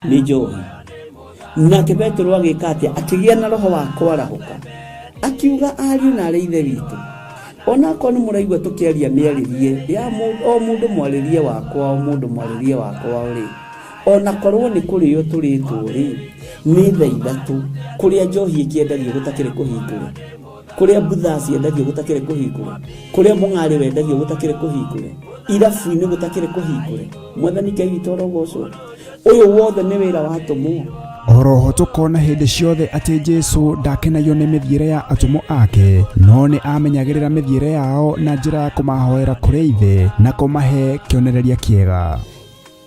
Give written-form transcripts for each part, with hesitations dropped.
Nĩ njohi. Nake Petero agĩka atĩa? Akĩgĩa na roho wa kwarahũka, akiuga, ariũ na arĩ ithe witũ, onakorwo nĩ mũraigua tũkĩaria mĩarĩrie ya o mũndũ mwarĩrie wakwa, o mũndũ mwarĩrie wakwa rĩ, onakorwo nĩ kũrĩo tũrĩtwo rĩ, nĩ thaa 3 kũrĩa njohi ĩkĩendagio gũtakĩrĩ kũhingũre, kũrĩa mbutha ciendagio gũtakĩrĩ kũhingũre, kũrĩa mũng'arĩ wendagio gũtakĩrĩ kũhingũre, irabu-inĩ gũtakĩrĩ kũhingũre. Mwathani Ngai witũ arogocwo. Ũyũ wothe nĩ wĩra wa atũmwo. Oroho tũkona hĩndĩ ciothe atĩ Jesu ndakenagio nĩ mĩthiĩre ya atũmwo ake, no nĩ amenyagĩrĩra mĩthiĩre yao na njĩra ya kũmahoera kũrĩ Ithe na kũmahe kĩonereria kĩega.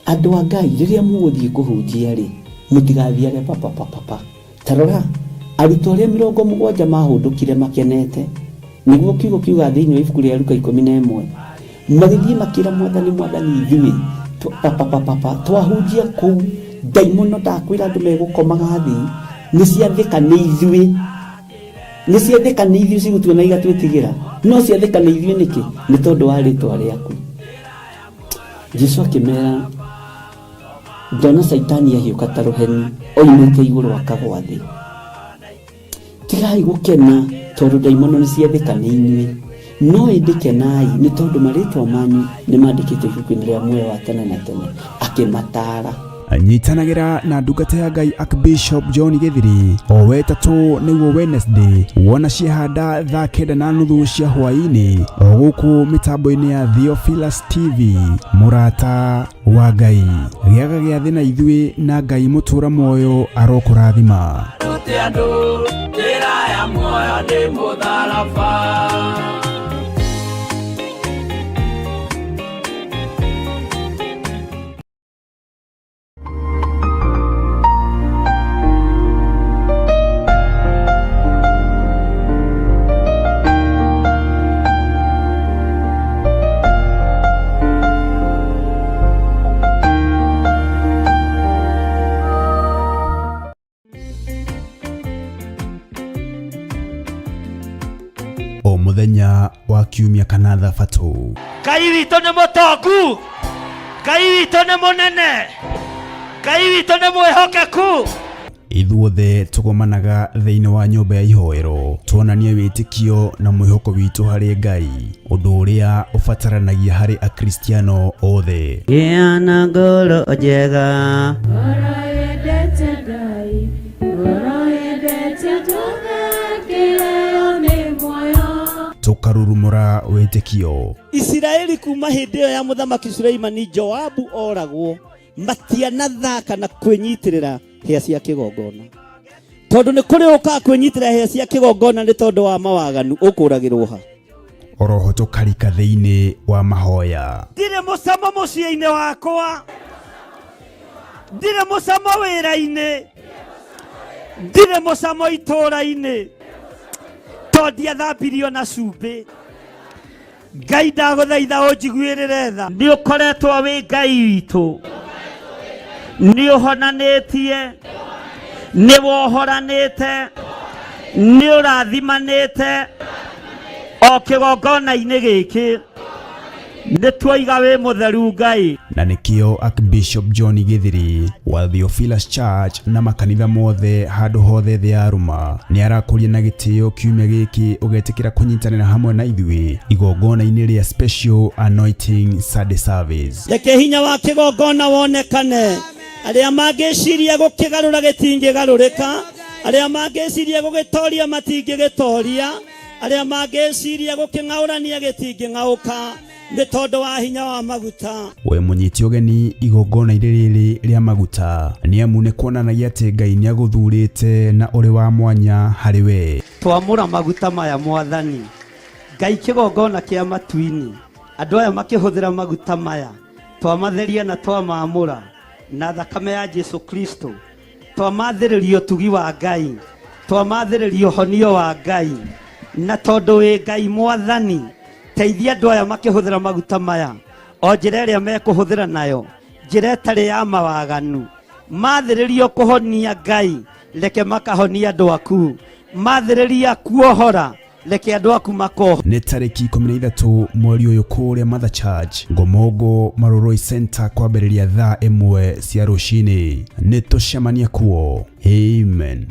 Andũ a Ngai, rĩrĩa mũgũthiĩ kũhunjia-rĩ, mũtigathiage papapapapa. Ta rora, arutwo arĩa 70 maahũndũkire makenete, nĩguo kiugo kiugaga thĩinĩ wa ibuku rĩa Luka 11, magĩthiĩ makĩra Mwathani, Mwathani, ithuĩ papapapapa twahunjia kũu, ndaimono ndakwĩra andũ megũkomaga thĩ, nĩ ciathĩka nĩ ithuĩ, nĩ ciathĩka nĩ ithuĩ cigũtuona igatwĩtigĩra, no ciathĩka nĩ ithuĩ nĩkĩ? Nĩ tondũ wa rĩtwa rĩaku. Jesu akĩmera, ndona Caitani ahiũka ta rũheni oimĩte igũrũ akagwa thĩ. Tigai gũkena tondũ ndaimono nĩ ciathĩka nĩ inyuĩ, no ĩndĩ kenai nĩ tondũ marĩtwa manyu nĩ mandĩkĩtwo ibuku-inĩ rĩa muoyo wa tene na tene. Akĩmataara. Nyitanagĩra na ndungata ya Ngai Archbishop John Gĩthiri o wetatũ nĩguo Wednesday wona ciahanda thaa 9:30 cia hwaĩ-inĩ o gũkũ mĩtambo-inĩ ya Theophilus TV. Mũrata wa Ngai, gĩaga gĩathĩ na ithuĩ na Ngai mũtũra muoyo arokũrathima. Rute andũ njĩra ya muoyo nĩ mũtharaba. O mũthenya wa kiumia kana thabatũ. Ngai witũ nĩ mũtongu, Ngai witũ nĩ mũnene, Ngai witũ nĩ mwĩhokeku. Ithuothe tũgomanaga thĩinĩ wa nyũmba ya ihoero tuonanie wĩtĩkio na mwĩhoko witũ harĩ Ngai, ũndũ ũrĩa ũbataranagia harĩ Akristiano othe. Gĩa na ngoro njega. Ngoro yendete Ngai, ngoro yendete andũ kĩheo nĩ muoyo. Tũkarurumũra wĩtĩkio. Isiraeli kuma hĩndĩ ĩyo ya mũthamaki Suleimani Joabu oragwo matianathaka na kwĩnyitĩrĩra hĩa cia kĩgongona, tondũ nĩ kũrĩ ũkaga kwĩnyitĩrĩra hĩa cia kĩgongona nĩ tondũ wa mawaganu, ũkũragĩrwo ha? Oroho tũkarika thĩinĩ wa mahoya. Ndirĩ mũcamo mũciĩ-inĩ wakwa, ndirĩ mũcamo wĩra-inĩ, ndirĩ mũcamo itũũra-inĩ, tondũ ndiathambirio na cumbĩ. Ngai ndagũthaitha ũnjiguĩrĩre tha. Nĩ ũkoretwo wĩ Ngai witũ, nĩ ũhonanĩtie, nĩ wohoranĩte, nĩ ũrathimanĩte o kĩgongona-inĩ gĩkĩ, nĩ tuoiga wĩ mũtheru Ngai. Na nĩkĩo Archbishop John Gĩthiri wa Theophilus Church na makanitha mothe handũ hothe thĩ ya Roma nĩ arakũria na gĩtĩo kiumia gĩkĩ ũgetĩkĩra kũnyitanĩra hamwe na ithuĩ igongona-inĩ rĩa Special Anointing Sunday Service. Reke hinya wa kĩgongona wonekane. Arĩa mangĩciria gũkĩgarũra gĩtingĩgarũrĩka, arĩa mangĩciria gũgĩtoria matingĩgĩtoria, arĩa mangĩciria gũkĩng'aũrania gĩtingĩng'aũka nĩ tondũ wa hinya wa maguta. We mũnyiti ũgeni igongona-inĩ rĩrĩ rĩa maguta nĩ amu nĩ kuonanagia atĩ Ngai nĩ agũthurĩte na ũrĩ wa mwanya harĩ we. Twamũra maguta maya Mwathani Ngai, kĩgongona kĩa matu-inĩ, andũ aya makĩhũthĩra maguta maya, twamatheria na twamamũra na thakame ya Jesu Kristo, twamathĩrĩria ũtugi wa Ngai, twamathĩrĩria ũhonio wa Ngai, na tondũ wĩ Ngai Mwathani, teithia andũ aya makĩhũthĩra maguta maya o njĩra ĩrĩa mekũhũthĩra nayo, njĩra ĩtarĩ ya mawaganu. Mathĩrĩrio kũhonia Ngai, reke makahonia andũ aku. Mathĩrĩria kuohora, Reke andũ aku makoho. Nĩ tarĩki 13 mweri ũyũ kũrĩa Mother Church Ngomongo Maroroi Center kwambĩrĩria thaa 1 cia rũcinĩ. Nĩ tũcemanie kuo. Amen.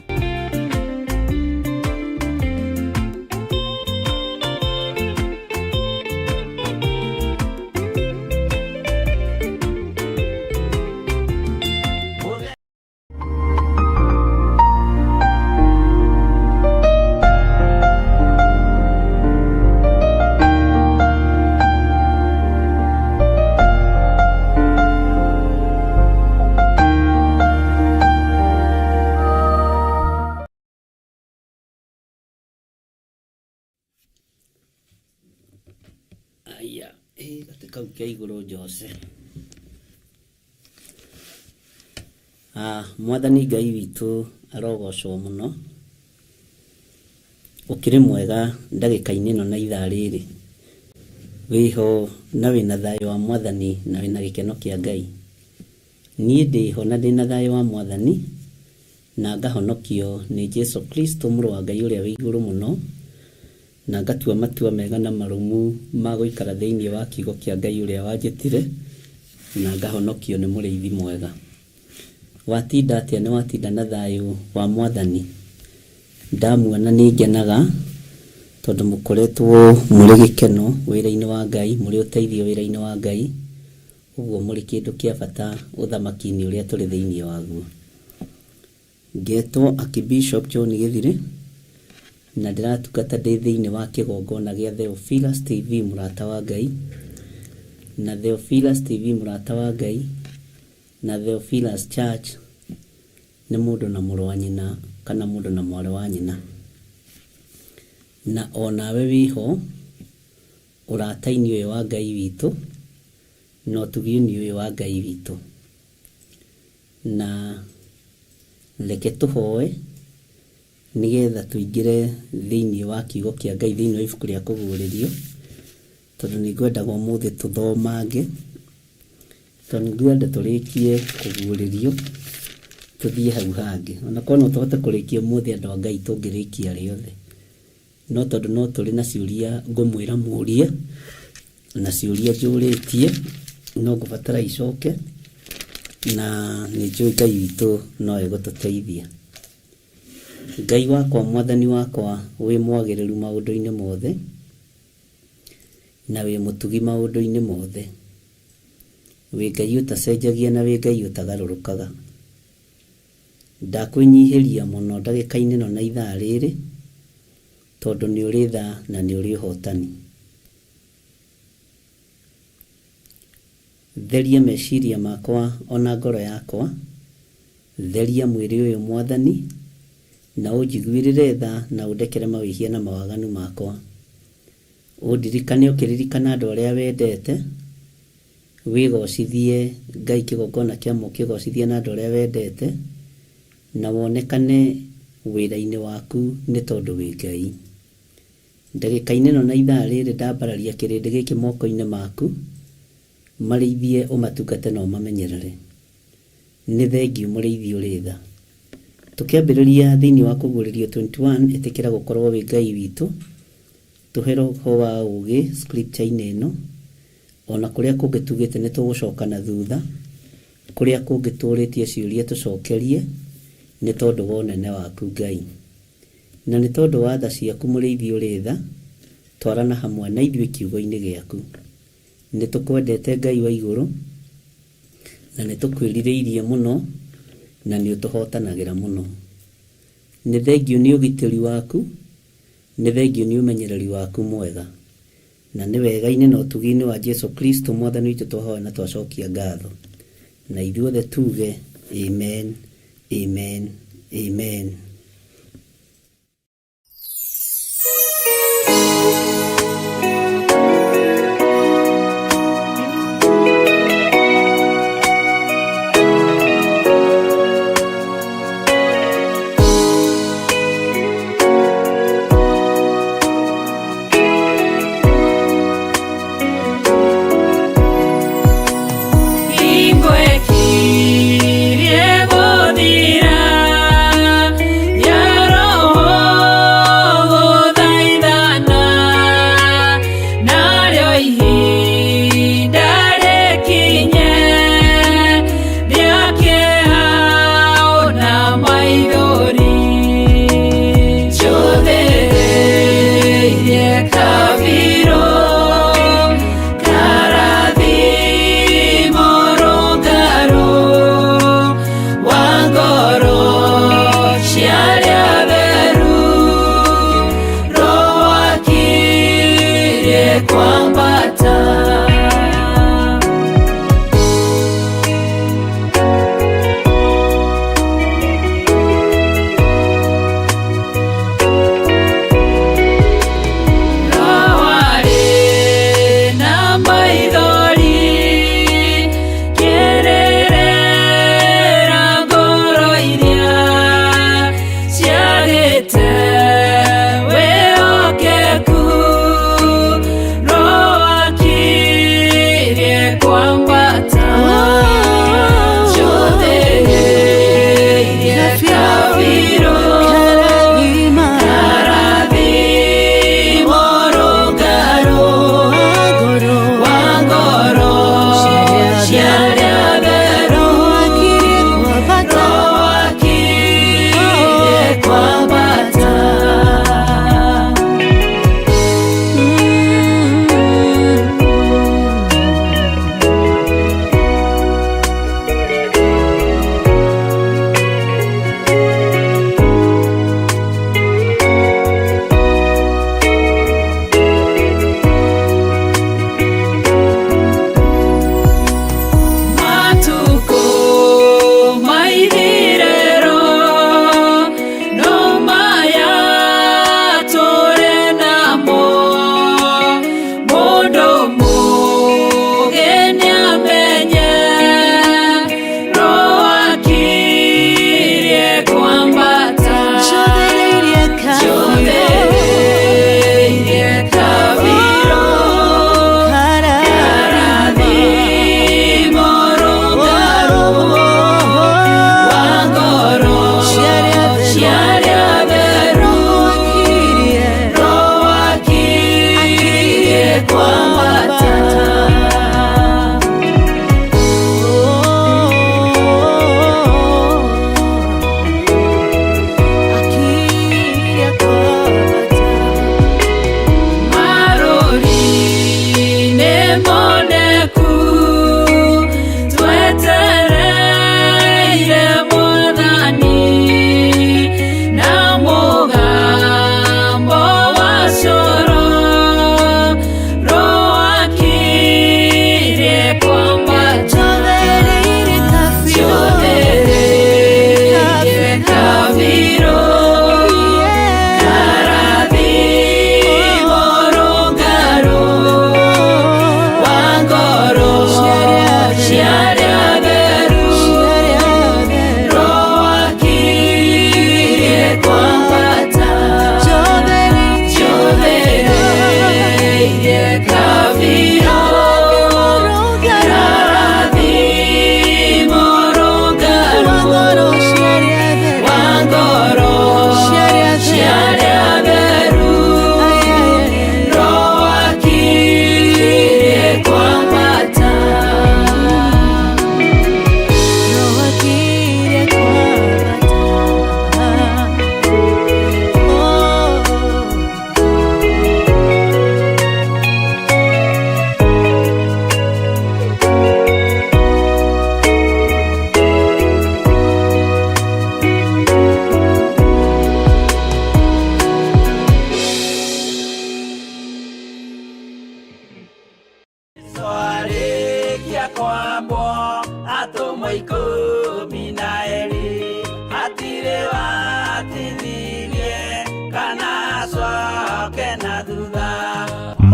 Aya, gatĩ kau ke igũrũ Jose. Mwathani Ngai witũ arogocwo mũno. Ũkĩrĩ mwega ndagĩka-inĩ ĩno na ithaa rĩrĩ. Wĩho na wĩna thayũ wa Mwathani na wĩna gĩkeno kĩa Ngai. Niĩ ndĩho na ndĩna thayũ wa Mwathani na ngahonokio nĩ Jesu Kristo mũrũ wa Ngai ũrĩa wĩ igũrũ mũno, na ngatua matua mega na marũmu ma gũikara thĩinĩ wa kiugo kĩa Ngai ũrĩa wanjĩtire, na ngahonokio nĩ mũrĩithi mwega. Watinda atĩa? Nĩ watinda na thayũ wa Mwathani? Ndamuona nĩ ngenaga tondũ mũkoretwo mũrĩ gĩkeno wĩra-inĩ wa Ngai, mũrĩ ũteithio wĩra-inĩ wa Ngai, ũguo mũrĩ kĩndũ kĩa bata ũthamaki-inĩ ũrĩa tũrĩ thĩinĩ waguo. Ngetwo Archbishop John Gĩthirĩ na ndĩratungata ndĩ thĩinĩ wa kĩgongona gĩa Theophilus TV mũrata wa Ngai, na Theophilus TV mũrata wa Ngai, na Theophilus Church nĩ mũndũ na mũrũ wa nyina kana mũndũ na mwarĩ wa nyina. Na onawe wĩho ũrata-inĩ ũyũ wa Ngai witũ na ũtugi-inĩ ũyũ wa Ngai witũ. Na reke tũhoe nĩgetha tũingĩre thĩinĩ wa kiugo kĩa Ngai thĩinĩ wa ibuku rĩa Kũguũrĩrio, tondũ nĩ ngwendaga ũmũthĩ tũthomange, tondũ nĩ ngwenda tũrĩkie kũguũrĩrio tũthiĩ hau hangĩ. Onakorwo no tũhote kũrĩkia ũmũthĩ andũ a Ngai tũngĩrĩkia rĩothe, no tondũ no tũrĩ na ciũria ngũmwĩra mũrie na ciũria njũrĩtie no ngũbatara icoke, na nĩ njũĩ Ngai witũ no egũtũteithia. Ngai wakwa, Mwathani wakwa, wĩ mwagĩrĩru maũndũ-inĩ mothe na wĩ mũtugi maũndũ-inĩ mothe. Wĩ Ngai ũtacenjagia na wĩ Ngai ũtagarũrũkaga. Ndakwĩnyihĩria mũno ndagĩka-inĩ ĩno na ithaa rĩrĩ, tondũ nĩ ũrĩ tha na nĩ ũrĩ ũhotani. Theria meciria makwa ona ngoro yakwa, theria mwĩrĩ ũyũ Mwathani, na ũnjiguĩrĩre tha na ũndekere mawĩhia na mawaganu makwa. Ũndirikane ũkĩririkana andũ arĩa wendete, wĩgocithie Ngai kĩgongona kĩa ũkĩgocithie na andũ arĩa wendete, na wonekane wĩra-inĩ waku nĩ tondũ wĩ Ngai. Ndagĩka-inĩ ĩno na ithaa rĩrĩ ndambararia kĩrĩndĩ gĩkĩ moko-inĩ maku, marĩithie ũmatungate na ũmamenyerere. Nĩ thengiũ mũrĩithi ũrĩ tha. Tũkĩambĩrĩria thĩinĩ wa Kũguũrĩrio 21, ĩtĩkĩra gũkorwo wĩ Ngai witũ, tũhe roho wa ũũgĩ scripture-inĩ ĩno, ona kũrĩa kũngĩ tugĩte nĩ tũgũcoka na thutha, kũrĩa kũngĩ tũrĩtie ciũria tũcokerie, nĩ tondũ wa ũnene waku Ngai. Na nĩ tondũ wa tha ciaku mũrĩithi ũrĩ tha, twarana hamwe na ithuĩ kiugo-inĩ gĩaku. Nĩ tũkwendete Ngai wa igũrũ, na nĩ tũkwĩrirĩirie mũno, na nĩ ũtũhotanagĩra mũno. Nĩ thengiũ nĩ ũgitĩri waku, nĩ thengiũ nĩ ũmenyereri waku mwega. Na nĩ wega-inĩ na ũtugi-inĩ wa Jesu Kristo Mwathani witũ twahoya na twacokia ngatho. Na ithuothe tuge amen, amen, amen. Hingo ĩkirie gũthira,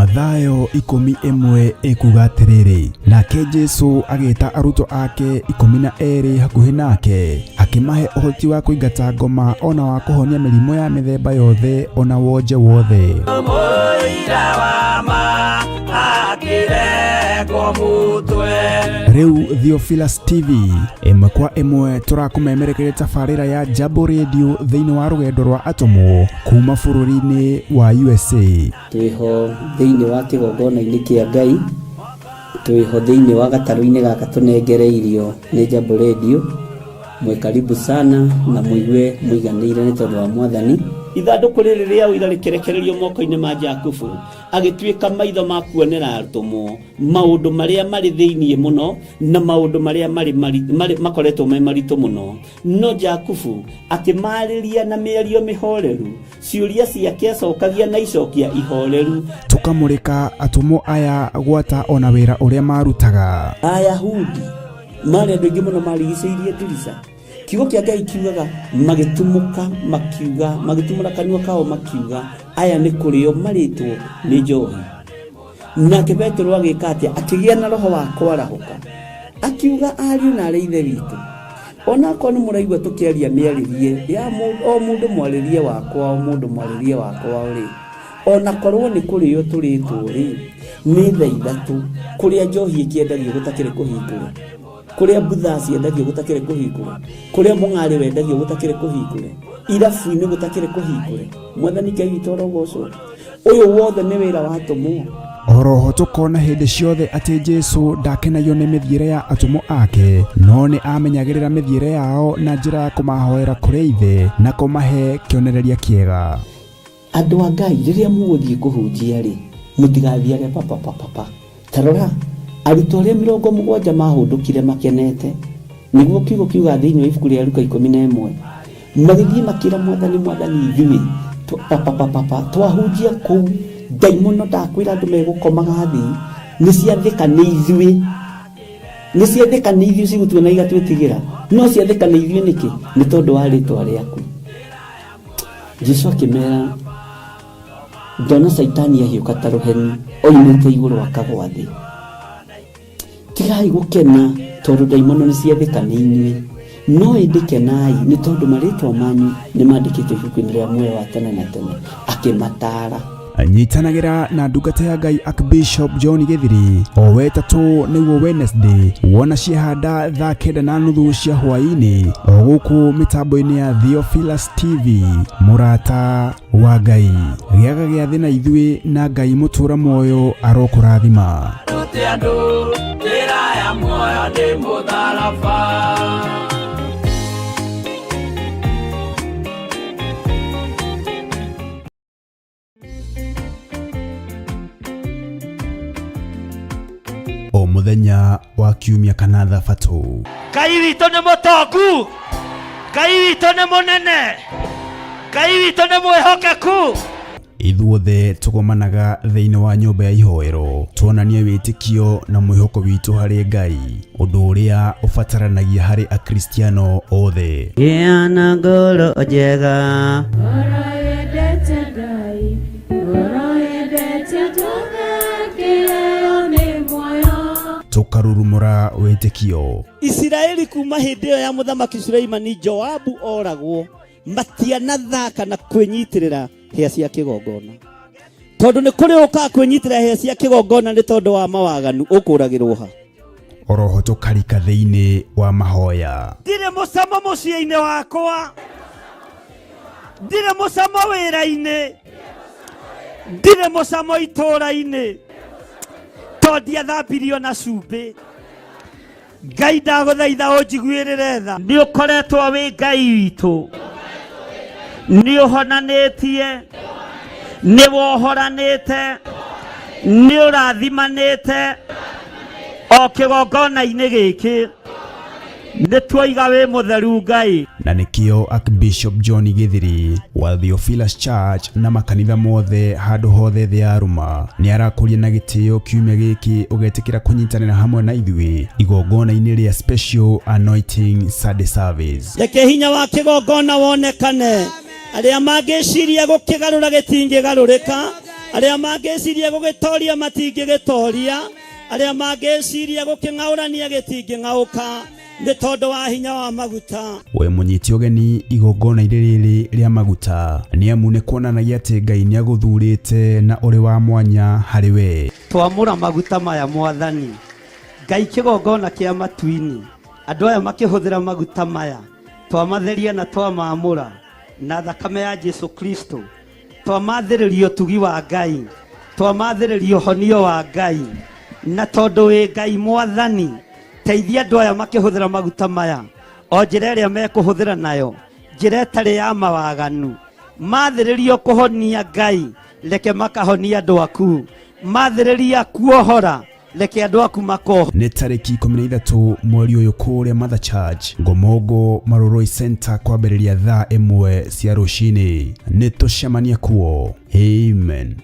Mathayo 11 ĩkuga atĩrĩrĩ, nake Jesu agĩta arutwo ake 12 hakuhĩ nake, akĩmahe ũhoti wa kũingata ngoma ona wa kũhonia mĩrimũ ya mĩthemba yothe ona wonje wothe. Mũira wa ma akĩrengwo mũtwe. Rĩu Theophilus TV ĩmwe kwa ĩmwe tũrakũmemerekeria tabarĩra ya Jambo Radio thĩinĩ wa rũgendo rwa atũmwo kuma bũrũri-inĩ wa USA. Twĩho thĩinĩ wa kĩgongona-inĩ kĩa Ngai, twĩho thĩinĩ wa gatarũ-inĩ gaka tũnengereirio nĩ Jambo Radio. Mwĩ karibu sana na mũigue mũiganĩire nĩ tondũ wa Mwathani. Ithandũkũ rĩrĩ rĩa ũira rĩkĩrekererio moko-inĩ ma Jakubu, agĩtuĩka maitho ma kuonera atũmwo maũndũ marĩa marĩ thĩinĩ mũno na maũndũ marĩa marĩ marĩ makoretwo me maritũ mũno. No Jakubu akĩmarĩria na mĩario mĩhoreru, ciũria ciake acokagia na icokia ihoreru. Tũkamũrĩka atũmwo aya gwata ona wĩra ũrĩa marutaga. Ayahudi marĩ andũ aingĩ mũno marigicĩirie ndirica. Kiugo kĩa Ngai kiugaga magĩtumũka makiuga, magĩtumũra kanua kao makiuga, aya nĩ kũrĩo marĩtwo nĩ njohi. Nake Petero agĩka atĩa? Akĩgĩa na roho wa kwarahũka, akiuga, ariũ na arĩ ithe witũ, onakorwo nĩ mũraigua tũkĩaria mĩarĩrie ya o mũndũ mwarĩrie wakwa, o mũndũ mwarĩrie wakwa rĩ, onakorwo nĩ kũrĩo tũrĩtwo rĩ, nĩ thaa 3 kũrĩa njohi ĩkĩendagio gũtakĩrĩ kũhingũre, kũrĩa mbutha ciendagio gũtakĩrĩ kũhingũre, kũrĩa mũng'arĩ wendagio gũtakĩrĩ kũhingũre, irabu-inĩ gũtakĩrĩ kũhingũre. Mwathani Ngai witũ arogocwo. Ũyũ wothe nĩ wĩra wa atũmwo. Oroho tũkona hĩndĩ ciothe atĩ Jesu ndakenagio nĩ mĩthiĩre ya atũmwo ake, no nĩ amenyagĩrĩra mĩthiĩre yao na njĩra ya kũmahoera kũrĩ Ithe na kũmahe kĩonereria kĩega. Andũ a Ngai, rĩrĩa mũgũthiĩ kũhunjia rĩ, mũtigathiage papapapapa. Ta rora, arutwo arĩa 70 mahũndũkire makenete, nĩguo kiugo kiuga thĩinĩ wa ibuku rĩa Luka 11, magĩthiĩ makĩra Mwathani, Mwathani, ithuĩ papapapapa twahunjia kũu, ndaimono ndakwĩra andũ megũkomaga thĩ, nĩ ciathĩka nĩ ithuĩ, nĩ ciathĩka nĩ ithuĩ cigũtuona igatwĩtigĩra, no ciathĩka nĩ ithuĩ nĩkĩ? Nĩ tondũ wa rĩtwa rĩaku. Jesu akĩmera, ndona Caitani ahiũka ta rũheni oimĩte igũrũ akagwa thĩ. Tigai gũkena tondũ ndaimono nĩ ciathĩka nĩ inyuĩ, no ĩndĩ kenai nĩ tondũ marĩtwa manyu nĩ mandĩkĩtwo ibuku-inĩ rĩa muoyo wa tene na tene. Akĩmataara. Nyitanagĩra na ndungata ya Ngai Archbishop John Gĩthiri o wetatũ nĩguo Wednesday wona ciehanda thaa 9:30 cia hwaĩ-inĩ o gũkũ mĩtambo-inĩ ya Theophilus TV. Mũrata wa Ngai, gĩaga gĩathĩ na ithuĩ na Ngai mũtũra muoyo arokũrathima. Rute andũ njĩra ya muoyo nĩ mũtharaba. O mũthenya wa kiumia kana thabatũ. Ngai witũ nĩ mũtongu, Ngai witũ nĩ mũnene, Ngai witũ nĩ mwĩhokeku. Ithuothe tũgomanaga thĩinĩ wa nyũmba ya ihoero tuonanie wĩtĩkio na mwĩhoko witũ harĩ Ngai, ũndũ ũrĩa ũbataranagia harĩ Akristiano othe. Gĩa na ngoro njega, Ngoro yendete Ngai, ngoro yendete tũthekeo nĩ muoyo. Tũkarurumũra wĩtĩkio. Isiraeli kuma hĩndĩ ĩyo ya mũthamaki Suleimani Joabu oragwo, matianathaka na kwĩnyitĩrĩra hĩa cia kĩgongona, tondũ nĩ kũrĩ ũkaga kwĩnyitĩrĩra hĩa cia kĩgongona nĩ tondũ wa mawaganu, ũkũragĩrwo ha. Oroho tũkarika thĩinĩ wa mahoya. Ndirĩ mũcamo mũciĩ-inĩ wakwa, ndirĩ mũcamo wĩra-inĩ, ndirĩ mũcamo itũũra-inĩ, tondũ ndiathambirio na cumbĩ. Ngai ndagũthaitha ũnjiguĩrĩre tha. Nĩ ũkoretwo wĩ Ngai witũ, nĩ ũhonanĩtie, nĩ wohoranĩte, nĩ ũrathimanĩte o kĩgongona-inĩ gĩkĩ, nĩ tuoiga wĩ mũtheru Ngai. Na nĩkĩo Archbishop John Gĩthiri wa Theophilus Church na makanitha mothe handũ hothe thĩ ya Roma nĩ arakũria na gĩtĩo kiumia gĩkĩ ũgetĩkĩra kũnyitanĩra hamwe na ithuĩ igongona-inĩ rĩa Special Anointing Sunday Service. Reke hinya wa kĩgongona wonekane, arĩa mangĩciria gũkĩgarũra gĩtingĩgarũrĩka. Arĩa mangĩciria gũgĩtoria matingĩgĩtoria, arĩa mangĩciria gũkĩng'aũrania gĩtingĩng'aũka nĩ tondũ wa hinya wa maguta. We mũnyiti ũgeni igongona-inĩ rĩrĩ rĩa maguta nĩ amu nĩ kuonanagia atĩ Ngai nĩ agũthurĩte na ũrĩ wa mwanya harĩ we. Twamũra maguta maya Mwathani Ngai, kĩgongona kĩa matu-inĩ, andũ aya makĩhũthĩra maguta maya twamatheria na twamamũra na thakame ya Jesu Kristo, twamathĩrĩria ũtugi wa Ngai, twamathĩrĩria ũhonio wa Ngai, na tondũ wĩ Ngai Mwathani, teithia andũ aya makĩhũthĩra maguta maya o njĩra ĩrĩa mekũhũthĩra nayo, njĩra ĩtarĩ ya mawaganu. Mathĩrĩrio kũhonia Ngai, reke makahonia andũ aku. Mathĩrĩria kuohora, reke andũ aku makohora. Nĩ tarĩki 13 mweri ũyũ kũrĩa Mother Church Ngomongo Marurui Center kwambĩrĩria thaa 1 cia rũcinĩ. Nĩ tũcemanie kuo. Amen.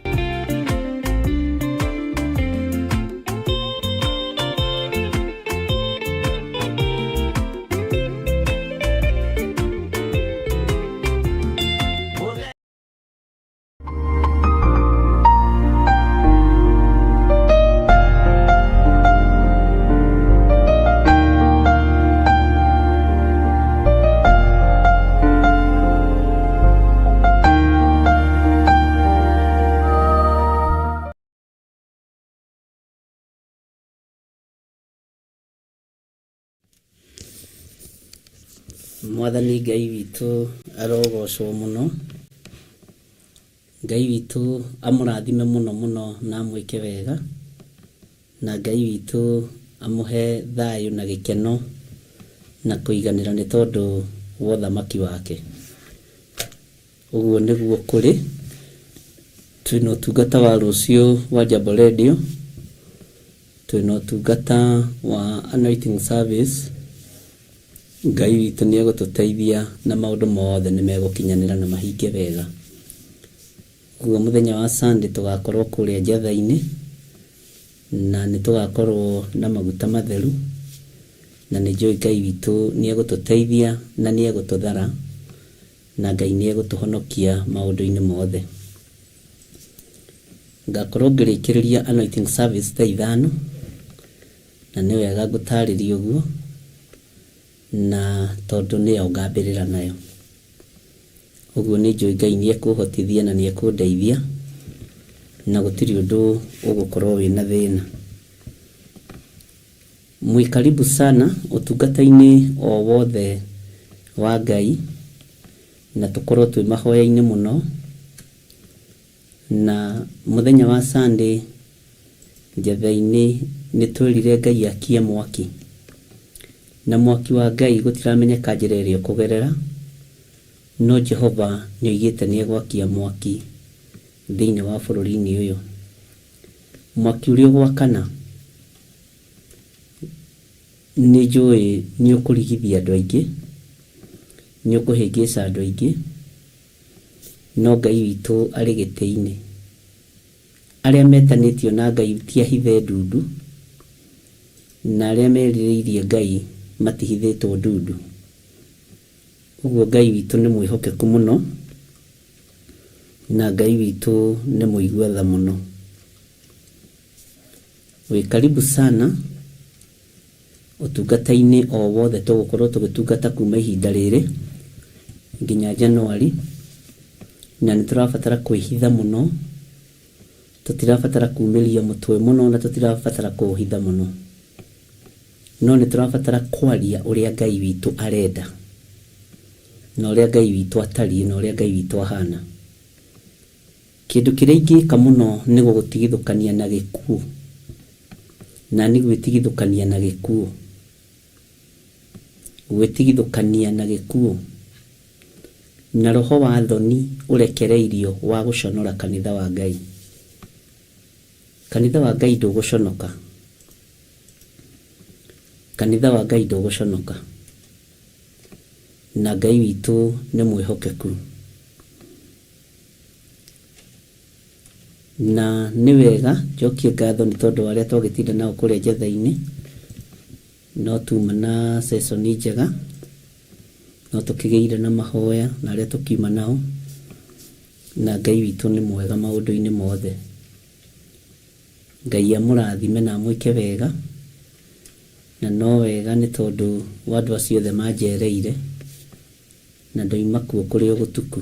Mwathani Ngai witũ arogocwo mũno. Ngai witũ amũrathime mũno mũno na amwĩke wega, na Ngai witũ amũhe thayũ na gĩkeno na kũiganĩra nĩ tondũ wa ũthamaki wake. Ũguo nĩguo kũrĩ. Twĩna ũtungata wa rũciũ wa Jambo Radio, twĩna ũtungata wa anointing service. Ngai witũ nĩ egũtũteithia na maũndũ mothe nĩ megũkinyanĩra na mahinge wega. Ũguo mũthenya wa Sunday tũgakorwo kũrĩa Njatha-inĩ, na nĩ tũgakorwo na maguta matheru, na nĩ njũĩ Ngai witũ nĩ egũtũteithia na nĩ egũtũthara, na Ngai nĩ egũtũhonokia maũndũ-inĩ mothe. Ngakorwo ngĩrĩkĩrĩria anointing service thaa 5, na nĩ wega ngũtarĩrie ũguo, na tondũ nĩyo ngambĩrĩra nayo. Ũguo nĩ njũĩ Ngai nĩ ekũhotithia na nĩ ekũndeithia, na gũtirĩ ũndũ ũgũkorwo wĩna thĩna. Mwĩ karibu sana ũtungata-inĩ o wothe wa Ngai, na tũkorwo twĩ mahoya-inĩ mũno. Na mũthenya wa Sunday Njatha-inĩ nĩ twerire Ngai akie mwaki, na mwaki wa Ngai gũtiramenyeka njĩra ĩrĩa ũkũgerera, no Jehova nĩ oigĩte nĩ egwakia mwaki thĩinĩ wa bũrũri-inĩ ũyũ. Mwaki ũrĩa ũgwakana nĩ njũĩ nĩ ũkũrigithia andũ aingĩ, nĩ ũkũhĩngĩca andũ aingĩ, no Ngai witũ arĩ gĩtĩ-inĩ. Arĩa metanĩtio na Ngai ti ahithe ndundu, na arĩa merirĩirie Ngai matihithĩtwo ndundu. Ũguo Ngai witũ nĩ mwĩhokeku mũno, na Ngai witũ nĩ mũigua tha mũno. Wĩ karibu sana ũtungata-inĩ o wothe tũgũkorwo tũgĩtungata kuma ihinda rĩrĩ nginya Januari, na nĩ tũrabatara kwĩhitha mũno, tũtirabatara kumĩria mũtwe mũno na tũtirabatara kũũhitha mũno, no nĩ tũrabatara kwaria ũrĩa Ngai witũ arenda, na ũrĩa Ngai witũ atariĩ, na ũrĩa Ngai witũ ahana. Kĩndũ kĩrĩa ingĩka mũno nĩ gũgũtigithũkania na gĩkuũ, na nĩ gwĩtigithũkania na gĩkuũ. Gwĩtigithũkania na gĩkuũ. Na roho wa thoni ũrekereirio wa gũconora kanitha wa Ngai. Kanitha wa Ngai ndũgũconoka. Kanitha wa Ngai ndũgũconoka. Na Ngai witũ nĩ mwĩhokeku. Na nĩ wega njokie ngatho nĩ tondũ wa arĩa twagĩtinda nao kũrĩa Njatha-inĩ, no tuma na session njega, no tũkĩgĩire na mahoya na arĩa tũkiuma nao. Na Ngai witũ nĩ mwega maũndũ-inĩ mothe. Ngai amũrathime na amwĩke wega, na no wega nĩ tondũ wa andũ acio othe manjereire, na ndoima kuo kũrĩ o gũtuku.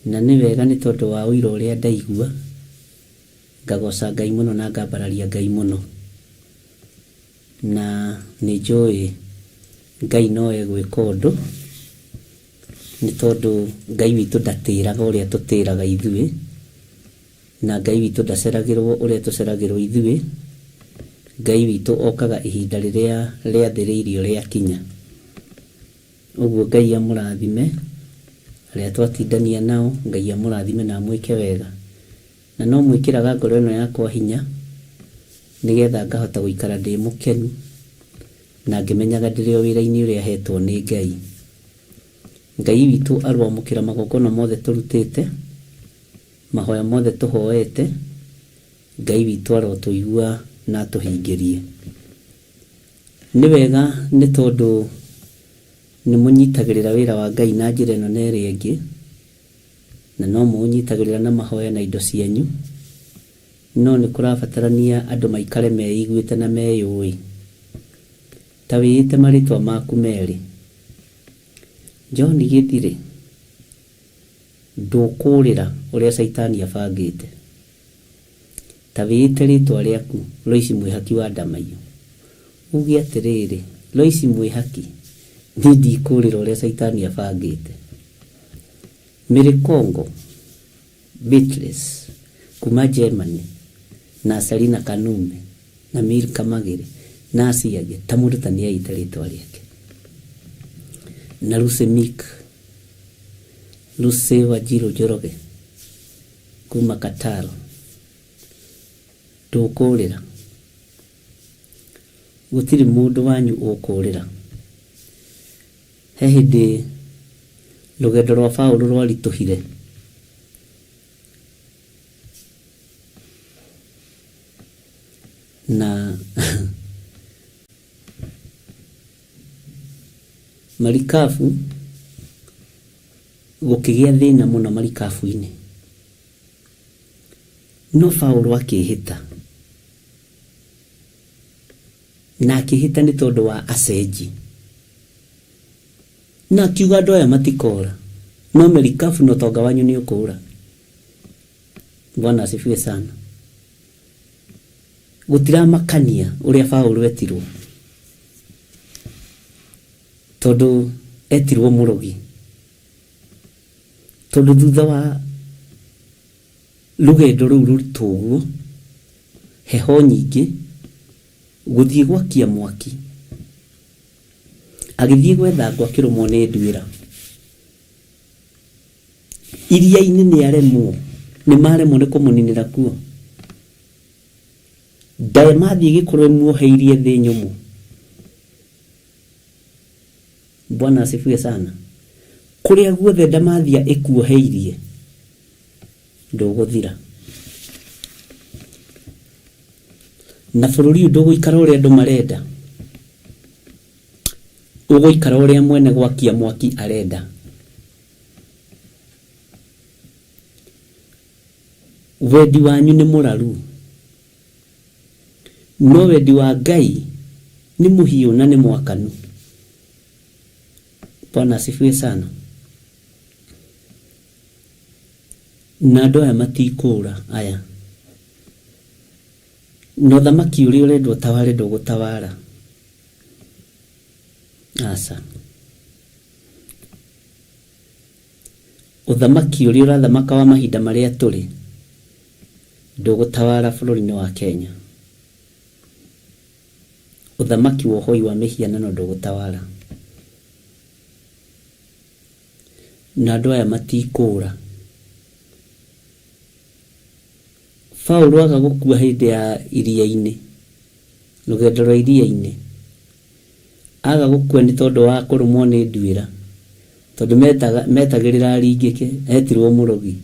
Na nĩ wega nĩ tondũ wa ũira ũrĩa ndaigua, ngagoca Ngai mũno na ngambararia Ngai mũno. Na nĩ njũĩ Ngai no egwĩka ũndũ, nĩ tondũ Ngai witũ ndatĩraga ũrĩa tũtĩraga ithuĩ, na Ngai witũ ndaceragĩrwo ũrĩa tũceragĩrwo ithuĩ. Ngai witũ okaga ihinda rĩrĩa rĩathĩrĩirio rĩakinya. Ũguo Ngai amũrathime, arĩa twatindania nao, Ngai amũrathime na amwĩke wega. Na no mwĩkĩraga ngoro ĩno yakwa hinya, nĩgetha ngahota gũikara ndĩ mũkenu, na ngĩmenyaga ndĩrĩ o wĩra-inĩ ũrĩa hetwo nĩ Ngai. Ngai witũ aroamũkĩra magongona mothe tũrutĩte, mahoya mothe tũhoete, Ngai witũ arotũigua na atũhingĩrie. Nĩ wega nĩ tondũ nĩ mũnyitagĩrĩra wĩra wa Ngai na njĩra ĩno na ĩrĩa ĩngĩ, na no mũũnyitagĩrĩra na mahoya na indo cianyu, no nĩ kũrabatarania andũ maikare meiguĩte na meyũĩ. Ta wĩĩte marĩtwa maku merĩ. John Gĩthirĩ, ndũkũrĩra ũrĩa Caitani abangĩte. Ta wĩĩte rĩtwa rĩaku Loici Mwĩhaki wa Ndamaiyũ. Uge atĩrĩrĩ, Loici Mwĩhaki, niĩ ndikũrĩra ũrĩa Caitani abangĩte. Mary Kongo Beatrice kuma Germany na Selina Kanume na Milka Magĩrĩ na acio angĩ ta mũndũ ta nĩeĩte rĩtwa rĩake. Na Lucy Meek, Lucy Wanjiru Njoroge kuma Qatar. Ndũkũrĩra. Gũtirĩ mũndũ wanyu ũkũrĩra. He hĩndĩ rũgendo rwa Paũlũ rwaritũhire. Na marikabu gũkĩgĩa thĩna mũno marikabu-inĩ. No Paũlũ akĩĩhĩta. Na akĩĩhĩta nĩ tondũ wa acenji. Na akiuga andũ aya matikoora, no merikabu na ũtonga wanyu nĩ ũkũũra. Bwana asifiwe sana. Gũtiramakania ũrĩa Paũlũ etirwo, tondũ etirwo mũrogi. Tondũ thutha wa rũgendo rũu rũritũ ũguo, heho nyingĩ, gũthiĩ gwakia mwaki, agĩthiĩ gwetha ngũ akĩrũmwo nĩ nduĩra. Iria-inĩ nĩ aremwo, nĩ maremwo nĩ kũmũninĩra kuo. Ndemathi ĩgĩkorwo ĩmuoheirie thĩ nyũmũ. Bwana asifiwe sana. Kũrĩa guothe ndamathia ĩkuoheirie, ndũgũthira. Na bũrũri ũyũ ndũgũikara ũrĩa andũ marenda, ũgũikara ũrĩa mwene gwakia mwaki arenda. Wendi wanyu nĩ mũraru, no wendi wa Ngai nĩ mũhiũ na nĩ mwakanu. Bwana asifiwe sana. Na andũ aya matikũũra aya. Na ũthamaki ũrĩa ũrendwo ũtaware ndũgũtawara. Aca. Ũthamaki ũrĩa ũrathamaka wa mahinda marĩa tũrĩ ndũgũtawara bũrũri-inĩ wa Kenya. Ũthamaki wa ũhoi wa mĩhianano ndũgũtawara. Na andũ aya matikũũra. Paũlũ aga gũkua hĩndĩ ya iria-inĩ, rũgendo rwa iria-inĩ, aga gũkua nĩ tondũ wa kũrũmwo nĩ nduĩra, tondũ metagĩrĩra aringĩke, etirwo mũrogi.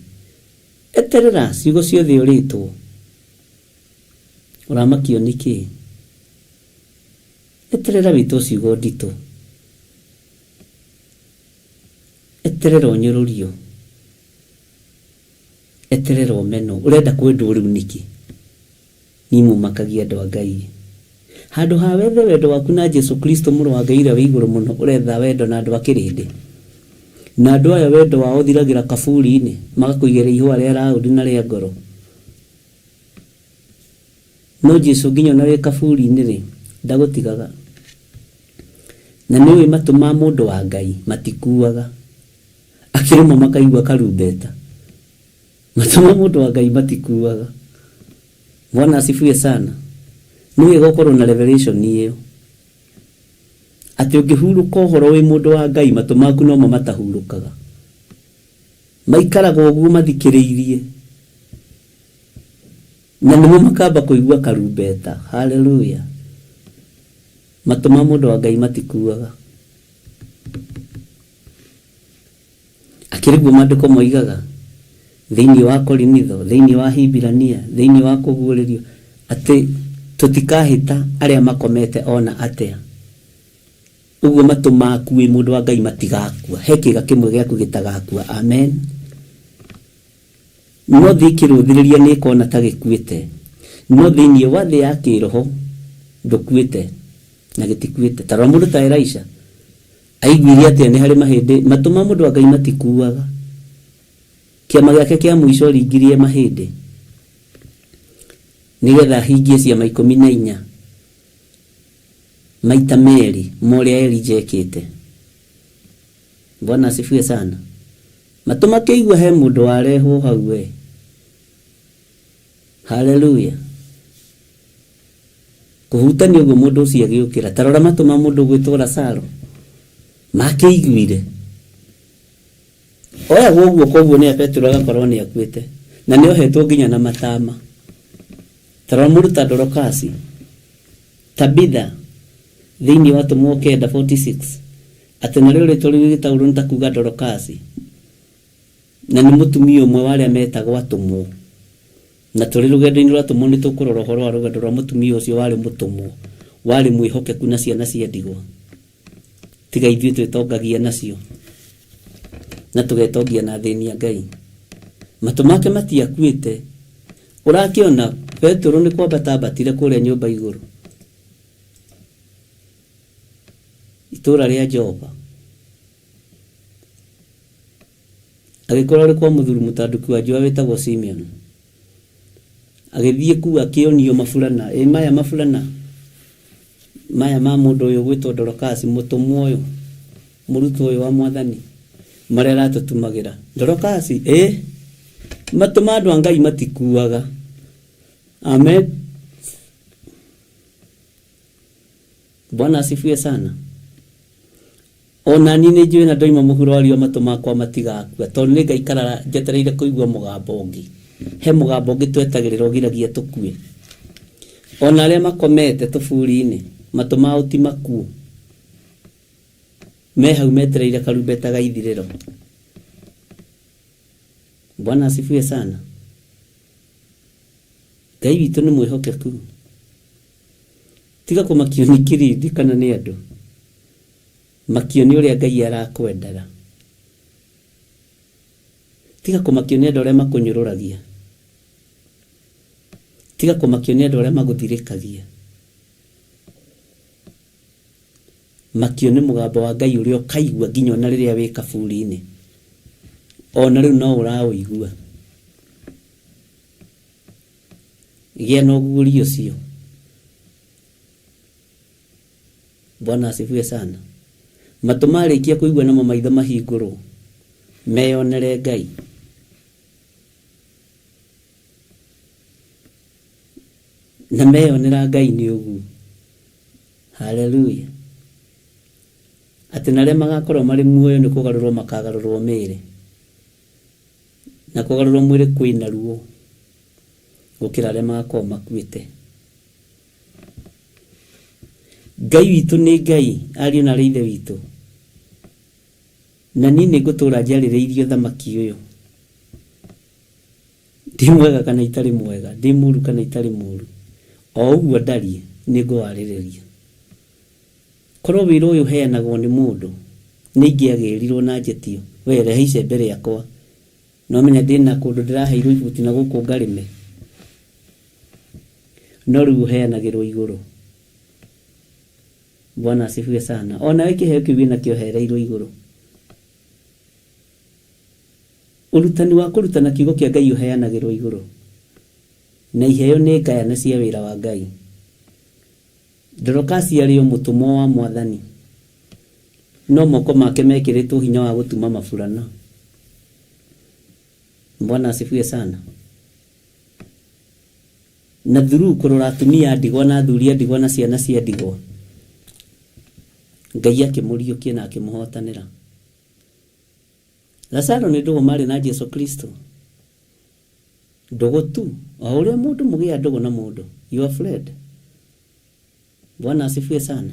Eterera ciugo ciothe ũrĩtwo. Ũramakio nĩ kĩĩ? Eterera wĩtwo ciugo nditũ. Eterera ũnyũrũrio. Eterera ũmenwo. Ũrenda kwendwo rĩu nĩkĩ? Niĩ mũmakagia andũ a Ngai. Handũ ha wethe wendo waku na Jesu Kristo mũrũ wa Ngai ũrĩa wĩ igũrũ mũno, ũretha wendo na andũ a kĩrĩndĩ. Na andũ aya wendo wao ũthiragĩra kaburi-inĩ, magakũigĩrĩra ihũa rĩa raũndi na rĩa ngoro. No Jesu nginya ona wĩ kaburi-inĩ rĩ, ndagũtigaga. Na nĩ ũĩ matũ ma mũndũ wa Ngai matikuaga. Akĩrũma makaigua karumbeta. Matũ ma mũndũ wa Ngai matikuaga. Bwana asifiwe sana. Nĩ wega ũkorwo na revelation ĩyo. Atĩ ũngĩhurũka ũhoro wĩ mũndũ wa Ngai matũ maku nomo matahurũkaga. Maikaraga ũguo mathikĩrĩirie. Na nĩmo makamba kũigua karumbeta. Haleluya. Matũ ma mũndũ wa Ngai matikuaga. Akĩrĩ guo maandĩko moigaga, thĩinĩ wa Korinitho, thĩinĩ wa Hibirania, thĩinĩ wa Kũguũrĩrio, atĩ tũtikahĩta arĩa makomete o na atĩa. Ũguo matũ maku wĩ mũndũ wa Ngai matigakua. He kĩĩga kĩmwe gĩaku gĩtagakua. Amen. No thĩ ĩkĩrũthĩrĩria nĩ ĩkona ta gĩkuĩte. No thĩinĩ wa thĩ ya kĩĩroho ndũkuĩte na gĩtikuĩte. Ta rora mũndũ ta Elisha. Aiguire atĩa nĩ harĩ mahĩndĩ matũ ma mũndũ wa Ngai matikuaga. Kĩama gĩake kĩa mũico ringirie mahĩndĩ nĩgetha ahingie ciama 14 maita merĩ ma ũrĩa Elija ekĩte. Bwana asifiwe sana. Matũ makĩigua he mũndũ warehwo hau we. Haleluya. Kũhutania ũguo mũndũ ũcio agĩũkĩra. Ta rora matũ ma mũndũ ũgwĩtwo Lazaro. Makĩiguire. Oyagwo guoko ũguo nĩ Petero agakorwo nĩ akuĩte. Na nĩ ohetwo nginya na matama. Ta rora mũndũ ta Dorokasi. Tabitha thĩinĩ wa Atũmwo 9:46 atĩ narĩo rĩtwa rĩu rĩgĩtaũrwo nĩ ta kuga Dorokasi. Na nĩ mũtumia ũmwe wa arĩa metagwo atũmwo. Na tũrĩ rũgendo-inĩ rwa atũmwo nĩ tũkũrora ũhoro wa rũgendo rwa mũtumia ũcio warĩ mũtũmwo, warĩ mwĩhokeku na ciana cia ndigwa. Tiga ithuĩ twĩtongagia nacio na tũgetongia na athĩni a Ngai. Matũ make matiakuĩte. Ũrakĩona Petero nĩ kwambata ambatire kũrĩa nyũmba igũrũ, itũũra rĩa Jopa. Agĩkorwo arĩ kwa mũthuri mũtanduki wa njũa wĩtagwo Simeon. Agĩthiĩ kuu akĩonio maburana. Ĩ maya maburana maya ma mũndũ ũyũ ũgwĩtwo Dorokasi, mũtũmwo ũyũ, mũrutwo ũyũ wa Mwathani, marĩa aratũtumagĩra. Dorokasi, ĩ matũ ma andũ a Ngai matikuaga. Amen. Bwana asifiwe sana. Ona niĩ nĩ njũĩ na ndoima mũhuro wa riũa matũ makwa matigakua, tondũ nĩ ngaikara njetereire kũigua mũgambo ũngĩ. He mũgambo ũngĩ twetagĩrĩra ũgiragia tũkue. Ona arĩa makomete tũburi-inĩ, matũ mao ti makuũ. Me hau metereire karumbeta ga ithirĩro. Bwana asifiwe sana. Ngai witũ nĩ mwĩhokeku. Tiga kũmakio nĩ kĩrĩndĩ kana nĩ andũ. Makio nĩ ũrĩa Ngai arakwendera. Tiga kũmakio nĩ andũ arĩa makũnyũrũragia. Tiga kũmakio nĩ andũ arĩa magũthirĩkagia. Makio nĩ mũgambo wa Ngai ũrĩa ũkaigua nginya ona rĩrĩa wĩ kaburi-inĩ. Ona rĩu no ũraũigua. Gĩa na ũguũrio ũcio. Bwana asifiwe sana. Matũ marĩkia kũigua namo maitho mahingũrwo, meyonere Ngai. Na meyonera Ngai nĩ ũguo. Haleluya. Atĩ na arĩa magakorwo marĩ muoyo nĩ kũgarũrwo makagarũrwo mĩĩrĩ. Na kũgarũrwo mwĩrĩ kwĩna ruo gũkĩra arĩa magakorwo makuĩte. Ngai witũ nĩ Ngai, ariũ na aarĩ a Ithe witũ. Na niĩ nĩ ngũtũũra njarĩrĩirie ũthamaki ũyũ. Ndĩ mwega kana itarĩ mwega, ndĩ mũũru kana itarĩ mũũru, o ũguo ndariĩ, nĩ ngũwarĩrĩria. Korwo wĩra ũyũ ũheanagwo nĩ mũndũ, nĩ ingĩagĩrirwo na njĩtio, we rehe icembe rĩakwa. No menya ndĩna kũndũ ndĩraheirwo ibuti na gũkũ ngarĩme. No rĩu ũheanagĩrwo igũrũ. Bwana asifiwe sana. Onawe kĩheo kĩu wĩnakĩo hereirwo igũrũ. Ũrutani wa kũrutana kiugo kĩa Ngai ũheanagĩrwo igũrũ. Na iheo nĩ ngayane cia wĩra wa Ngai. Dorokasi arĩ o mũtũmwo wa Mwathani, no moko make mekĩrĩtwo hinya wa gũtuma maburana. Bwana asifiwe sana. Na through kũrora atumia a ndigwa na athuri a ndigwa na ciana cia ndigwa, Ngai akĩmũriũkia na akĩmũhotanĩra. Lazaro nĩ ndũgũ marĩ na Jesu Kristo. Ndũgũ tu, o ũrĩa mũndũ mũgĩa ndũgũ na mũndũ, your friend. Bwana asifiwe sana.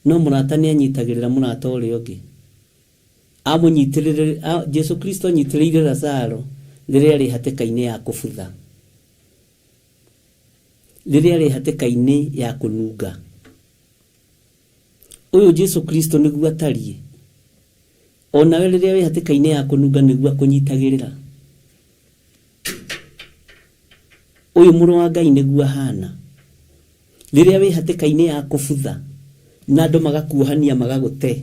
No mũrata nĩ anyitagĩrĩra mũrata ũrĩa ũngĩ. Amũnyitĩrĩre, Jesu Kristo anyitĩrĩire Lazaro rĩrĩa arĩ hatĩka-inĩ ya kũbutha. Rĩrĩa arĩ hatĩka-inĩ ya kũnunga. Ũyũ Jesu Kristo nĩguo atariĩ. O nawe rĩrĩa wĩ hatĩka-inĩ ya kũnunga nĩguo akũnyitagĩrĩra. Ũyũ mũrũ wa Ngai nĩguo ahana. Rĩrĩa wĩ hatĩka-inĩ ya kũbutha na andũ magakuohania magagũte,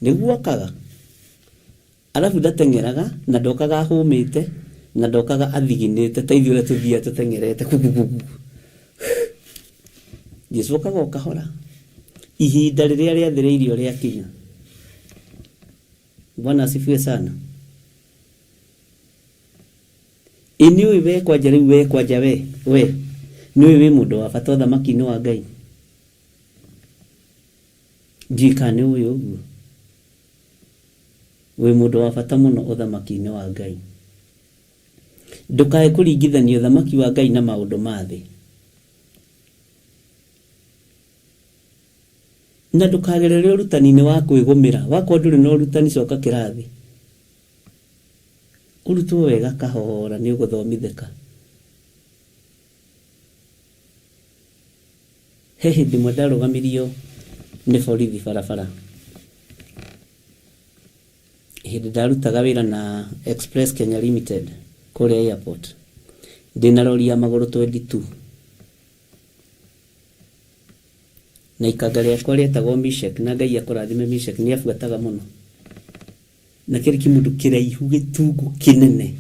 nĩguo okaga. Arabu ndateng'eraga na ndokaga ahũmĩte na ndokaga athiginĩte ta ithuĩ ũrĩa tũthiaga tũteng'erete kukukuku. Jesu okaga o kahora. Ihinda rĩrĩa rĩathĩrĩirio rĩakinya. Bwana asifiwe sana. Ĩ nĩũĩ we kwanja rĩu we kwanja we we nĩũĩ wĩ mũndũ wa bata ũthamaki-inĩ wa Ngai? Ndiũĩ kana nĩũĩ ũguo. Wĩ mũndũ wa bata mũno ũthamaki-inĩ wa Ngai. Ndũkae kũringithania ũthamaki wa Ngai na maũndũ ma thĩ. Na ndũkagerere ũrutani-inĩ wa kwĩgũmĩra. Wakorwo ndũrĩ na ũrutani coka kĩrathi. Ũrutwo wega kahora nĩ ũgũthomithĩka. He hĩndĩ ĩmwe ndarũgamirio nĩ borithi barabara. Hĩndĩ ndarutaga wĩra na Express Kenya Limited kũrĩa airport. Ndĩna rori ya magũrũ 22. Na ikanga rĩakwa rĩetagwo Mishek, na Ngai akũrathime Mishek, nĩ abuataga mũno. Na kĩarĩ kĩmũndũ kĩraihu gĩtungu kĩnene.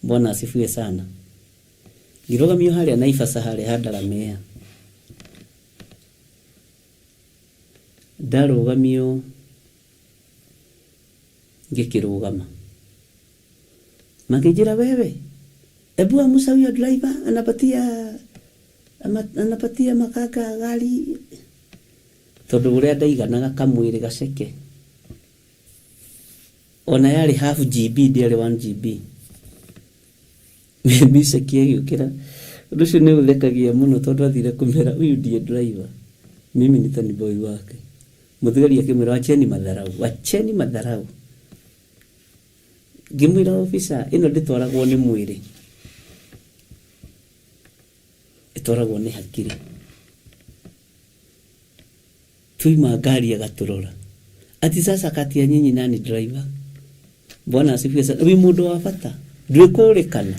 Bwana asifiwe sana. Ngĩrũgamio harĩa Naivasha harĩa ha Ndaramea. Ndarũgamio ngĩkĩrũgama. Makĩnjĩra wewe, ebu amsha huyo driver anapatia anapatia makanga gari tondũ ũrĩa ndaiganaga kamwĩrĩ gaceke ona yarĩ half GB ndĩarĩ 1 GB. Misheki agĩũkĩra ũndũ ũcio nĩ ũthekagia mũno tondũ athire kũmera huyu ndiye driver mimi ni tani boy wake. Mũthigari akĩmwĩra wacheni madharau, wacheni madharau. Ngĩmwĩra officer ĩno ndĩtwaragwo nĩ mwĩrĩ, ĩtwaragwo nĩ hakiri. Tuima ngari agatũrora ati sasa kati ya nyinyi nani driver? Bwana asifiwe sana. Wĩ mũndũ wa bata ndwĩkũrĩkana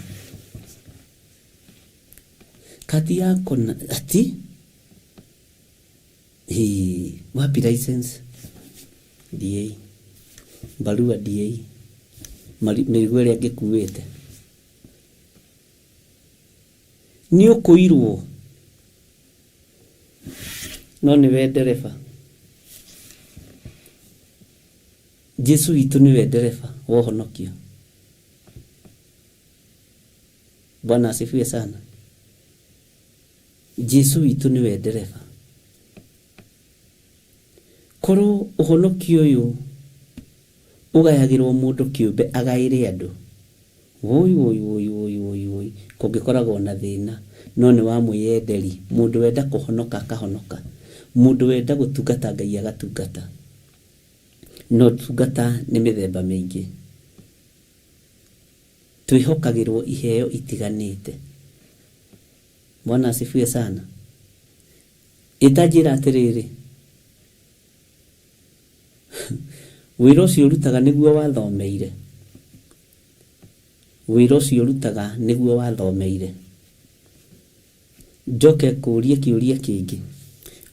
kati yako na ati hii wapi license DA barua DA mĩrigo ĩrĩa ngĩkuĩte nĩ ũkũirwo no nĩwe ndereba. Jesu witũ nĩwe ndereba wa ũhonokio. Bwana asifiwe sana. Jesu witũ nĩwe ndereba. Korwo ũhonokio ũyũ ũgayagĩrwo mũndũ kĩũmbe agaĩre andũ, wũi wũi wũi wũi wũi wũi, kũngĩkoragwo na thĩna. No nĩ wa mwĩyenderi, mũndũ wenda kũhonoka akahonoka, mũndũ wenda gũtungata Ngai agatungata. No tungata nĩ mĩthemba mĩingĩ. Twĩhokagĩrwo iheo itiganĩte. Bwana asifiwe sana. Ĩta njĩra atĩrĩrĩ, Wĩra ũcio ũrutaga nĩguo wathomeire? Wĩra ũcio ũrutaga nĩguo wathomeire? Njoke ngũrie kĩũria kĩngĩ,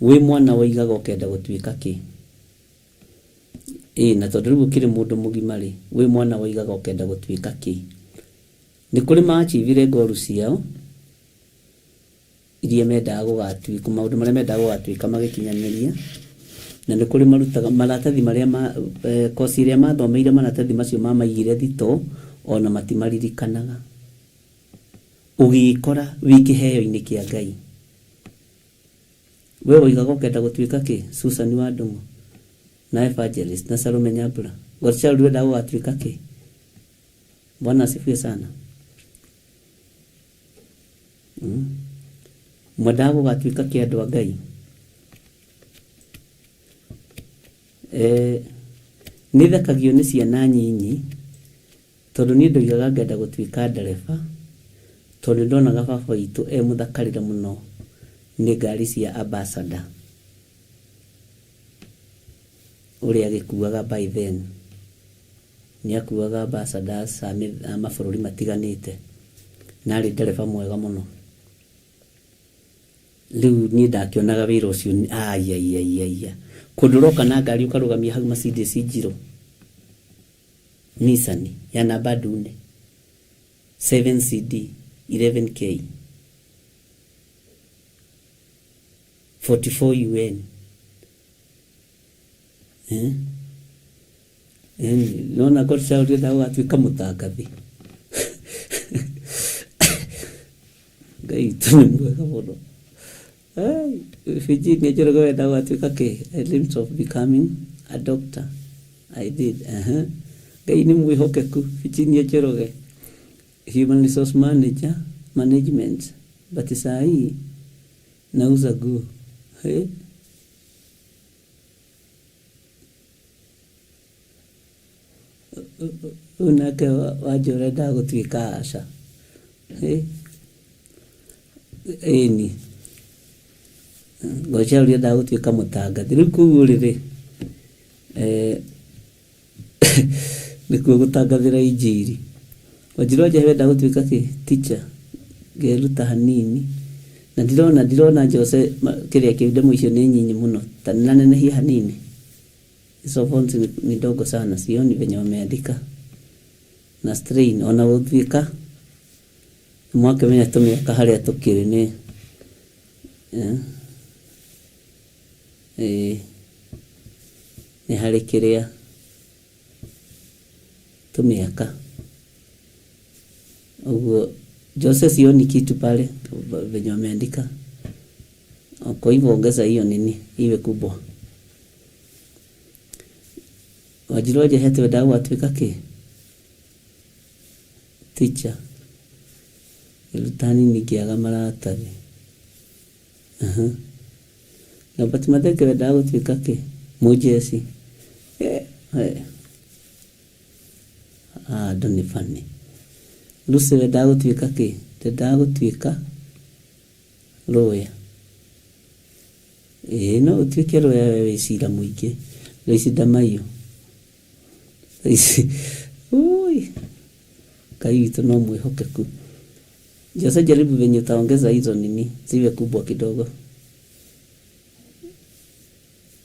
wĩ mwana woigaga ũkenda gũtuĩka kĩ? Ĩĩ na tondũ rĩu ũkĩrĩ mũndũ mũgima rĩ, wĩ mwana woigaga ũkenda gũtuĩka kĩ? Nĩ kũrĩ ma achievire goal ciao, iria mendaga gũgatuĩka, maũndũ marĩa mendaga gũgatuĩka magĩkinyanĩria, na nĩ kũrĩ marutaga maratathi marĩa ma, koci ĩrĩa mathomeire maratathi macio mamaigire thitoo, ona matimaririkanaga. Ũgĩĩkora wĩ kĩheo-inĩ kĩa Ngai. We woigaga ũkenda gũtuĩka kĩ? Susan wa Ndũng'ũ, na Evangelist, na Salome Nyambura. Godchild wendaga gũgatuĩka kĩ? Bwana asifiwe sana. Mm. Mwendaga gũgatuĩka kĩ andũ a Ngai? Eh, nĩ thekagio nĩ ciana nyinyi tondũ niĩ ndoigaga ngenda gũtuĩka ndereba tondũ nĩ ndonaga baba witũ e mũthakarĩre mũno nĩ ngari cia ambassador ũrĩa agĩkuaga by then. Nĩ akuaga ambassadors a mabũrũri matiganĩte na arĩ ndereba mwega mũno. Rĩu niĩ ndakĩonaga wĩra ũcio aiaiaiaia kũndũ ũroka na ngari ũkarũgamia hau Mercedes njirũ Nissan ya namba ndune 7CD 11K 44 UN Eh? Eh, nona korca ũrenda gũgatuĩka mũtangathi Ngai witũ nĩ mwega mũno. Hey, Virginia Njoroge wenda gũgatuĩka kĩ? I dreamt of becoming a doctor. I did. Uh-huh. Ngai nĩ mwĩhokeku. Virginia Njoroge, human resource manager, management. But saa hii nauza nguo. Hey. Ũyũ nake Wanjũ endaga gũtuĩka aca. Ĩni. Ngoca ũrĩa endaga gũtuĩka mũtangathi. Rĩu kũu ũrĩ rĩ, nĩkuo gũtangathĩra injiri. Wanjirũ wa Njehe wendaga gũtuĩka kĩ? Teacher. Ngeruta hanini. Na ndirona ndirona Jose kĩrĩa kĩu ndemwa icio nĩ nyinyi mũno. Ta nanenehie hanini. Hizo fonts ni ndogo sana, sioni venye wameandika. Na strain, ona gũtuĩka mwakĩmenya tũmĩaka harĩa tũkĩrĩ nĩ eh, nĩ harĩ kĩrĩa tũmĩaka ũguo Jose sioni kitu pale venye wameandika. Kwa hivyo ongeza hiyo nini iwe kubwa. Wanjirũ wa Njehe twendaga gũgatuĩka kĩ? Teacher. Ngĩruta hanini ngĩaga maratathi. Aha. Robert Mathenge wendaga gũtuĩka kĩ? Mũjeci. Eh, eh. Ah, andũ nĩ funny. Lucy wendaga gũtuĩka kĩ? Ndendaga gũtuĩka lawyer. Ĩĩ no ũtuĩke lawyer we wĩ cira mũingĩ. Loici Ndamaiyũ. Loici, ui, Ngai witũ no mwĩhokeku. Jose jaribu venye utaongeza hizo nini ziwe kubwa kidogo.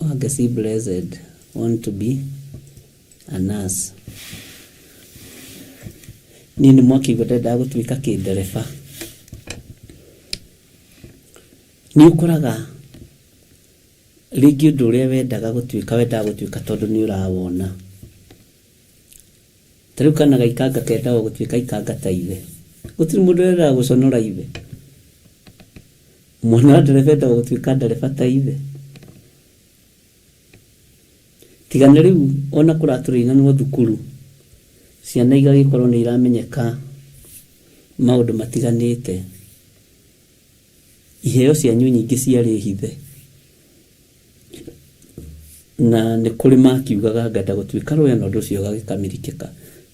Wangeci blessed want to be a nurse. Niĩ nĩ mwakĩigua ndendaga gũtuĩka kĩndereba. Nĩ ũkoraga rĩngĩ ũndũ ũrĩa wendaga gũtuĩka wendaga gũtuĩka tondũ nĩ ũrawona. Ta rĩu kana ga ikanga kendaga gũtuĩka ikanga ta ithe. Gũtirĩ mũndũ wendaga gũconora ithe. Mwana wa ndereba endaga gũtuĩka ndereba ta ithe. Tiga nĩ rĩu ona kũratũrĩinanwo thukuru, ciana igagĩkorwo nĩ iramenyeka maũndũ matiganĩte. Iheo cianyu nyingĩ ciarĩ hithe. Na nĩ kũrĩ makiugaga ngenda gũtuĩka lawyer na ũndũ ũcio ũgagĩkamirikĩka.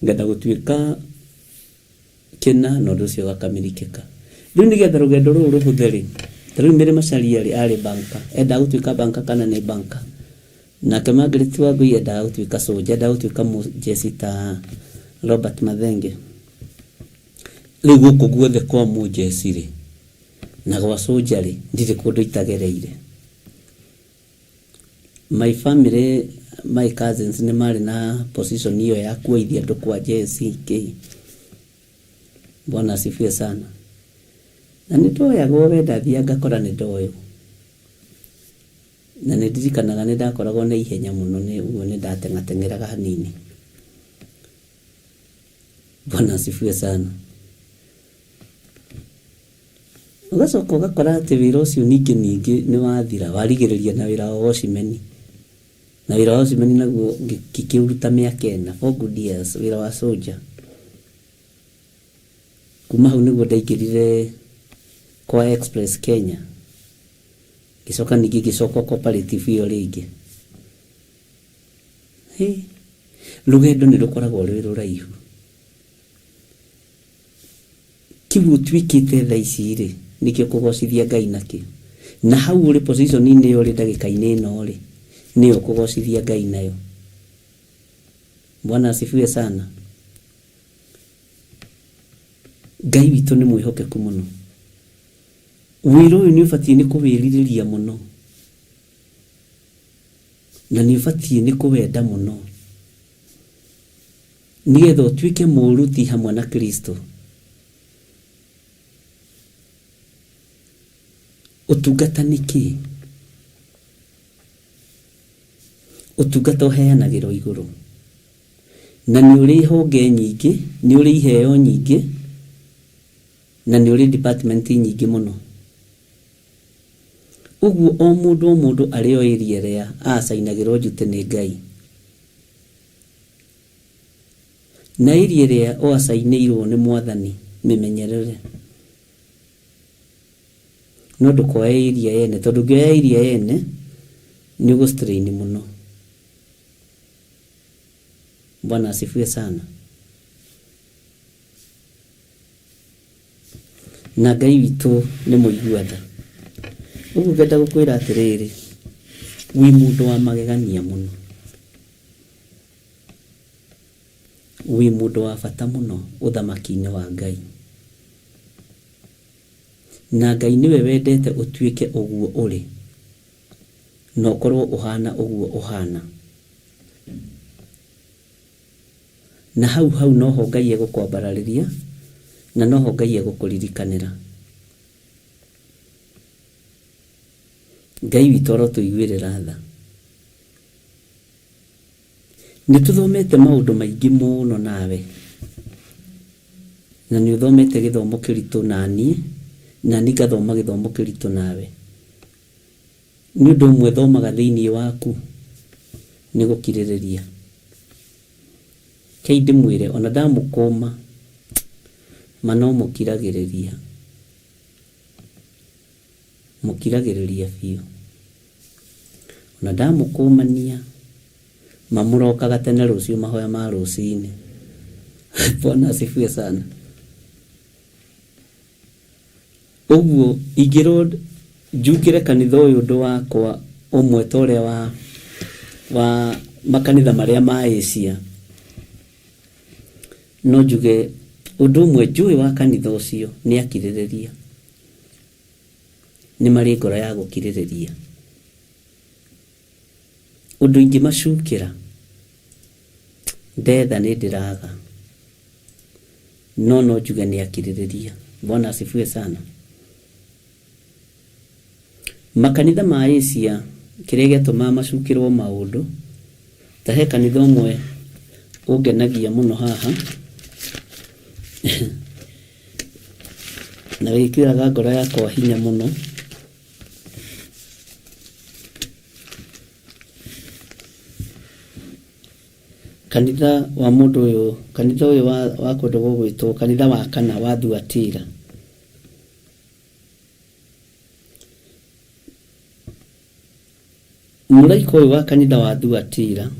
Ngenda gũtuĩka kĩna na ũndũ ũcio ũgakamirikĩka. Rĩu nĩgetha rũgendo rũrũ rũhũthe rĩ, ta rĩu Mary Macharia rĩ, arĩ banker. Endaga gũtuĩka banker kana nĩ banker? Nake Margaret Wangui endaga gũtuĩka soldier, endaga gũtuĩka mũjeci ta Robert Mathenge. Rĩu gũkũ guothe kwa mũjeci rĩ, na gwa soldier rĩ, ndirĩ kũndũ itagereire. My family, my cousins nĩ marĩ na position ĩyo ya kuoithia andũ kwa jeci kĩ. Bwana asifiwe sana. Na nĩ ndoyagwo we ndathiaga ngakora nĩ ndoywo. Na nĩ ndirikanaga nĩ ndakoragwo na ihenya mũno nĩ ũguo nĩ ndateng'ateng'eraga hanini. Bwana asifiwe sana. Ũgacoka ũgakora atĩ wĩra ũcio ningĩ ningĩ nĩ wathira, warigĩrĩria na wĩra wa watchman. Na wĩra wa watchman naguo ngĩkĩũruta mĩaka ĩna, four good years, wĩra wa soldier. Kuma hau nĩguo ndaingĩrire kwa Express Kenya. Ngĩcoka ningĩ ngĩcoka cooperative ĩyo rĩngĩ. Hĩ, rũgendo nĩ rũkoragwo rwĩ rũraihu. Kĩu ũtuĩkĩte thaa ici rĩ, nĩkĩo kũgocithia Ngai nakĩo. Na hau ũrĩ position-inĩ ĩyo ũrĩ ndagĩka-inĩ ĩno rĩ, nĩyo ũkũgocithia Ngai nayo. Bwana asifiwe sana. Ngai witũ nĩ mwĩhokeku mũno. Wĩra ũyũ nĩ ũbatiĩ nĩ kũwĩrirĩria mũno. Na nĩ ũbatiĩ nĩ kũwenda mũno. Nĩgetha ũtuĩke mũruti hamwe na Kristo. Ũtungata nĩ kĩĩ? Ũtungata ũheanagĩrwo igũrũ. Na nĩ ũrĩ honge nyingĩ, nĩ ũrĩ iheo nyingĩ, na nĩ ũrĩ department nyingĩ mũno. Ũguo o mũndũ o mũndũ arĩ o area ĩrĩa acainagĩrwo duty nĩ Ngai. Na area ĩrĩa ũacainĩirwo nĩ Mwathani mĩmenyerere. No ndũkoe area yene tondũ ũngĩoya area yene nĩ ũgũ strain mũno. Bwana asifiwe sana. Na Ngai witũ nĩ mũigua tha. Ũguo ngenda gũkwĩra atĩrĩrĩ, wĩ mũndũ wa magegania mũno. Wĩ mũndũ wa bata mũno ũthamaki-inĩ wa Ngai. Na Ngai nĩwe wendete ũtuĩke ũguo ũrĩ, na ũkorwo ũhana ũguo ũhana. Na hau hau noho Ngai egũkwambararĩria, na noho Ngai egũkũririkanĩra. Ngai witũ arotũiguĩrĩra tha. Nĩ tũthomete maũndũ maingĩ mũno nawe, na nĩ ũthomete gĩthomo kĩritũ naniĩ, naniĩ ngathoma gĩthomo kĩritũ nawe. Nĩ ũndũ ũmwe thomaga thĩinĩ waku nĩ gũkirĩrĩria. Rekei ndĩmwĩre ona ndamũkũma, ma no mũkiragĩrĩria, mũkiragĩrĩria biũ. Ona ndamũkũmania, ma mũrokaga tene rũciũ mahoya ma rũcinĩ. Bwana asifiwe sana. Ũguo ingĩrwo njungĩre kanitha ũyũ ũndũ wakwa ũmwe ta ũrĩa wa, wa makanitha marĩa ma Asia, no njuge ũndũ ũmwe njũĩ wa kanitha ũcio nĩ akirĩrĩria. Nĩ marĩ ngoro ya gũkirĩrĩria. Ũndũ ingĩmacukĩra, ndetha nĩ ndĩraga, no no njuge nĩ akirĩrĩria. Bwana asifiwe sana. Makanitha ma Asia kĩrĩa gĩatũmaga macukĩrwo maũndũ, ta he kanitha ũmwe ũngenagia mũno haha, na wĩkĩraga ngoro yakwa hinya mũno. Kanitha wa mũndũ ũyũ, kanitha ũyũ wa, wa kũndũ gũgwĩtwo kanitha wa kana wa Thuatira. Mũraika ũyũ wa kanitha wa Thuatira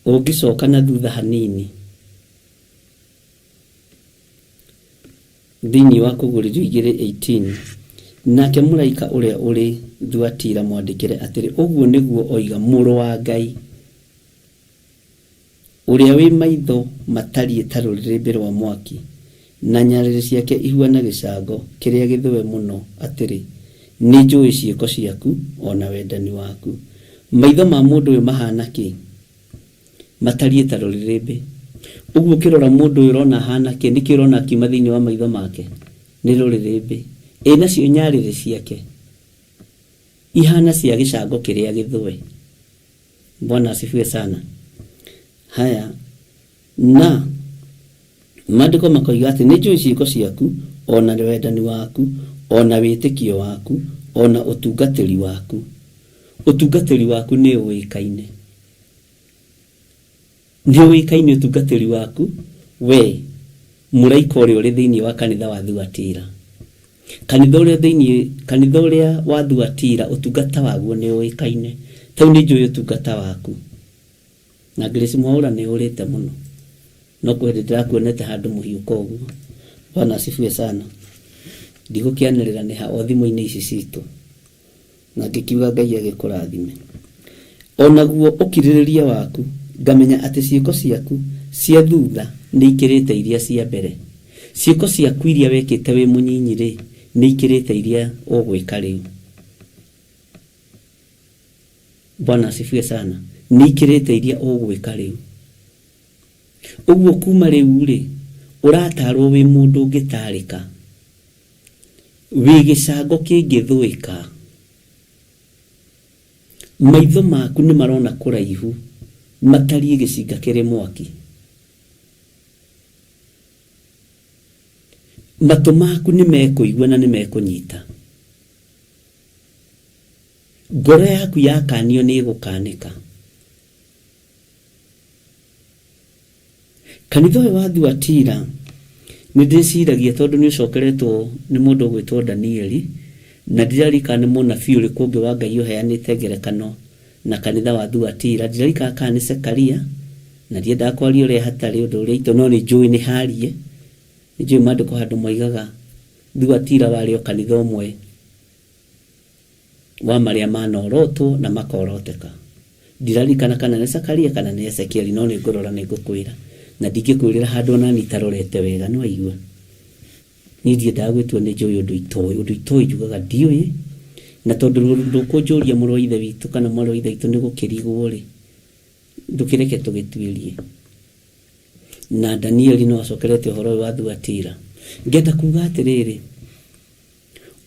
ũngĩcoka na thutha hanini Thĩinĩ wa Kũguũrĩrio 2:18, Nake mũraika ũrĩa ũrĩ Thuatira mwandĩkĩre atĩrĩ, Ũguo nĩguo oiga Mũrũ wa Ngai, ũrĩa wĩ maitho matariĩ ta rũrĩrĩmbĩ rwa mwaki, na nyarĩrĩ ciake ihuana gĩcango kĩrĩa gĩthũe mũno, atĩrĩ, Nĩnjũĩ ciĩko ciaku, o na wendani waku. Maitho ma mũndũ ũyũ mahaana kĩ? Matariĩ ta rũrĩrĩmbĩ. Ũguo ũkĩrora mũndũ ũyũ ũrona ahana kĩ? Nĩkĩ ũrona akiuma thĩinĩ wa maitho make? Nĩ rũrĩrĩmbĩ. Ĩ nacio nyarĩrĩ ciake? Ihana cia gĩcango kĩrĩa gĩthũe. Bwana asifiwe sana. Haya, na maandĩko makoiga atĩ nĩ njũĩ ciĩko ciaku, o na wendani waku, o na wĩtĩkio waku, o na ũtungatĩri waku. Ũtungatĩri waku nĩ ũĩkaine. Nĩ ũĩkaine ũtungatĩri waku, we mũraika ũrĩa ũrĩ thĩinĩ wa kanitha wa Thuatira. Kanitha ũrĩa thĩinĩ, kanitha ũrĩa wa Thuatira, ũtungata waguo nĩ ũĩkaine. Tau nĩ njũĩ ũtungata waku. Na Grace Mwaũra nĩ ũrĩte mũno. No kwĩ hĩndĩ ndĩrakuonete handũ mũhiũka ũguo. Bwana asifiwe sana. Ndigũkĩanĩrĩra nĩ ha o thimũ-inĩ ici citũ. Na ngĩkiuga Ngai agĩkũrathime. O naguo ũkirĩrĩria waku, ngamenya atĩ ciĩko ciaku cia thutha nĩikĩrĩte iria cia mbere. Ciĩko ciaku iria wekĩte wĩ mũnyinyi-rĩ, nĩikĩrĩte iria ũgwĩka rĩu. Bwana asifiwe sana. Nĩikĩrĩte iria ũgwĩka rĩu. Ũguo kuma rĩu-rĩ, ũratarwo wĩ mũndũ ũngĩtarĩka. Wĩ gĩcango kĩngĩthũĩka. Maitho maku nĩ marona kũraihu, matariĩ gĩcinga kĩrĩ mwaki. Matũ maku nĩ mekũigua na nĩ mekũnyita. Ngoro yaku yakanio nĩ ĩgũkanĩka. Kanitha ũyũ wa Thuatira nĩ ndĩciragia tondũ nĩ ũcokeretwo nĩ mũndũ ũgwĩtwo Danieli, na ndiririkana nĩ mũnabii ũrĩkũ ũngĩ wa Ngai ũheanĩte ngerekano na kanitha wa Thuatira. Ndiririkana kana nĩ Zekaria, na ndiendaga kwaria ũrĩa hatarĩ ũndũ ũrĩa itũ, no nĩ njũĩ nĩ harie. Nĩ njũĩ maandĩko handũ moigaga Thuatira warĩ o kanitha ũmwe wa marĩa manorotwo na makoroteka. Ndiraririkana kana nĩ Zakaria kana nĩ Ezekieli, no nĩ ngũrora nĩ ngũkwĩra. Na ndingĩkwĩrĩra handũ ona niĩ itarorete wega, nĩ waigua? Niĩ ndiendaga gwĩtua nĩ njũĩ ũndũ itoĩ, ũndũ itoĩ njugaga ndiũĩ, na tondũ ndũkũnjũria mũrũ wa ithe witũ kana mwarĩ wa ithe witũ nĩ gũkĩrigwo rĩ, ndũkĩreke tũgĩtuĩrie. Na Danieli no acokerete ũhoro ũyũ wa Thuatira. Ngenda kuga atĩrĩrĩ,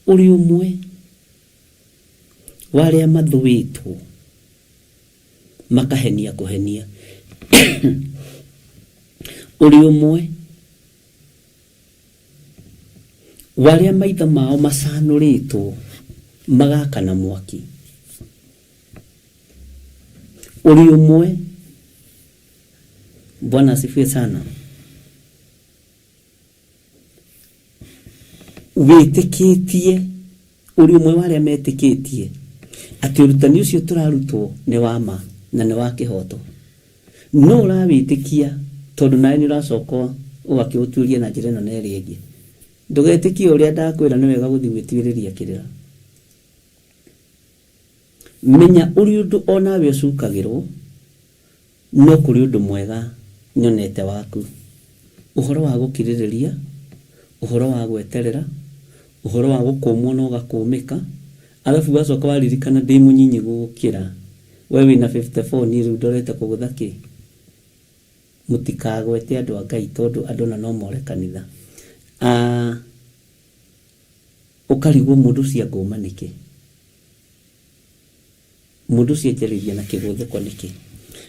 ũrĩ ũmwe wa arĩa mathũĩtwo makahenia kũhenia. Ũrĩ ũmwe wa arĩa maitho mao macanũrĩtwo magakana mwaki. Ũrĩ ũmwe, Bwana asifiwe sana, wĩtĩkĩtie, ũrĩ ũmwe wa arĩa metĩkĩtie atĩ ũrutani ũcio tũrarutwo nĩ wa ma na nĩ wa kĩhooto. No ũrawĩtĩkia tondũ nawe nĩ ũracoka ũgakĩũtuĩria na njĩra ĩno na ĩrĩa ĩngĩ. Ndũgetĩkie ũrĩa ndakwĩra, nĩ wega gũthiĩ gwĩtuĩrĩria kĩrĩra. Menya ũrĩ ũndũ o nawe ũcukagĩrwo, no kũrĩ ũndũ mwega nyonete waku. Ũhoro wa gũkirĩrĩria, ũhoro wa gweterera, ũhoro wa gũkũmwo na ũgakũmĩka, arabu wacoka waririkana ndĩ mũnyinyi gũgũkĩra, we wĩna 54 niĩ rĩu ndorete kũgũtha kĩ? Mũtikagwete andũ a Ngai tondũ andũ ona no more kanitha. Ah, ũkarigwo mũndũ ũcio angũma nĩkĩ? Mũndũ ũcio anjarĩria na kĩgũthũko nĩkĩ?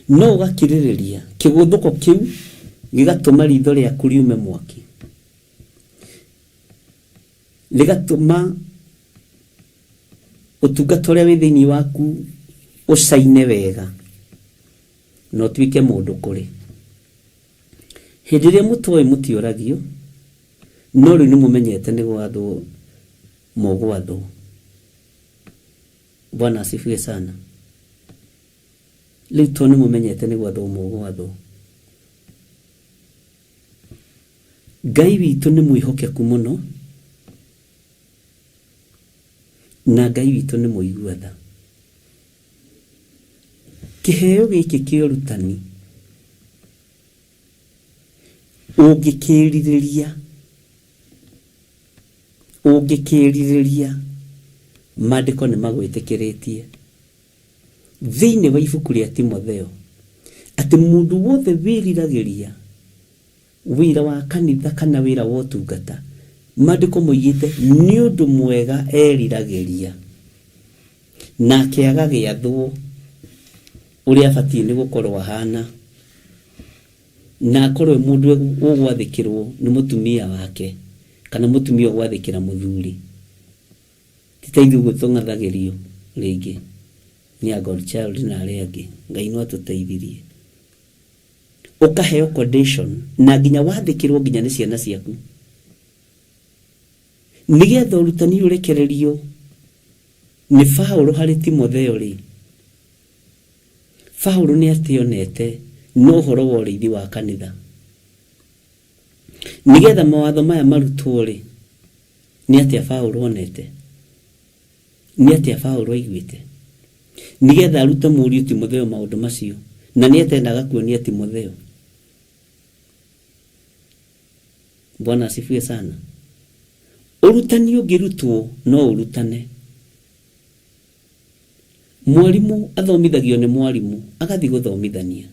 No ũgakirĩrĩria, kĩgũthũko kĩu gĩgatũma ritho rĩaku riume mwaki, rĩgatũma ũtungata ũrĩa wĩ thĩinĩ waku ũcaine wega na ũtuĩke mũndũ kũrĩ. Hĩndĩ ĩrĩa mũtoĩ mũtioragio, no rĩu nĩmũmenyete nĩ gwathwo mũgwathwo. Bwana asifiwe sana. Rĩu to nĩmũmenyete nĩ gwathwo mũgwathwo. Ngai witũ nĩ mwĩhokeku mũno. Na Ngai witũ nĩ mũigua tha. Kĩheo gĩkĩ kĩa ũrutani ũngĩkĩrirĩria, ũngĩkĩrirĩria, maandĩko nĩ magwĩtĩkĩrĩtie thĩinĩ wa ibuku rĩa Timotheo atĩ mũndũ wothe wĩriragĩria wĩra wa kanitha kana wĩra wa ũtungata, maandĩko moigĩte nĩ ũndũ mwega eriragĩria, nake agagĩathwo ũrĩa abatiĩ nĩ gũkorwo ahana, na akorwo e mũndũ ũgwathĩkĩrwo nĩ mũtumia wake kana mũtumia ũgwathĩkĩra mũthuri. Ti ta ithuĩ ũguo tũng'athagĩrio rĩngĩ nĩ a God child na arĩa angĩ. Ngai no atũteithirie. Ũkaheo condition na nginya wathĩkĩrwo nginya nĩ ciana ciaku, nĩgetha ũrutani ũrekererio nĩ Paũlũ harĩ Timotheo rĩ, Paũlũ nĩ atĩonete na ũhoro wa ũrĩithi wa kanitha. Nĩgetha mawatho maya marutwo rĩ, nĩ atĩa Paũlũ onete? Nĩ atĩa Paũlũ aiguĩte? Nĩgetha arute mũriũ Timotheo maũndũ macio, na nĩ atendaga kuonia Timotheo. Bwana asifiwe sana. Ũrutani ũngĩrutwo no ũrutane. Mwarimũ athomithagio nĩ mwarimũ, agathiĩ gũthomithania.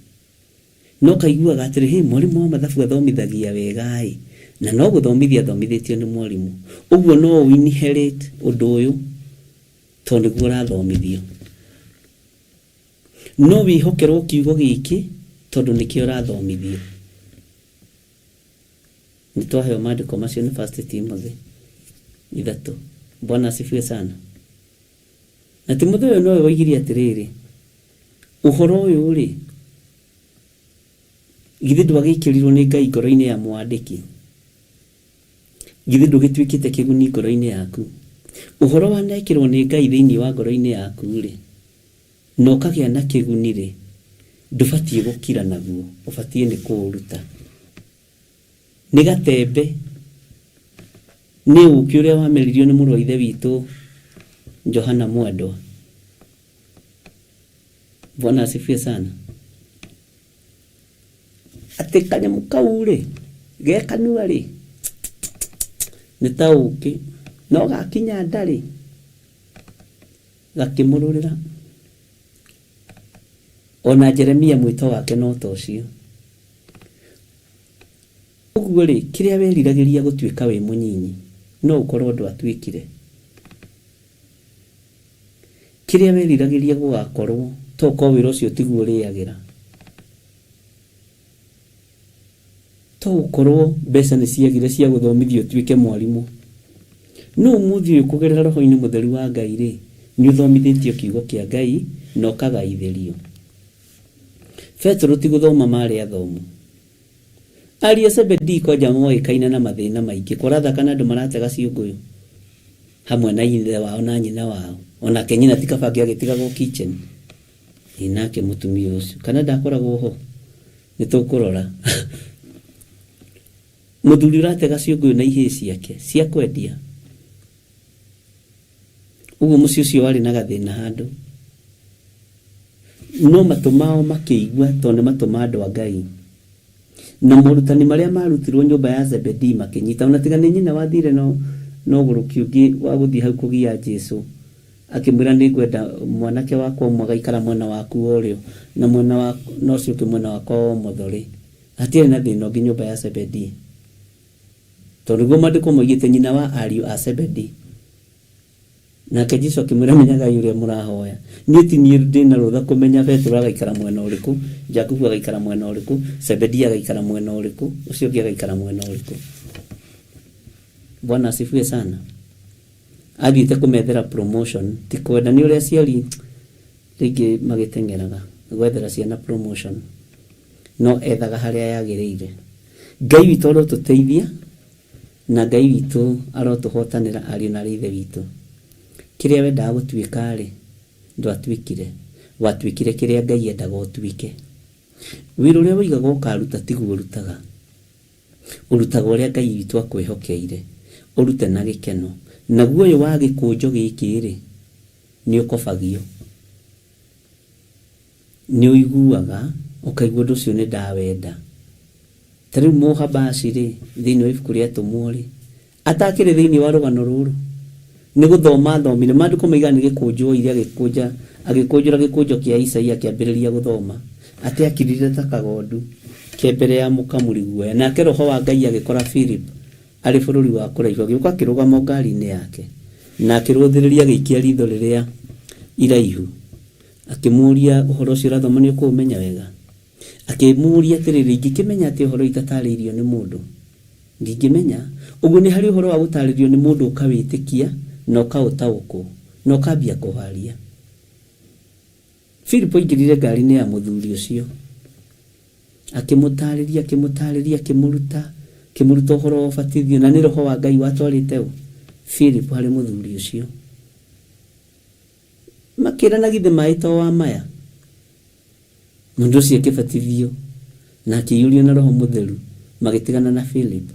Na ũkaiguaga atĩrĩ, hĩ, mwarimũ wa mathabu athomithagia wega-ĩ, na no gũthomithia athomithĩtio nĩ mwarimũ. Ũguo no ũ inherit ũndũ ũyũ tondũ nĩguo ũrathomithio. No wĩhokerwo kiugo gĩkĩ tondũ nĩkĩo ũrathomithio. Nĩ twaheo maandĩko macio nĩ First Timothy 3. Bwana asifiwe sana. Na Timotheo ũyũ nowe woigire atĩrĩrĩ, ũhoro ũyũ rĩ, githĩ ndwagĩkĩrirwo nĩ Ngai ngoro-inĩ ya mwandĩki? Githĩ ndũgĩtuĩkĩte kĩguni ngoro-inĩ yaku? Ũhoro wanekĩrwo nĩ Ngai thĩinĩ wa ngoro-inĩ yaku rĩ, na ũkagĩa na kĩguni rĩ, ndũbatiĩ gũkira naguo, ũbatiĩ nĩ kũũruta. Nĩ gatembe, nĩ ũkĩ ũrĩa wameririo nĩ mũrũ wa ithe witũ Johana Mwendwa. Bwana asifiwe sana. Atĩ kanyamũ kau rĩ, ge kanua rĩ, nĩ ta ũkĩ, no gakinya nda rĩ, gakĩmũrũrĩra. Ona Jeremia mwĩto wake no ta ũcio. Ũguo rĩ, kĩrĩa weriragĩria gũtuĩka wĩ mũnyinyi, no ũkorwo ndwatuĩkire. Kĩrĩa weriragĩria gũgakorwo, to ũkorwo wĩra ũcio tiguo ũrĩagĩra. To gũkorwo mbeca nĩ ciagire cia gũthomithio ũtuĩke mwarimũ. No ũmũthĩ ũyũ kũgerera Roho-inĩ Mũtheru wa Ngai rĩ, nĩ ũthomithĩtio kiugo kĩa Ngai na ũkagaithĩrio. Petero ti gũthoma marĩ athomu. Ariũ a Zebedii kwanja moĩkaine na mathĩna maingĩ. Kũrathaka na andũ maratega ciũngũyũ hamwe na ithe wao na nyina wao. Onake nyina ti kaba angĩagĩtigagwo kitchen. Ĩ nake mũtumia ũcio kana ndakoragwo ho? Nĩ tũkũrora. Mũthuri ũratega ciũngũyũ na ihĩĩ ciake cia kwendia. Ũguo mũciĩ ũcio warĩ na gathĩna handũ. No matũ mao makĩigua tondũ nĩ matũ ma andũ a Ngai. Na morutani marĩa marutirwo nyũmba ya Zebedii makĩnyita. Ona tiga nĩ nyina wathire na ũgũrũki ũngĩ wa gũthiĩ hau kũgia Jesu, akĩmwĩra nĩ ngwenda mwanake wakwa ũmwe agaikara mwena waku wa ũrĩo na mwena wa na ũcio ũngĩ mwena wakwa wa ũmotho rĩ, hatiarĩ na thĩna ũngĩ nyũmba ya Zebedii. Tondũ nĩguo maandĩko moigĩte, nyina wa ariũ a Zebedii. Nake Jesu akĩmwĩra, Menyagai ũrĩa mũrahoya. Niĩ ti niĩ ndĩ na rũtha kũmenya Petero agaikara mwena ũrĩkũ, Jakubu agaikara mwena ũrĩkũ, Zebedii agaikara mwena ũrĩkũ, ũcio ũngĩ agaikara mwena ũrĩkũ. Bwana asifiwe sana. Athiĩte kũmethera promotion, ti kwenda. Nĩ ũrĩa aciari rĩngĩ magĩteng'eraga gwethera ciana promotion, no ethaga harĩa yagĩrĩire. Ngai witũ arotũteithia. Na Ngai witũ arotũhootanĩra ariũ na aarĩ a Ithe witũ. Kĩrĩa wendaga gũtuĩka-rĩ, ndwatuĩkire. Watuĩkire kĩrĩa Ngai endaga ũtuĩke. Wĩra ũrĩa woigaga ũkaruta tiguo ũrutaga. Ũrutaga ũrĩa Ngai witũ akwĩhokeire. Ũrute na gĩkeno. Naguo ũyũ wa gĩkũnjo gĩkĩ-rĩ, nĩ ũkobagio. Nĩ ũiguaga ũkaigua ũndũ ũcio nĩ ndawenda. Ta rĩu Mũhabashi-rĩ, thĩinĩ wa ibuku rĩa Atũmwo-rĩ, atakĩrĩ thĩinĩ wa rũgano rũrũ, nĩ gũthoma athomire. Maandĩko moigaga nĩ gĩkũnjo oire agĩkũnja, agĩkũnjũra gĩkũnjo kĩa Isaia akĩambĩrĩria gũthoma, atĩ akirire ta kagondu ke mbere ya mũkamuri guoya. Nake Roho wa Ngai agĩkora Philip arĩ bũrũri wa kũraihu, agĩũka akĩrũgama o ngari-inĩ yake, na akĩrũthĩrĩria agĩikia riitho rĩrĩa iraihu, akĩmũũria, Ũhoro ũcio ũrathoma nĩ ũkũũmenya wega? Akĩmũũria atĩrĩrĩ, Ingĩkĩmenya atĩa ũhoro itatarĩirio nĩ mũndũ? Ndingĩmenya. Ũguo nĩ harĩ ũhoro wa gũtarĩrio nĩ mũndũ ũkawĩtĩkia na ũkaũtaũkwo, na ũkambia kũwaria. Filipu aingĩrire ngari-inĩ ya mũthuri ũcio, akĩmũtarĩria, akĩmũtarĩria, akĩmũruta, akĩmũruta ũhoro wa ũbatithio, na nĩ Roho wa Ngai watwarĩte ũ? Filipu harĩ mũthuri ũcio. Makĩrana githĩ maĩ to wa maya? Mũndũ ũcio akĩbatithio na akĩiyũrio na Roho Mũtheru, magĩtigana na Philip.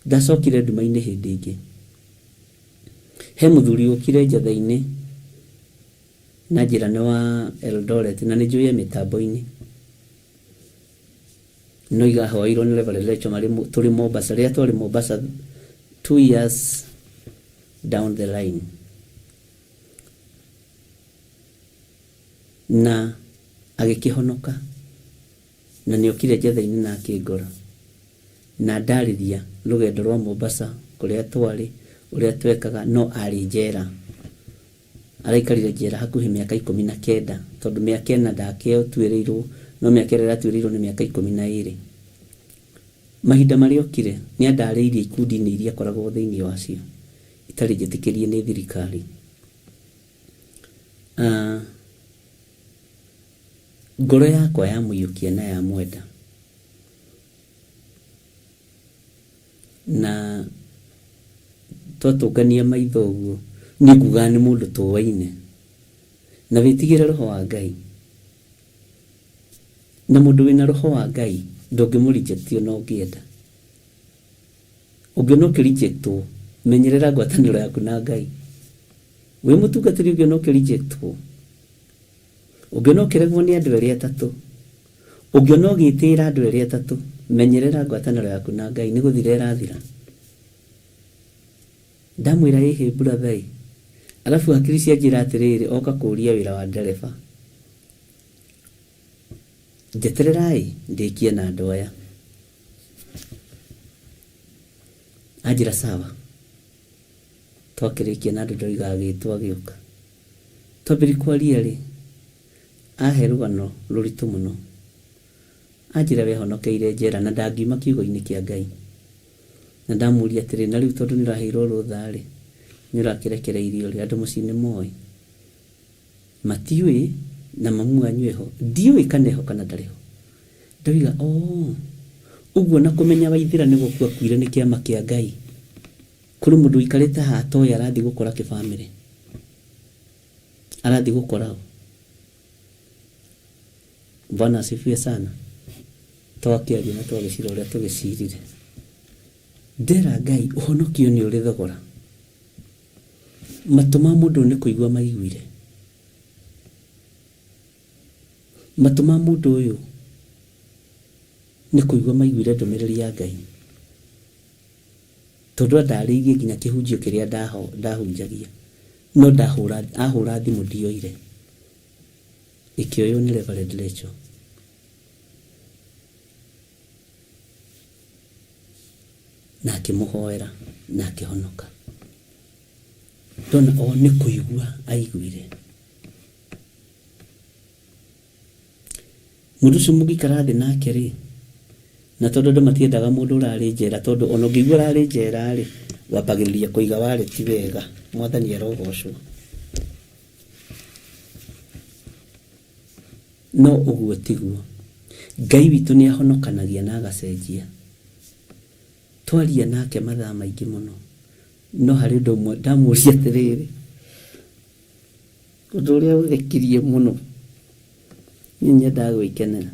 Ndacokire nduma-inĩ hĩndĩ ĩngĩ. He mũthuri ũkire njatha-inĩ na njĩra nĩ wa Eldoret na nĩ njũĩ e mĩtambo-inĩ. No iga ahoeirwo nĩ Reverend Rachel marĩ tũrĩ Mombasa, rĩrĩa twarĩ Mombasa 2 years down the line. Na agĩkĩhonoka na nĩokire njetha-inĩ na akĩngora na ndarĩria rũgendo rwa Mombasa kũrĩa twarĩ ũrĩa twekaga no arĩ njera. Araikarire njera hakuhĩ mĩaka 19 tondũ mĩaka 4 ndakĩtuĩrĩirwo no mĩaka ĩrĩa ĩratuĩrĩirwo nĩ mĩaka 12. Mahinda marĩa okire nĩ andarĩirie ikundi-inĩ iria akoragwo thĩinĩ wacio itarĩ njĩtĩkĩrie nĩ thirikari. Ngoro yakwa yamũiyũkia na yamwenda. Na twatũngania maitho ũguo, niĩ ngugaga nĩ mũndũ tũwaine. Na wĩtigĩre roho wa Ngai. Na mũndũ wĩna roho wa Ngai ndũngĩmũ reject ona ũngĩenda. Ũngĩona ũkĩ rejectwo, menyerera ngwatanĩro yaku na Ngai. Wĩ mũtungatĩri ũngĩona ũkĩ rejectwo, ũngĩona ũkĩregwo nĩ andũ erĩ atatũ, ũngĩona ũgĩtĩĩra andũ erĩ atatũ, menyerera ngwatanĩro yaku na Ngai, nĩ gũthira ĩrathira. Ndamwĩra ĩhĩ brother ĩ, arabu hakiri cianjĩra atĩrĩrĩ, oka kũria wĩra wa ndereba. Njetererai ndĩkie na andũ aya. Anjĩra sawa. Twakĩrĩkia na andũ ndoiga agĩtwo agĩũka. Twambĩrĩria kwaria rĩ, ahe rũgano rũritũ mũno. Anjĩra we ahonokeire njera na ndangiuma kiugo-inĩ kĩa Ngai. Na ndamũria atĩrĩ, na rĩu tondũ nĩ ũraheirwo rũtha rĩ, nĩ ũrakĩrekereirio rĩ, andũ mũciĩ nĩ moĩ? Matiũĩ na mamu wanyu eho? Ndiũĩ kana eho kana ndarĩ ho. Ndoiga, oo, ũguo na kũmenya Waithĩra nĩ gũkua akuire nĩ kĩama kĩa Ngai. Kũrĩ mũndũ ũikarĩte haha atoĩ arathiĩ gũkora kĩ famĩlĩ. Arathiĩ gũkora ũ? Bwana asifiwe sana. Twakĩaria na twagĩcira ũrĩa tũgĩcirire. Ndera Ngai ũhonokio nĩ ũrĩ thogora. Matũ ma mũndũ ũyũ nĩ kũigua maiguire. Matũ ma mũndũ ũyũ nĩ kũigua maiguire ndũmĩrĩri ya Ngai. Tondũ andarĩirie nginya kĩhunjio kĩrĩa ndahunjagia. No ndahũra ahũra thimũ ndioire. Ĩkĩoywo nĩ Reverend Rachel. Na akĩmũhoera na akĩhonoka. Ndona o nĩ kũigua aiguire. Mũndũ ũcio mũngĩikara thĩ nake rĩ, na tondũ andũ matiendaga mũndũ ũrarĩ njera, tondũ ona ũngĩigua ũrarĩ njera rĩ, wambagĩrĩria kũiga wareti wega. Mwathani arogocwo. No ũguo tiguo. Ngai witũ nĩ ahonokanagia na agacenjia. Twaria nake mathaa maingĩ mũno, no harĩ ũndũ ũmwe ndamũria atĩrĩrĩ, ũndũ ũrĩa ũthekirie mũno, niĩ nyendaga gwĩkenera.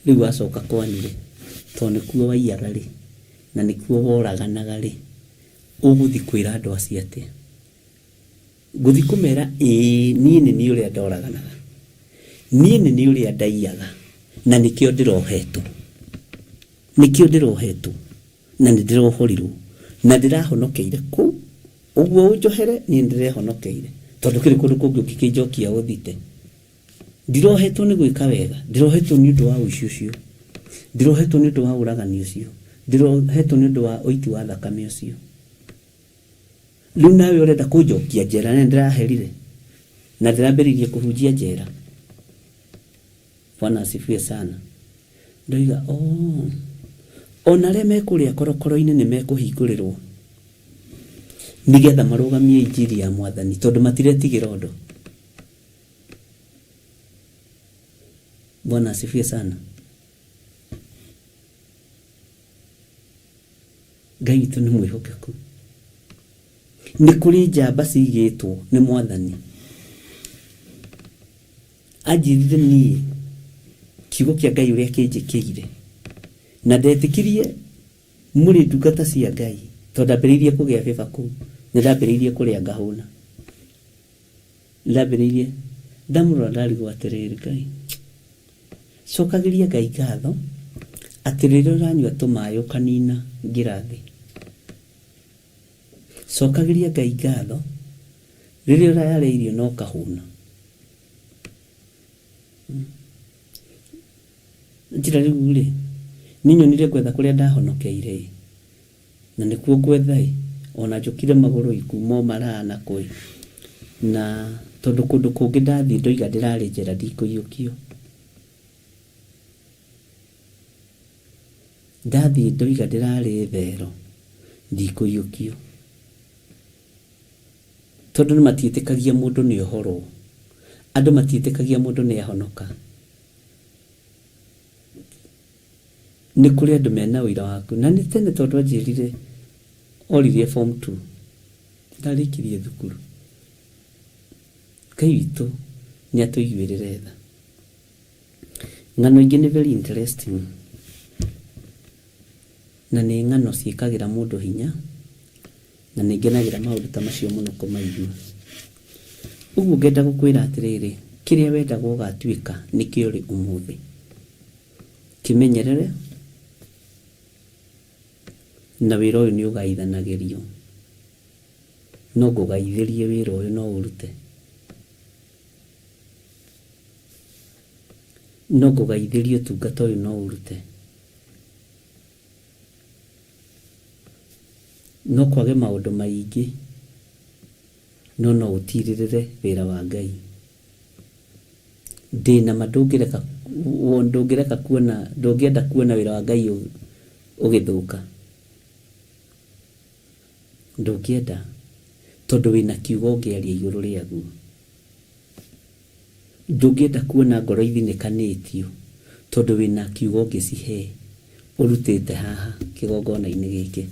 Rĩu wacoka kwanyu rĩ, tondũ nĩkuo waiyaga rĩ, na nĩkuo woraganaga rĩ, Ũgũthiĩ kwĩra andũ acio atĩa? Ngũthiĩ kũmera ĩĩ niĩ nĩ niĩ ũrĩa ndoraganaga, niĩ nĩ niĩ ũrĩa ndaiyaga, na nĩkĩo ndĩrohetwo, nĩkĩo ndĩrohetwo, na nĩ ndĩrohorirwo, na ndĩrahonokeire kũu. Ũguo ũnjohere niĩ nĩ ndĩrehonokeire, tondũ kĩrĩ kũndũ kũngĩ ũngĩkĩnjokia ũthite. Ndirohetwo nĩ gwĩka wega, ndĩrohetwo nĩ ũndũ wa ũici ũcio, ndĩrohetwo nĩ ũndũ wa ũragani ũcio, ndĩrohetwo nĩ ũndũ wa ũiti wa thakame ũcio. Rĩu nawe ũrenda kũnjokia njera na nĩndĩraherire na ndĩrambĩrĩirie kũhunjia njera. Bwana asifiwe sana. Ndoiga oh, ona arĩa me kũrĩa korokoro-inĩ nĩ mekũhingũrĩrwo nĩgetha marũgamie injiri ya Mwathani tondũ matiretigĩra ũndũ. Bwana asifiwe sana. Ngai witũ nĩ mwĩhokeku. Nĩ kũrĩ njamba cigĩtwo nĩ Mwathani. Anjĩrire niĩ kiugo kĩa Ngai ũrĩa kĩnjĩkĩire. Na ndetĩkirie mũrĩ ndungata cia Ngai tondũ ndambĩrĩirie kũgĩa favor kũu. Nĩ ndambĩrĩirie kũrĩa ngahũna. Ndambĩrĩirie ndamũrora ndarigwo atĩrĩrĩ Ngai cokagĩria Ngai ngatho atĩ rĩrĩa ũranyua tũmaĩ ũkanina ngirathi. Cokagĩria Ngai ngatho rĩrĩa ũrarĩa irio na ũkahũna. Njĩra rĩu rĩ, niĩ nyonire ngwetha kũrĩa ndahonokeire ĩ, na nĩkuo ngwetha ĩ, ona njũkire magũrũ ĩ, kuma o Maraa na kũ ĩ, na tondũ kũndũ kũngĩ ndathiĩ ndoiga ndĩrarĩ njera ndikũiyũkio. Ndathiĩ ndoiga ndĩrarĩ thero ndikũiyũkio. Tondũ nĩ matiĩtĩkagia mũndũ nĩ ohorwo, andũ matiĩtĩkagia mũndũ nĩ ahonoka. Nĩ kũrĩ andũ mena ũira waku. Na nĩ tene tondũ anjĩrire oririe form 2 ndarĩkirie thukuru. Ngai witũ nĩ atũiguĩrĩre tha. Ng'ano ingĩ nĩ very interesting na nĩ ng'ano ciĩkagĩra mũndũ hinya na nĩ ngenagĩra maũndũ ta macio mũno kũmaigua. Ũguo ngenda gũkwĩra atĩrĩrĩ, kĩrĩa wendaga ũgatuĩka nĩkĩo ũrĩ ũmũthĩ. Kĩmenyerere na wĩra ũyũ nĩ ũgaithanagĩrio. No ngũgaithĩrie wĩra ũyũ no ũrute. No ngũgaithĩrie ũtungata ũyũ no ũrute. No kwage maũndũ maingĩ no no ũtirĩrĩre wĩra wa Ngai. Ndĩna ma ndũngĩreka ndũngĩreka kuona ndũngĩenda kuona wĩra wa Ngai ũgĩthũka. Ndũngĩenda tondũ wĩna kiugo ũngĩaria igũrũ rĩaguo. Ndũngĩenda kuona ngoro ithinĩkanĩtio tondũ wĩna kiugo ũngĩcihe ũrutĩte haha kĩgongona-inĩ gĩkĩ.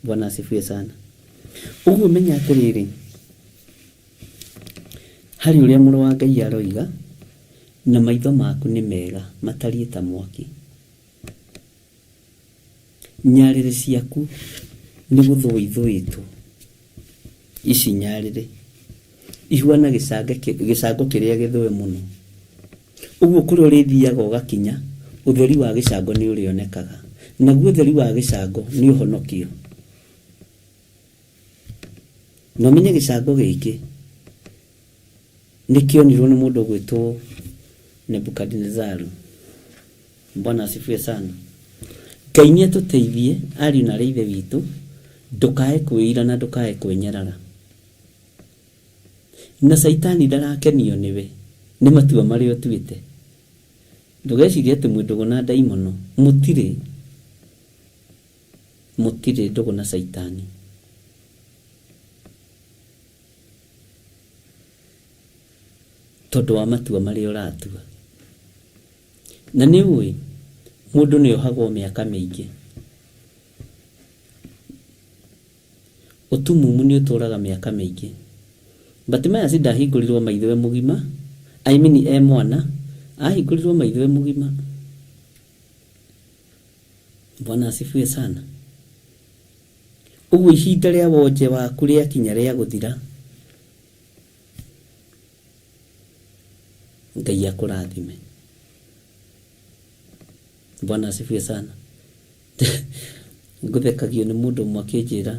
Bwana asifiwe sana. Ũguo menya atĩrĩrĩ, harĩ ũrĩa mũrũ wa Ngai aroiga, na maitho maku nĩ mega matariĩ ta mwaki. Nyarĩrĩ ciaku nĩ gũthũa ithũĩtwo, ici nyarĩrĩ ihuana gĩcango kĩrĩa gĩthũe mũno. Ũguo kũrĩa ũrĩthiaga ũgakinya, ũtheri wa gĩcango nĩ ũrĩonekaga. Naguo ũtheri wa gĩcango nĩ ũhonokio. Na ũmenye gĩcango gĩkĩ nĩ kĩonirwo nĩ mũndũ ũgwĩtwo Nebukadinezaru. Bwana asifiwe sana. Ngai nĩ atũteithie ariũ na arĩ ithe witũ, ndũkae kwĩira na ndũkae kwĩnyarara. Na caitani ndarakenio nĩwe nĩ matua marĩa ũtuĩte. Ndũgecirie atĩ mwĩ ndũgũ na ndaimono, mũtirĩ, mũtirĩ ndũgũ na caitani. Tondũ wa matua marĩa ũratua. Na nĩ ũĩ, mũndũ nĩ ohagwo mĩaka mĩingĩ. Ũtumumu nĩ ũtũraga mĩaka mĩingĩ. Bartimaeus ndahingũrirwo maitho e mũgima, I mean e mwana, ahingũrirwo maitho e mũgima. Bwana asifiwe sana. Ũguo ihinda rĩa wonje waku rĩakinya rĩa gũthira, Ngai akũrathime. Bwana asifiwe sana. Ngũthekagio nĩ mũndũ ũmwe akĩnjĩra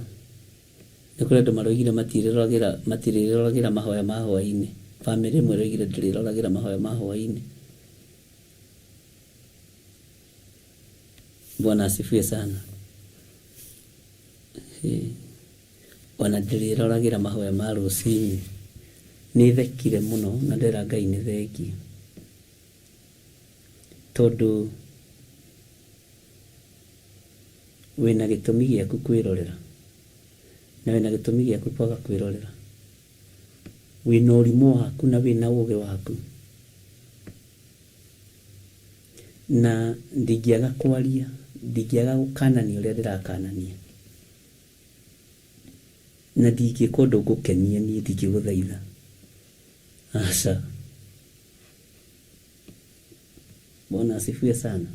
nĩ kũrĩ andũ maroigire matirĩroragĩra matirĩroragĩra mahoya ma hwaĩ-inĩ. Bamĩrĩ ĩmwe ĩroigire ndĩrĩroragĩra mahoya ma hwaĩ-inĩ. Bwana asifiwe sana. Ona ndĩrĩroragĩra mahoya ma rũcinĩ. Nĩ thekire mũno na ndera Ngai nĩ thengiũ. Tondũ wĩna gĩtũmi gĩaku kwĩrorera na wĩna gĩtũmi gĩaku kwaga kwĩrorera. Wĩna ũrimũ waku na wĩna ũgĩ waku. Na ndingĩaga kwaria, ndingĩaga gũkanania ũrĩa ndĩrakanania. Na ndingĩka ũndũ ngũkenie niĩ ndingĩgũthaitha. Aca. Bwana asifiwe sana.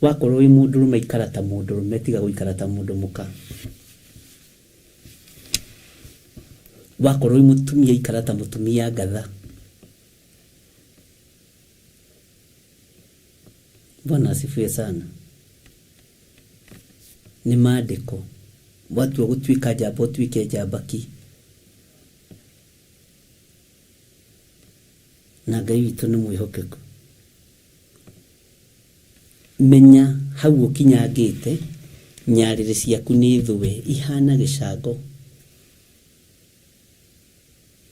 Wakorwo wĩ mũndũrũme ikara ta mũndũrũme tiga gũikara ta mũndũ mũka. Wakorwo wĩ mũtumia ikara ta mũtumia ngatha. Bwana asifiwe sana. Nĩ maandĩko. Watua gũtuĩka njamba ũtuĩke njamba ki. Na Ngai witũ nĩ mwĩhokeku. Menya hau ũkinyangĩte, nyarĩrĩ ciaku nĩ thũe ihana gĩcango.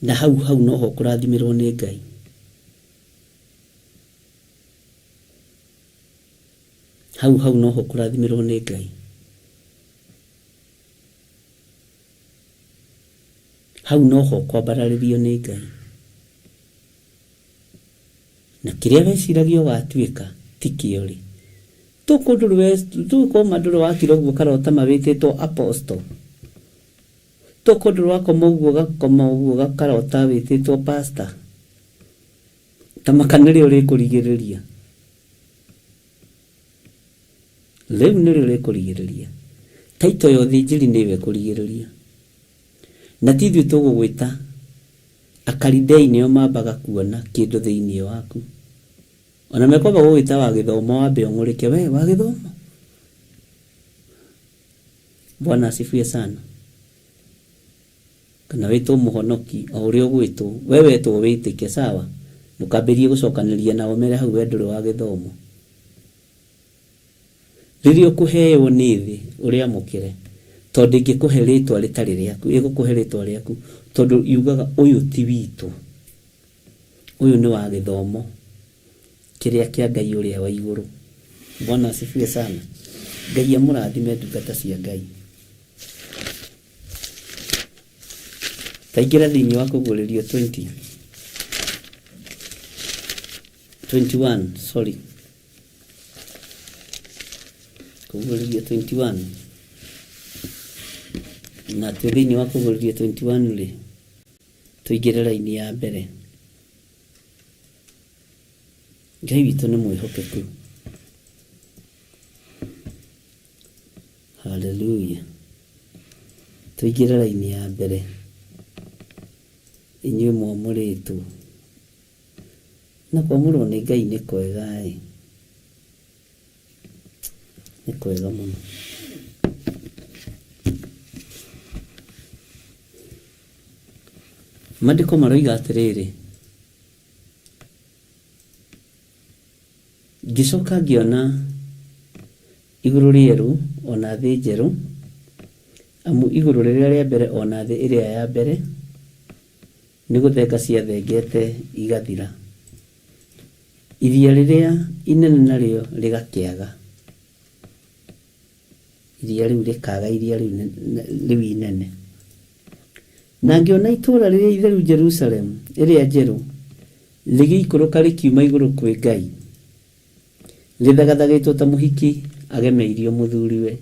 Na hau hau noho ũkũrathimĩrwo nĩ Ngai. Hau hau noho ũkũrathimĩrwo nĩ Ngai. Hau noho ũkwambararĩrio nĩ Ngai. Na kĩrĩa weciragia ũgatuĩka ti kĩo rĩ. Tũkũ ndũrĩ wakira ũguo ũkarota ma wĩtĩtwo apostle. Tũkũ ndũrĩ wakoma ũguo ũgakoma ũguo ũgakarota wĩtĩtwo pastor. Ta maka nĩrĩo rĩkũrigĩrĩria. Rĩu nĩrĩo rĩkũrigĩrĩria. Taito ya ũthĩnjĩri nĩyo ĩkũrigĩrĩria. Na ti ithuĩ tũgũgwĩta. Akalidei nĩo mambaga kuona kĩndũ thĩinĩ waku. Ona mekwamba gũgwĩta wa gĩthomo wambe ũng'ũrĩke we wa gĩthomo. Bwana asifiwe sana. Kana wĩtwo mũhonoki o ũrĩa ũgwĩtwo. We wetwo wĩtĩke sawa. Ndũkambĩrĩrie gũcokanĩria nao mere hau we ndũrĩ wa gĩthomo. Rĩrĩa ũkũheo nĩ thĩ ũrĩamũkĩre, tondũ ndĩngĩkũhe rĩtwa rĩtarĩ rĩaku, ĩgũkũhe rĩtwa rĩaku tondũ yugaga ũyũ ti witũ, ũyũ nĩ wa gĩthomo kĩrĩa kĩa Ngai ũrĩa wa igũrũ. Bwana asifiwe sana. Ngai amũrathime ndungata cia Ngai. Taingĩra thĩinĩ wa kũguũrĩrio 20 21, sorry, kũguũrĩrio 21 na twĩ thĩinĩ wa kũguũrĩrio 21 rĩ, tũingĩre raini ya mbere. Ngai witũ nĩ mwĩhokeku. Haleluya. Tũingĩre raini ya mbere. Inyuĩ mwamũrĩtwo. Na kwamũrwo nĩ Ngai nĩ kwega ĩ. Nĩ kwega mũno. Maandĩko maroiga atĩrĩrĩ, ngĩcoka ngĩona igũrũ rĩerũ o na thĩ njerũ, amu igũrũ rĩrĩa rĩa mbere o na thĩ ĩrĩa ya mbere nĩ gũthenga ciathengete igathira. Iria rĩrĩa inene narĩo rĩgakĩaga. Iria rĩu rĩkaaga iria rĩu inene. Na ngĩona itũũra rĩrĩa itheru Jerusalemu ĩrĩa njerũ rĩgĩikũrũka rĩkiuma igũrũ kwĩ Ngai, rĩthagathagĩtwo ta mũhiki agemeirio mũthuriwe.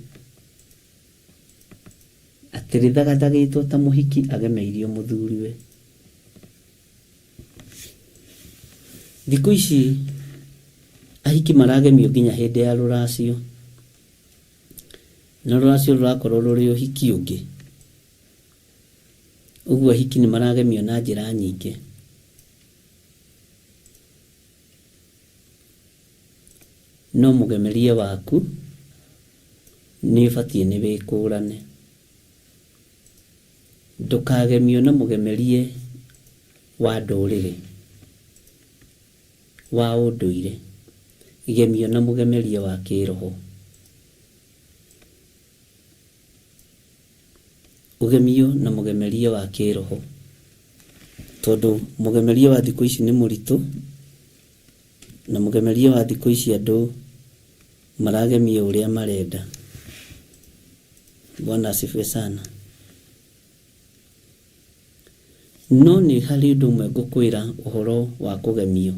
Atĩ rĩthagathagĩtwo ta mũhiki agemeirio mũthuriwe. Thikũ ici ahiki maragemio nginya hĩndĩ ya rũracio. Na rũracio rũrakorwo rũrĩ ũhiki ũngĩ. Ũguo ahiki nĩ maragemio na njĩra nyingĩ. No mũgemerie waku nĩ ũbatiĩ nĩ wĩkũrane. Ndũkagemio na mũgemerie wa ndũrĩrĩ, wa ũndũire. Gemio na mũgemerie wa kĩroho. Ũgemio na mũgemerie wa kĩroho. Tondũ mũgemerie wa thikũ ici nĩ mũritũ, na mũgemerie wa thikũ ici andũ maragemio ũrĩa marenda. Bwana asifiwe sana. No nĩ harĩ ũndũ ũmwe ngũkwĩra ũhoro wa kũgemio.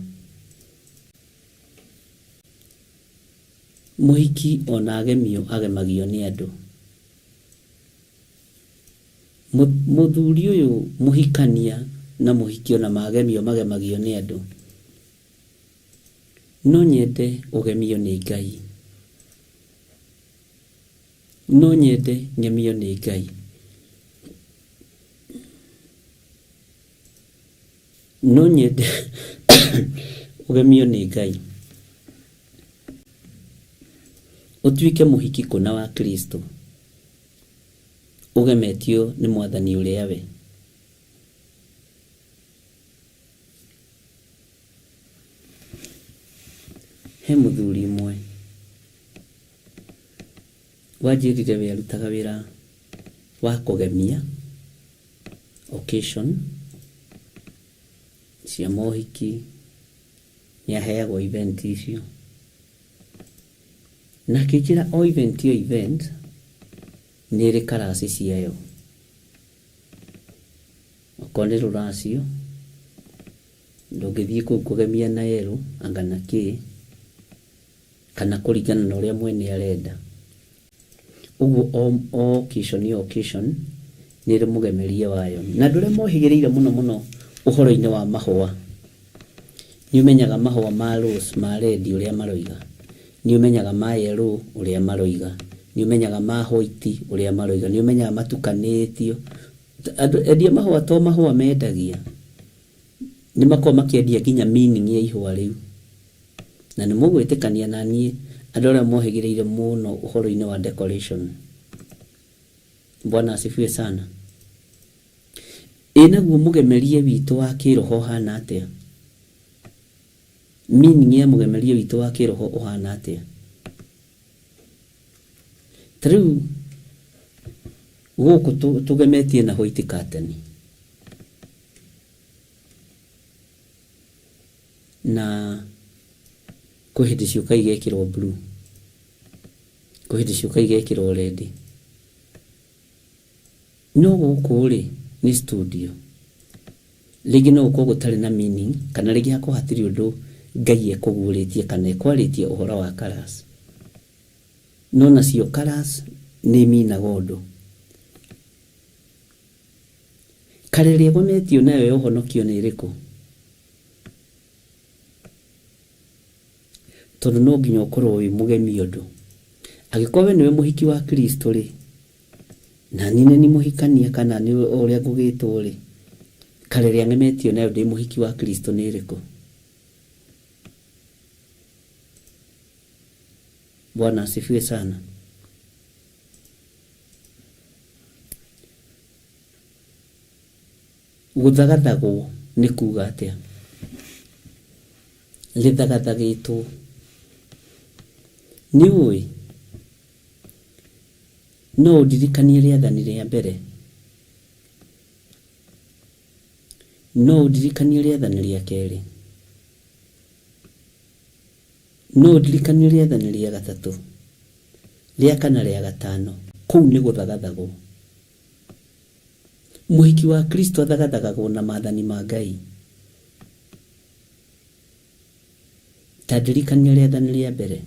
Mũhiki ona agemio agemagio nĩ andũ. Mũthuri ũyũ mũhikania na mũhiki ona magemio magemagio nĩ andũ. No nyende ũgemio nĩ Ngai. No nyende ng'emio nĩ Ngai. No nyende ũgemio nĩ Ngai. Ũtuĩke mũhiki kũna wa Kristo. Ũgemetio nĩ mwathani ũrĩa we. He mũthuri ũmwe wanjĩrire we arutaga wĩra wa kũgemia occasion cia mohiki, nĩ aheagwo event icio. Na akĩnjĩra o event o event nĩ ĩrĩ colours ciayo. Okorwo nĩ rũracio, ndũngĩthiĩ kũu kũgemia na yellow anga na kĩ, kana kũringana na ũrĩa mwene arenda. Ũguo o, o occasion o occasion nĩ ĩrĩ mũgemerie wayo. Na andũ arĩa mohĩgĩrĩire mũno mũno ũhoro-inĩ wa mahũa, nĩ ũmenyaga mahũa ma rose, ma red ũrĩa maroiga, nĩ ũmenyaga ma yellow ũrĩa maroiga, nĩ ũmenyaga ma white ũrĩa maroiga, nĩ ũmenyaga matukanĩtio. Andũ endia mahũa to mahũa mendagia, nĩ makoragwo makĩendia nginya meaning ya ihũa rĩu. Na nĩ mũgwĩtĩkania na niĩ andũ arĩa mohĩgĩrĩire mũno ũhoro-inĩ wa decoration. Bwana asifiwe sana. Ĩ naguo mũgemerie witũ wa kĩroho ũhana atĩa? Meaning ya mũgemerie witũ wa kĩroho ũhana atĩa? Ta rĩu gũkũ tũgemetie na white curtain. Na kwĩ hĩndĩ ciũka igekĩrwo blue, kwĩ hĩndĩ ciũka igekĩrwo red. No gũkũ rĩ nĩ studio, rĩngĩ no gũkorwo gũtarĩ na meaning kana rĩngĩ hakorwo hatirĩ ũndũ Ngai ekũguũrĩtie kana ekwarĩtie ũhoro wa colours. No nacio colours nĩ iminaga ũndũ. Colour ĩrĩa ĩgometio nayo ya ũhonokio nĩ ĩrĩkũ? Tondũ no nginya ũkorwo wĩ mũgemi ũndũ. Angĩkorwo we nĩwe mũhiki wa Kristo rĩ, na niĩ nĩ niĩ mũhikania kana nĩ ũrĩa ngũgĩtwo rĩ, colour ĩrĩa ng'emetio nayo ndĩ mũhiki wa Kristo nĩ ĩrĩkũ? Bwana asifiwe sana. Gũthagathagwo nĩ kuga atĩa? Rĩthagathagĩtwo. Nĩ ũĩ? No ũndirikanie rĩathani rĩa mbere? No ũndirikanie rĩathani rĩa kerĩ? No ũndirikanie rĩathani rĩa gatatũ, rĩa kana, rĩa gatano? Kũu nĩ gũthagathagwo. Mũhiki wa Kristo athagathagagwo na maathani ma Ngai. Ta ndirikania rĩathani rĩa mbere,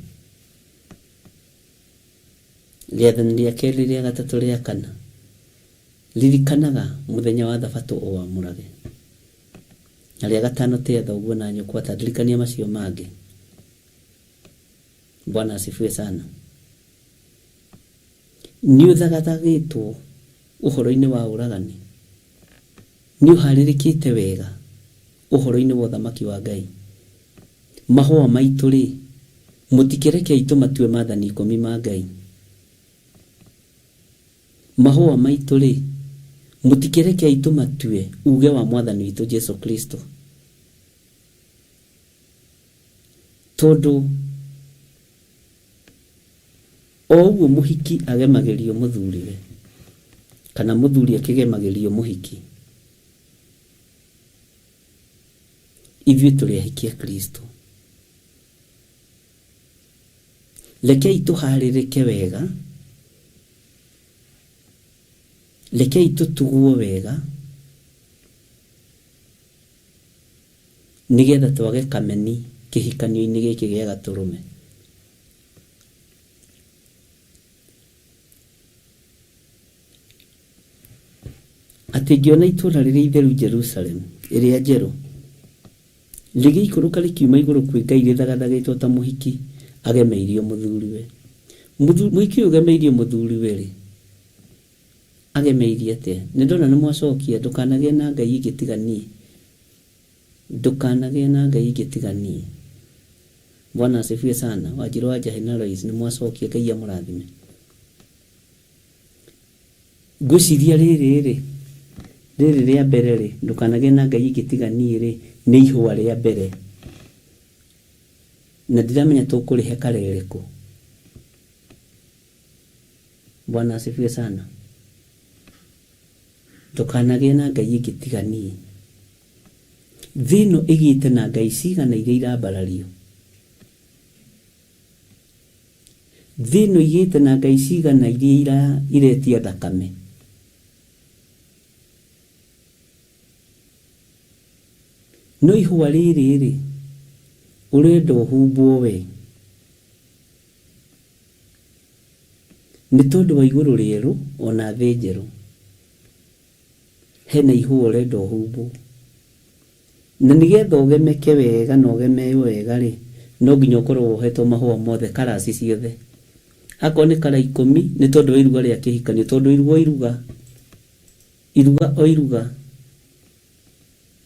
rĩathani rĩa kerĩ, rĩa gatatũ, rĩa kana. Ririkanaga mũthenya wa thabatũ ũwamũrage. Na rĩa gatano tĩa thoguo na nyũkwa. Ta ndirikania macio mangĩ. Bwana asifiwe sana. Nĩ ũthagathagĩtwo ũhoro-inĩ wa ũragani? Nĩ ũharĩrĩkĩte wega ũhoro-inĩ wa ũthamaki wa Ngai? Mahũa maitũ-rĩ, mũtikĩrekei tũmatue maathani ikũmi ma Ngai. Mahũa maitũ-rĩ, mũtikĩrekei tũmatue uuge wa Mwathani witũ Jesu Kristo. Tondũ o ũguo mũhiki agemagĩrio mũthuriwe, kana mũthuri akĩgemagĩrio mũhiki, ithuĩ tũrĩ ahiki a Kristo. Rekei tũharĩrĩke wega, rekei tũtugwo wega, nĩgetha twage kameni kĩhikanio-inĩ gĩkĩ gĩa Gatũrũme. Atĩ ngĩona itũũra rĩrĩa itheru Jerusalemu ĩrĩa njerũ, rĩgĩikũrũka rĩkiuma igũrũ kwĩ Ngai rĩthagathagĩtwo ta mũhiki agemeirio mũthuriwe. Mũhiki ũyũ ũgemeirio mũthuriwe-rĩ, agemeirie atĩa? Nĩ ndona nĩ mwacokia, ndũkanagĩe na ngai ingĩ tiga niĩ. Ndũkanagĩe na ngai ingĩ tiga niĩ. Bwana asifiwe sana. Wanjirũ wa Njahĩ na Lois nĩ mwacokia, Ngai amũrathime. Ngwĩciria rĩrĩ-rĩ, rĩrĩ rĩa mbere-rĩ, ndũkanagĩe na ngai ingĩ tiga niĩ-rĩ, nĩ ihũa rĩa mbere. Na ndiramenya tũkũrĩhe kara ĩrĩkũ. Bwana asifiwe sana. Ndũkanagĩe na ngai ĩngĩ tiga niĩ. Thĩ ĩno ĩgĩte na ngai cigana iria irambarario? Thĩ ĩno ĩgĩte na ngai cigana iria iretia thakame? No ihũa rĩrĩ-rĩ, ũrenda ũhumbwo we? Nĩ tondũ wa igũrũ rĩerũ o na thĩ njerũ, hena ihũa ũrenda ũhumbwo. Na nĩgetha ũgemeke wega na ũgemeo wega-rĩ, no nginya ũkorwo wohetwo mahũa mothe, colours ciothe. Akorwo nĩ colour ikũmi, nĩ tondũ wa iruga rĩa kĩhikanio, tondũ iruga o iruga, iruga o iruga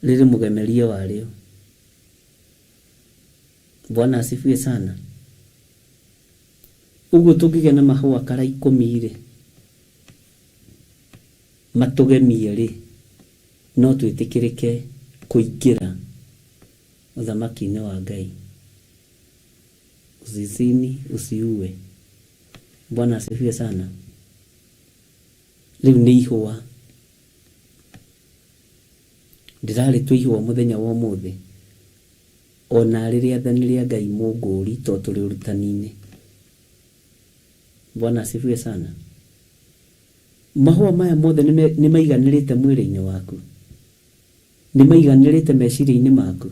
rĩrĩ mũgemerie warĩo. Bwana asifiwe sana. Ũguo tũngĩgĩa na mahũa kara ikũmi-rĩ, matũgemie-rĩ, no twĩtĩkĩrĩke kũingĩra ũthamaki-inĩ wa Ngai. Usizini, usiue. Bwana asifiwe sana. Rĩu nĩ ihũa. Ndĩrarĩtua ihũa mũthenya wa ũmũthĩ. O narĩ rĩathani rĩa Ngai mũngũri to tũrĩ ũrutani-inĩ. Bwana asifiwe sana. Mahũa maya mothe nĩ maiganĩrĩte mwĩrĩ-inĩ waku? Nĩ maiganĩrĩte meciria-inĩ maku?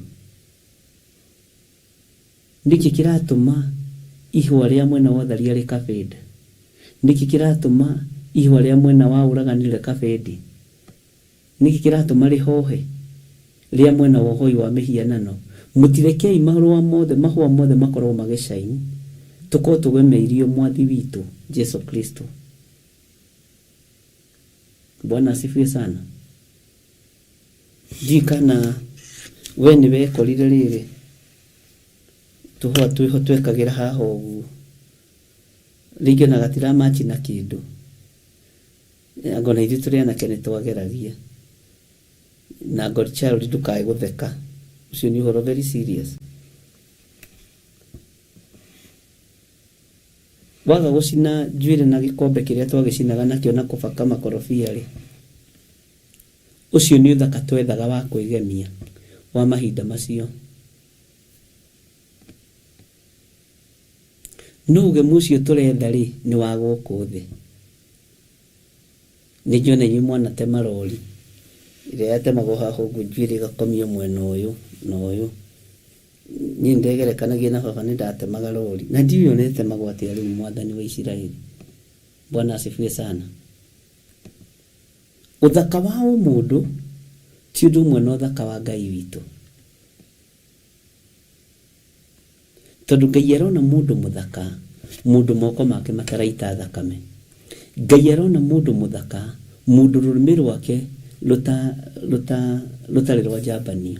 Nĩkĩ kĩratũma ihũa rĩa mwena wa ũtharia rĩkabĩnda? Nĩkĩ kĩratũma ihũa rĩa mwena wa ũragani rĩkabĩndi? Nĩkĩ kĩratũma rĩhohe rĩa mwena wa ũhoi wa mĩhianano? Mũtirekei marũa mothe, mahũa mothe makorwo magĩ shine, tũkorwo tũgemeirio Mwathi witũ Jesu Kristo. Bwana asifiwe sana. Ndiũĩ kana we nĩ wekorire rĩrĩ, tũhũa twĩho twekagĩra haha ũguo, rĩngĩ ona gatira match na kĩndũ. Anga ona ithuĩ tũrĩ anake nĩ twageragia. Na God child ndũkae gũtheka. Ũcio nĩ ũhoro very serious. Waga gũcina njuĩrĩ na gĩkombe kĩrĩa twagĩcinaga nakĩo na kũbaka makorobia rĩ, ũcio nĩ ũthaka twethaga wa kwĩgemia wa mahinda macio. No ũgemu ũcio tũretha rĩ, nĩ wa gũkũ thĩ. Nĩ njũĩ ona inyuĩ mwanatema rori, ĩrĩa yatemagwo haha ũguo njuĩrĩ ĩgakomio mwena ũyũ na ũyũ. Niĩ nĩ ndegerekanagia na baba nĩ ndatemaga rori, na ndiũĩ ona ĩtemagwo atĩa rĩu mwathani wa Isiraeli. Bwana asifiwe sana. Ũthaka wa ũmũndũ ti ũndũ ũmwe na ũthaka wa Ngai witũ. Tondũ Ngai arona mũndũ mũthaka, mũndũ moko make mataraita thakame. Ngai arona mũndũ mũthaka, mũndũ rũrĩmĩ rwake rũtarĩ rwa njambanio.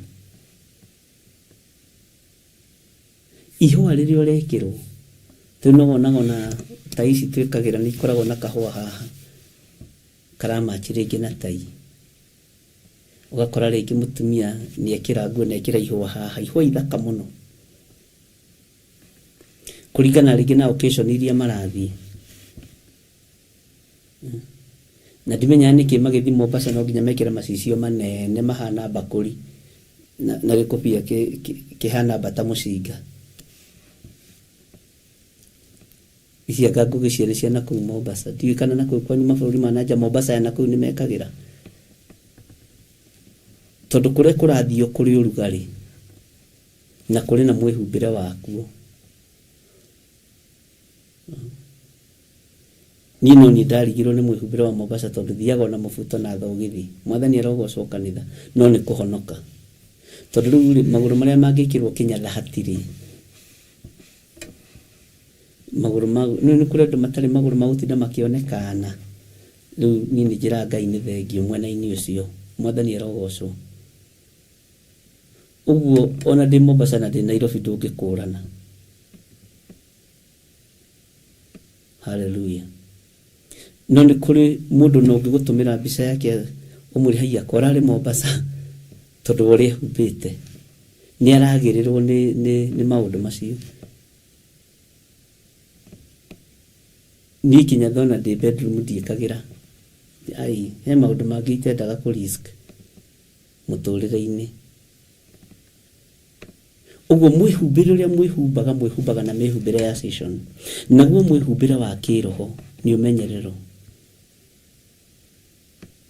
Ihũa rĩrĩa ũrekĩrwo, rĩu no wonaga ona ta ici twĩkagĩra nĩ ikoragwo na kahũa haha karamachi rĩngĩ na tai. Ũgakora rĩngĩ mũtumia nĩ ekĩra nguo na ekĩra ihũa haha, ihũa ithaka mũno. Kũringana rĩngĩ na occasion iria marathiĩ. Na ndimenyaga nĩkĩ magĩthiĩ Mombasa no nginya mekĩre macicio manene mahana mbakũri na gĩkobia kĩhana mbata mũcinga. Ici anga ngũgĩ ciene cia nakũu Mombasa. Ndiũĩ kana nakũu kwanyu mabũrũri ma nanja Mombasa ya nakũu nĩ mekagĩra. Tondũ kũrĩa kũrathiio kũrĩ ũrugarĩ na kũrĩ na mwĩhumbĩre wakuo. Niĩ no niĩ ndarigirwo nĩ mwĩhumbĩre wa Mombasa tondũ thiaga ona mũbuto na thogithi. Mwathani arogocwo kanitha no nĩ kũhonoka. Tondũ rĩu rĩ, magũrũ marĩa mangĩkĩrwo kĩnyatha hatirĩ. Magũrũ ma, nĩ nĩ kũrĩ andũ matarĩ magũrũ ma gũtinda makĩonekana. Rĩu niĩ nĩ njĩraga Ngai nĩ thengiũ mwena-inĩ ũcio. Mwathani arogocwo. Ũguo ona ndĩ Mombasa na ndĩ Nairobi ndũngĩkũrana. Haleluya. No nĩ kũrĩ mũndũ na ũngĩgũtũmĩra mbica yake ũmwĩre haiya ko ararĩ Mombasa tondũ wa ũrĩa ehumbĩte. Nĩ aragĩrĩrwo nĩ, nĩ, nĩ maũndũ macio. Niĩ kinya thona ndĩ bedroom ndiĩkagĩra. Ai, he maũndũ mangĩ itendaga kũ risk mũtũrĩre-inĩ. Ũguo mwĩhumbĩre ũrĩa mwĩhumbaga, mwĩhumbaga na mĩhumbĩre ya season. Naguo mwĩhumbĩre wa kĩroho nĩ ũmenyerero.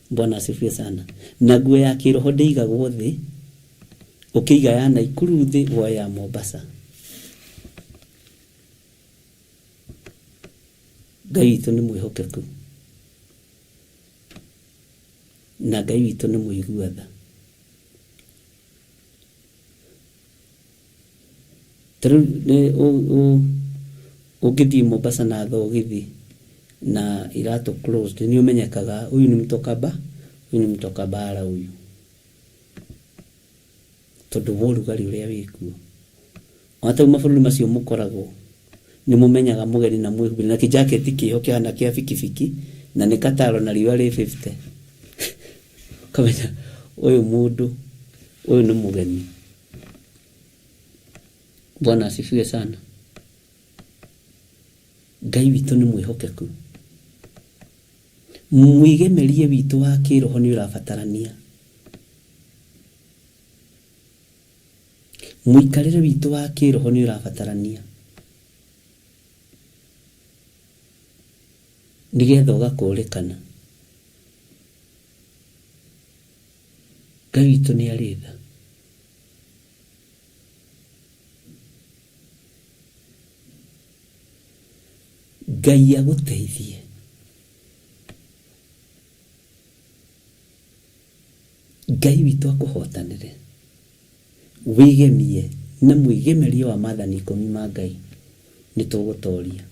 Bwana asifiwe sana. Na nguo ya kĩroho ndĩigagwo thĩ, ũkĩiga ya Naikuru thĩ, woe ya Mombasa. Ngai witũ nĩ mwĩhokeku. Na Ngai witũ nĩ mũigua tha. Ta rĩu nĩ ũngĩthiĩ Mombasa na thogithi na iratũ closed nĩ ũmenyekaga huyu ni mtoka ba, huyu ni mtoka bara huyu. Tondũ wa ũrugarĩ ũrĩa wĩkuo. Ona ta rĩu mabũrũri macio mũkoragwo nĩ mũmenyaga mũgeni na mwĩhumbĩre na kĩjaketi kĩho kĩhana kĩa bikibiki na nĩ kataro na riũa rĩ 50. Ũkamenya ũyũ mũndũ ũyũ nĩ mũgeni. Bwana asifiwe sana. Ngai witũ nĩ mwĩhokeku. Mwĩgemerie witũ wa kĩroho nĩ ũrabatarania. Mũikarĩre witũ wa kĩroho nĩ ũrabatarania. Nĩgetha ũgakũrĩkana. Ngai witũ nĩ arĩ tha. Ngai agũteithie. Ngai witũ akũhotanĩre. Wĩgemie na mwĩgemerie wa maathani ikũmi ma Ngai nĩ tũgũtoria.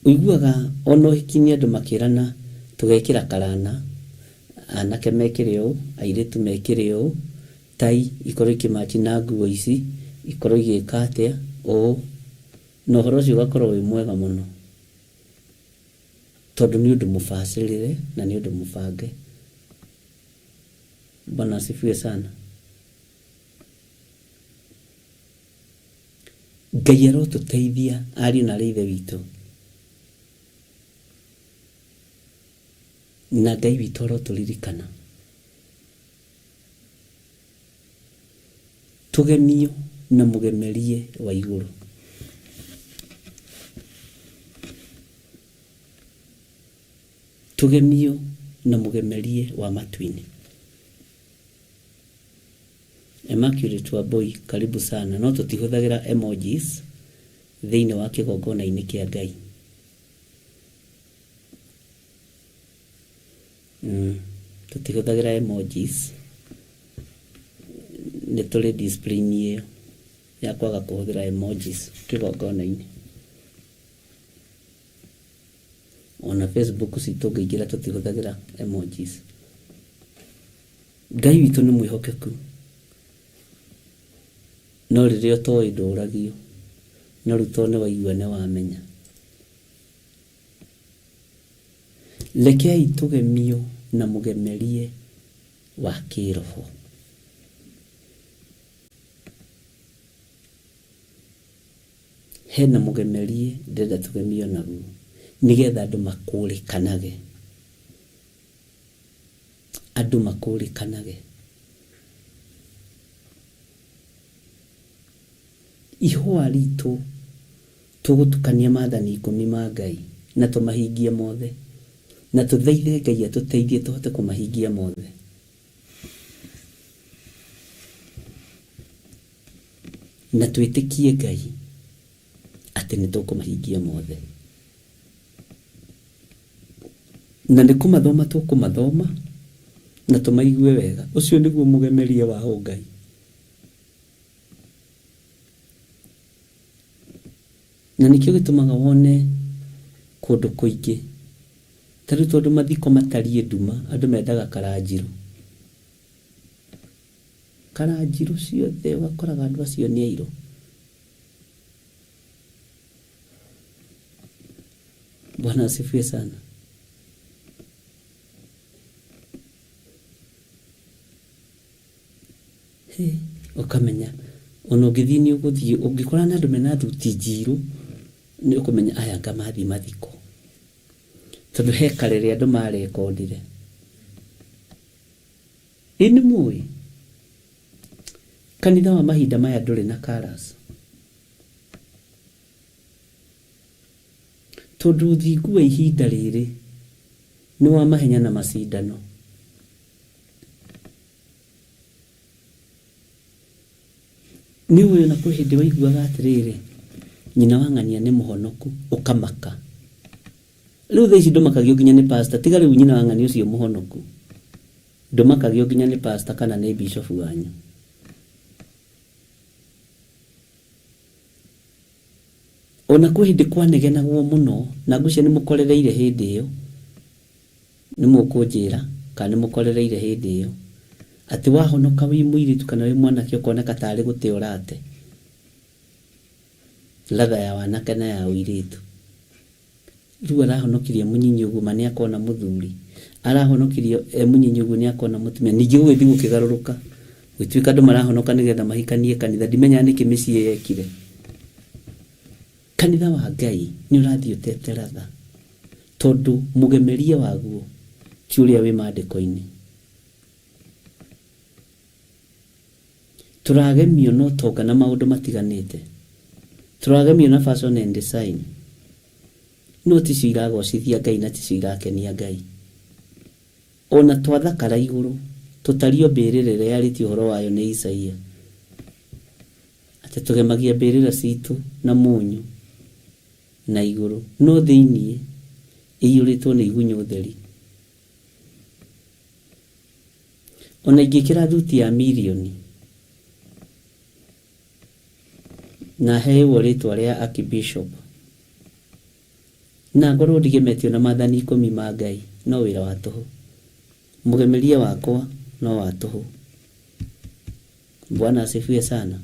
Ũiguaga ona ũhiki-inĩ andũ makĩrana tũgekĩra karana, anake mekĩre ũũ, airĩtu mekĩre ũũ, tai ikorwo ikĩ match na nguo ici, ikorwo igĩka atĩa, ũũ, na ũhoro ũcio ũgakorwo wĩ mwega mũno. Tondũ nĩ ũndũ mũbacĩrĩre na nĩ ũndũ mũbange. Bwana asifiwe sana. Ngai arotũteithia ariũ na arĩ ithe witũ. Na Ngai witũ arotũririkana. Tũgemio na mũgemerie wa igũrũ. Tũgemio na mũgemerie wa matu-inĩ. Immaculate Wambui, karibu sana. No tũtihũthagĩra emojis thĩinĩ wa kĩgongona-inĩ kĩa Ngai. Tũtihũthagĩra emojis, nĩ tũrĩ discipline ĩyo. Ya kwaga kũhũthĩra emojis kĩgongona-inĩ. Ona Facebook citũ ũngĩingĩra tũtihũthagĩra emojis. Ngai witũ nĩ mwĩhokeku. No rĩrĩa ũtoĩ ndũragio. No rĩu tondũ nĩ waigua nĩ wamenya. Rekei tũgemio na mũgemerie wa kĩroho. Hena mũgemerie ndĩrenda tũgemio naguo nĩgetha andũ makũrĩkanage. Andũ makũrĩkanage. Ihũa ritũ tũgũtukania maathani ikũmi ma Ngai na tũmahingie mothe na tũthaithe Ngai atũteithie tũhote kũmahingia mothe. Na twĩtĩkie Ngai atĩ nĩ tũkũmahingia mothe. Na nĩ kũmathoma tũkũmathoma na tũmaigue wega. Ũcio nĩguo mũgemerie wa ũngai. Na nĩkĩo gĩtũmaga wone kũndũ kũingĩ, ta rĩu tondũ mathiko matariĩ nduma, andũ mendaga karanjirũ. Karanjirũ ciothe ũgakoraga andũ acio nĩ airũ. Bwana asifiwe sana. Hĩ, ũkamenya ona ũngĩthiĩ nĩ ũgũthiĩ ũngĩkora na andũ mena thuti njirũ nĩ ũkũmenya aya anga mathiĩ mathiko. Tondũ he karere andũ marekondire. Ĩ nĩ mũĩ? Kanitha wa mahinda maya ndũrĩ na colours. Tondũ ũthingu wa ihinda rĩrĩ nĩ wa mahenya na macindano. Nĩ ũĩ ona kwĩ hĩndĩ waiguaga atĩrĩrĩ, nyina wa ng'ania nĩ mũhonoku, ũkamaka. Rĩu thaa ici ndũmakagio nginya nĩ pastor, tiga rĩu nyina wa ng'ania ũcio mũhonoku. Ndũmakagio nginya nĩ pastor kana nĩ bishop wanyu. Ona kwĩ hĩndĩ kwanegenagwo mũno, na ngwĩciria nĩ mũkorereire hĩndĩ ĩyo, nĩ mũkũnjĩra kana nĩ mũkorereire hĩndĩ ĩyo, atĩ wahonoka wĩ mũirĩtu kana wĩ mwanake ũkoneka tarĩ gũte ũrate ladha ya wanake na ya ũirĩtu. Rĩu arahonokirie mũnyinyi ũguo ma nĩakona mũthuri, arahonokirie e mũnyinyi ũguo nĩakona mũtumia. Ningĩ gũgĩthiĩ gũkĩgarũrũka, gũgĩtuĩka andũ marahonoka nĩgetha mahikanie kanitha. Ndimenyaga nĩkĩ mĩciĩ yekire. Kanitha wa Ngai nĩ ũrathiĩ ũtete ladha, tondũ mũgemerie waguo ti ũrĩa wĩ mandĩko-inĩ. Tũragemio na ũtonga na maũndũ matiganĩte. Tũragemio na fashion and design. No ticio iragocithia Ngai na ticio irakenia Ngai. Ona twathakara igũrũ, tũtariĩ o mbĩrĩra ĩrĩa yarĩtie ũhoro wayo nĩ Isaia. Atĩ tũgemagia mbĩrĩra citũ na mũnyũ na igũrũ, no thĩinĩ ĩiyũrĩtwo nĩ igunyũ theri. Ona ingĩkĩra thuti ya mirioni na heĩwo rĩtwa rĩa Archbishop na ngorwo ndigemetio na mathani ikũmi ma Ngai, no wĩra wa tũhũ. Mũgemerie wakwa no wa tũhũ. Bwana asifiwe sana.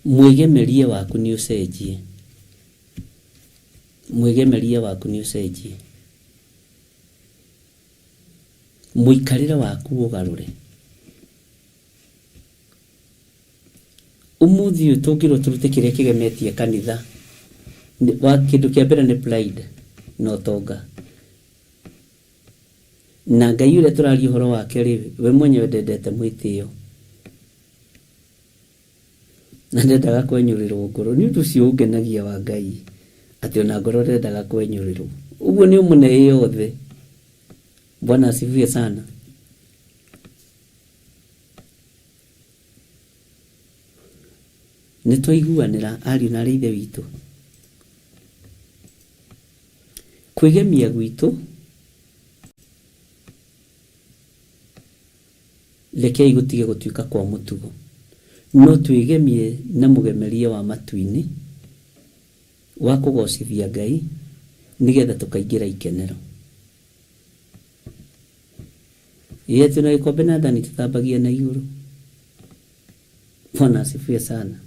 Mwĩgemerie waku nĩ ũcenjie. Mwĩgemerie waku nĩ ũcenjie. Mũikarĩre waku ũgarũre. Ũmũthĩ ũyũ tũngĩrwo tũrute kĩrĩa kĩgemetie kanitha, wa kĩndũ kĩa mbere nĩ pride na ũtonga. Na Ngai ũrĩa tũraria ũhoro wake rĩ, we mwenyewe ndendete mwĩtĩo. Na ndendaga kwenyũrĩrwo ngoro. Nĩ ũndũ ũcio ũngenagia wa Ngai, atĩ ona ngoro ndendaga kwenyũrĩrwo. Ũguo nĩ ũmũne ĩ yothe. Bwana asifiwe sana. Nĩ twaiguanĩra ariũ na aarĩ a Ithe witũ? Kwĩgemia gwitũ rekei gũtige gũtuĩka kwa mũtugo. No twĩgemie na mũgemerie wa matu-inĩ wa kũgocithia Ngai nĩgetha tũkaingĩra ikenero. Ĩĩ twĩna gĩkombe na thani tũthambagia na igũrũ. Bwana asifiwe sana.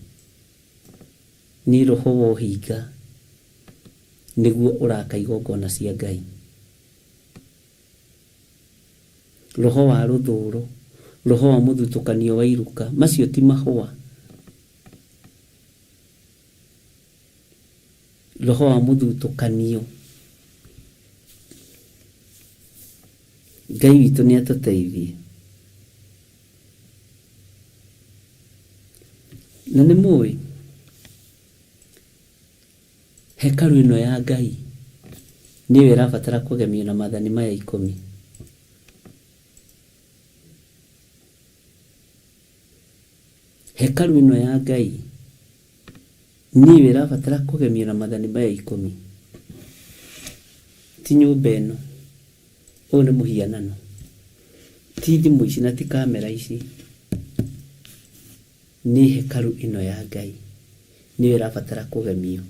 Nĩ roho wa ũhinga nĩguo ũraka igongona cia Ngai. Roho wa rũthũro, roho wa mũthutũkanio wa iruka, macio ti mahũa. Roho wa mũthutũkanio. Ngai witũ nĩ atũteithie. Na nĩ mũĩ hekarũ ĩno ya Ngai nĩyo ĩrabatara kũgemio na maathani maya 10. Hekarũ ĩno ya Ngai nĩyo ĩrabatara kũgemio na maathani maya 10. Ti nyũmba ĩno, ũyũ nĩ mũhianano, ti thimũ ici na ti kamera ici, nĩ hekarũ ĩno ya Ngai nĩyo ĩrabatara kũgemio.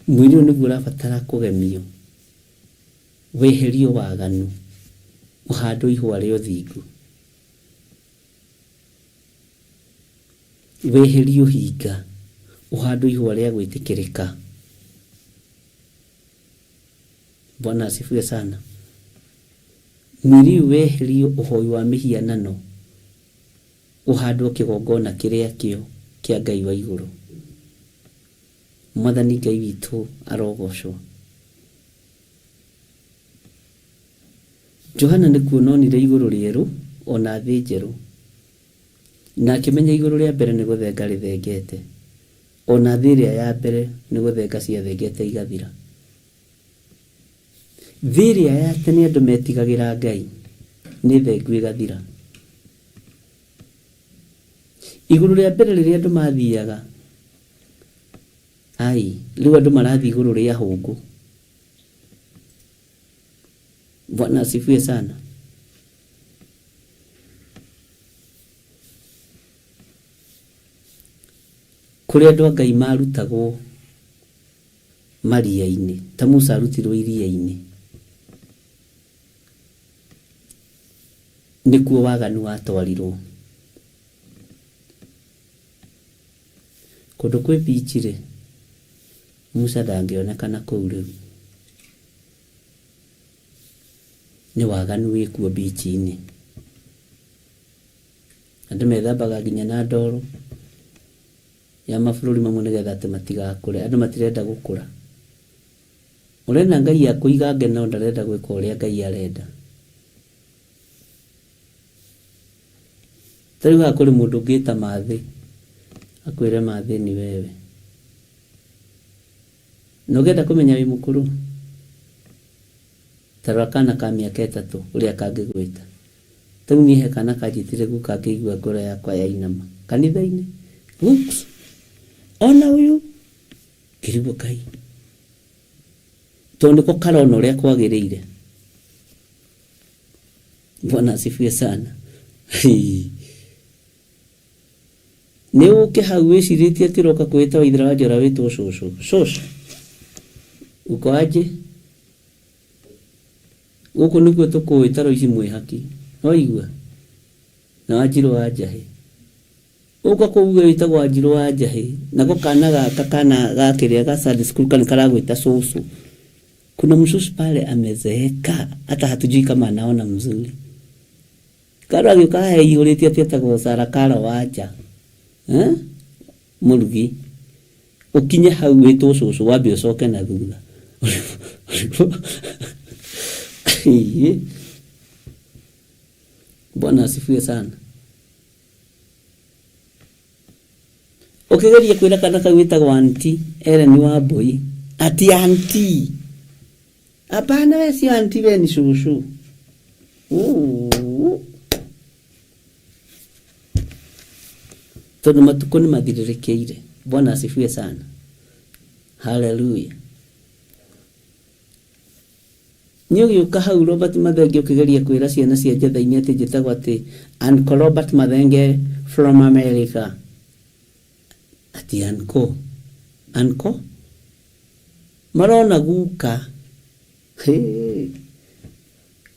Mwĩrĩ ũyũ nĩguo ũrabatara kũgemio, weherio waganu, ũhandwo ihũa rĩa ũthingu, weherio ũhinga, ũhandwo ihũa rĩa gwĩtĩkĩrĩka. Bwana asifiwe sana. Mwĩrĩ ũyũ weherio ũhoi wa mĩhianano, ũhandwo kĩgongona kĩrĩa kĩo kĩa Ngai wa igũrũ. Mwathani Ngai witũ arogocwo. Johana nĩ kuona onire igũrũ rĩerũ ona thĩ njerũ, na akĩmenya igũrũ rĩa mbere nĩ gũthenga rĩthengete, ona thĩ ĩrĩa ya mbere nĩ gũthenga ciathengete igathira. Thĩ ĩrĩa ya tene andũ metigagĩra Ngai nĩ thengu ĩgathira. Igũrũ rĩa mbere rĩrĩa andũ mathiaga, ai, rĩu andũ marathiĩ igũrũ rĩa hũngũ. Bwana asifiwe sana. Kũrĩa andũ a Ngai marutagwo maria-inĩ, ta Musa arutirwo iria-inĩ, nĩkuo waganu watwarirwo. Kũndũ kwĩ beach rĩ, Musa ndangĩonekana kũu rĩu. Nĩ waganu wĩkuo beach-inĩ. Andũ methambaga nginya na ndoro ya mabũrũri mamwe nĩgetha atĩ matigakũre. Andũ matirenda gũkũra. Ũrenda Ngai akũigange no ndarenda gwĩka ũrĩa Ngai arenda. Ta rĩu haha kũrĩ mũndũ ũngĩta Mathĩ, akwĩre Mathĩ ni wewe. Na ũngĩenda kũmenya wĩ mũkũrũ, ta rora kana ka mĩaka 3 ũrĩa kangĩgwĩta. Ta rĩu niĩ he kana kanjĩtire guka ngĩigua ngoro yakwa yainama. Kanitha-inĩ, Guks, ona ũyũ, ngĩrigwo Ngai. Tondũ nĩko karona ũrĩa kwagĩrĩire. Bwana asifiwe sana. Nĩ ũke hau wĩcirĩtie atĩ ũroka kwĩta Waithera wa Njora wĩtwo cũcũ. Cũcũ, uko aje? Gũkũ nĩkuo tũkũĩ ta Roici Mwĩhaki. Waigua? Na Wanjirũ wa Njahĩ. Ũka kũu uge wĩtagwo Wanjirũ wa Njahĩ. Nako kana gaka kana gakĩrĩa ga Sunday school kana karagwĩta cũcũ. Kuna mshush pale amezeeka hata hatujui kama anaona mzuri. Karo agĩũka haha ĩihũrĩtie atĩ etagwo Sara Karo Wanja. Eh? Mũrugi. Ũkinye hau wĩtwo cũcũ wambe ũcoke na thutha. Bwana asifiwe sana. Ũkĩgeria kwĩra kana kau wĩtagwo anti Ellen wa Mbui ati anti, hapana, we sio anti, we ni shushu. Tondũ matukũ nĩ mathirĩrĩkĩire. Bwana asifiwe sana. Haleluya. Nĩ ũgĩũka hau Robert Mathenge ũkĩgeria kwĩra ciana cia njatha-inĩ atĩ njĩtagwo atĩ Uncle Robert Mathenge from America. Atĩ uncle. Uncle? Marona guka. Hĩ.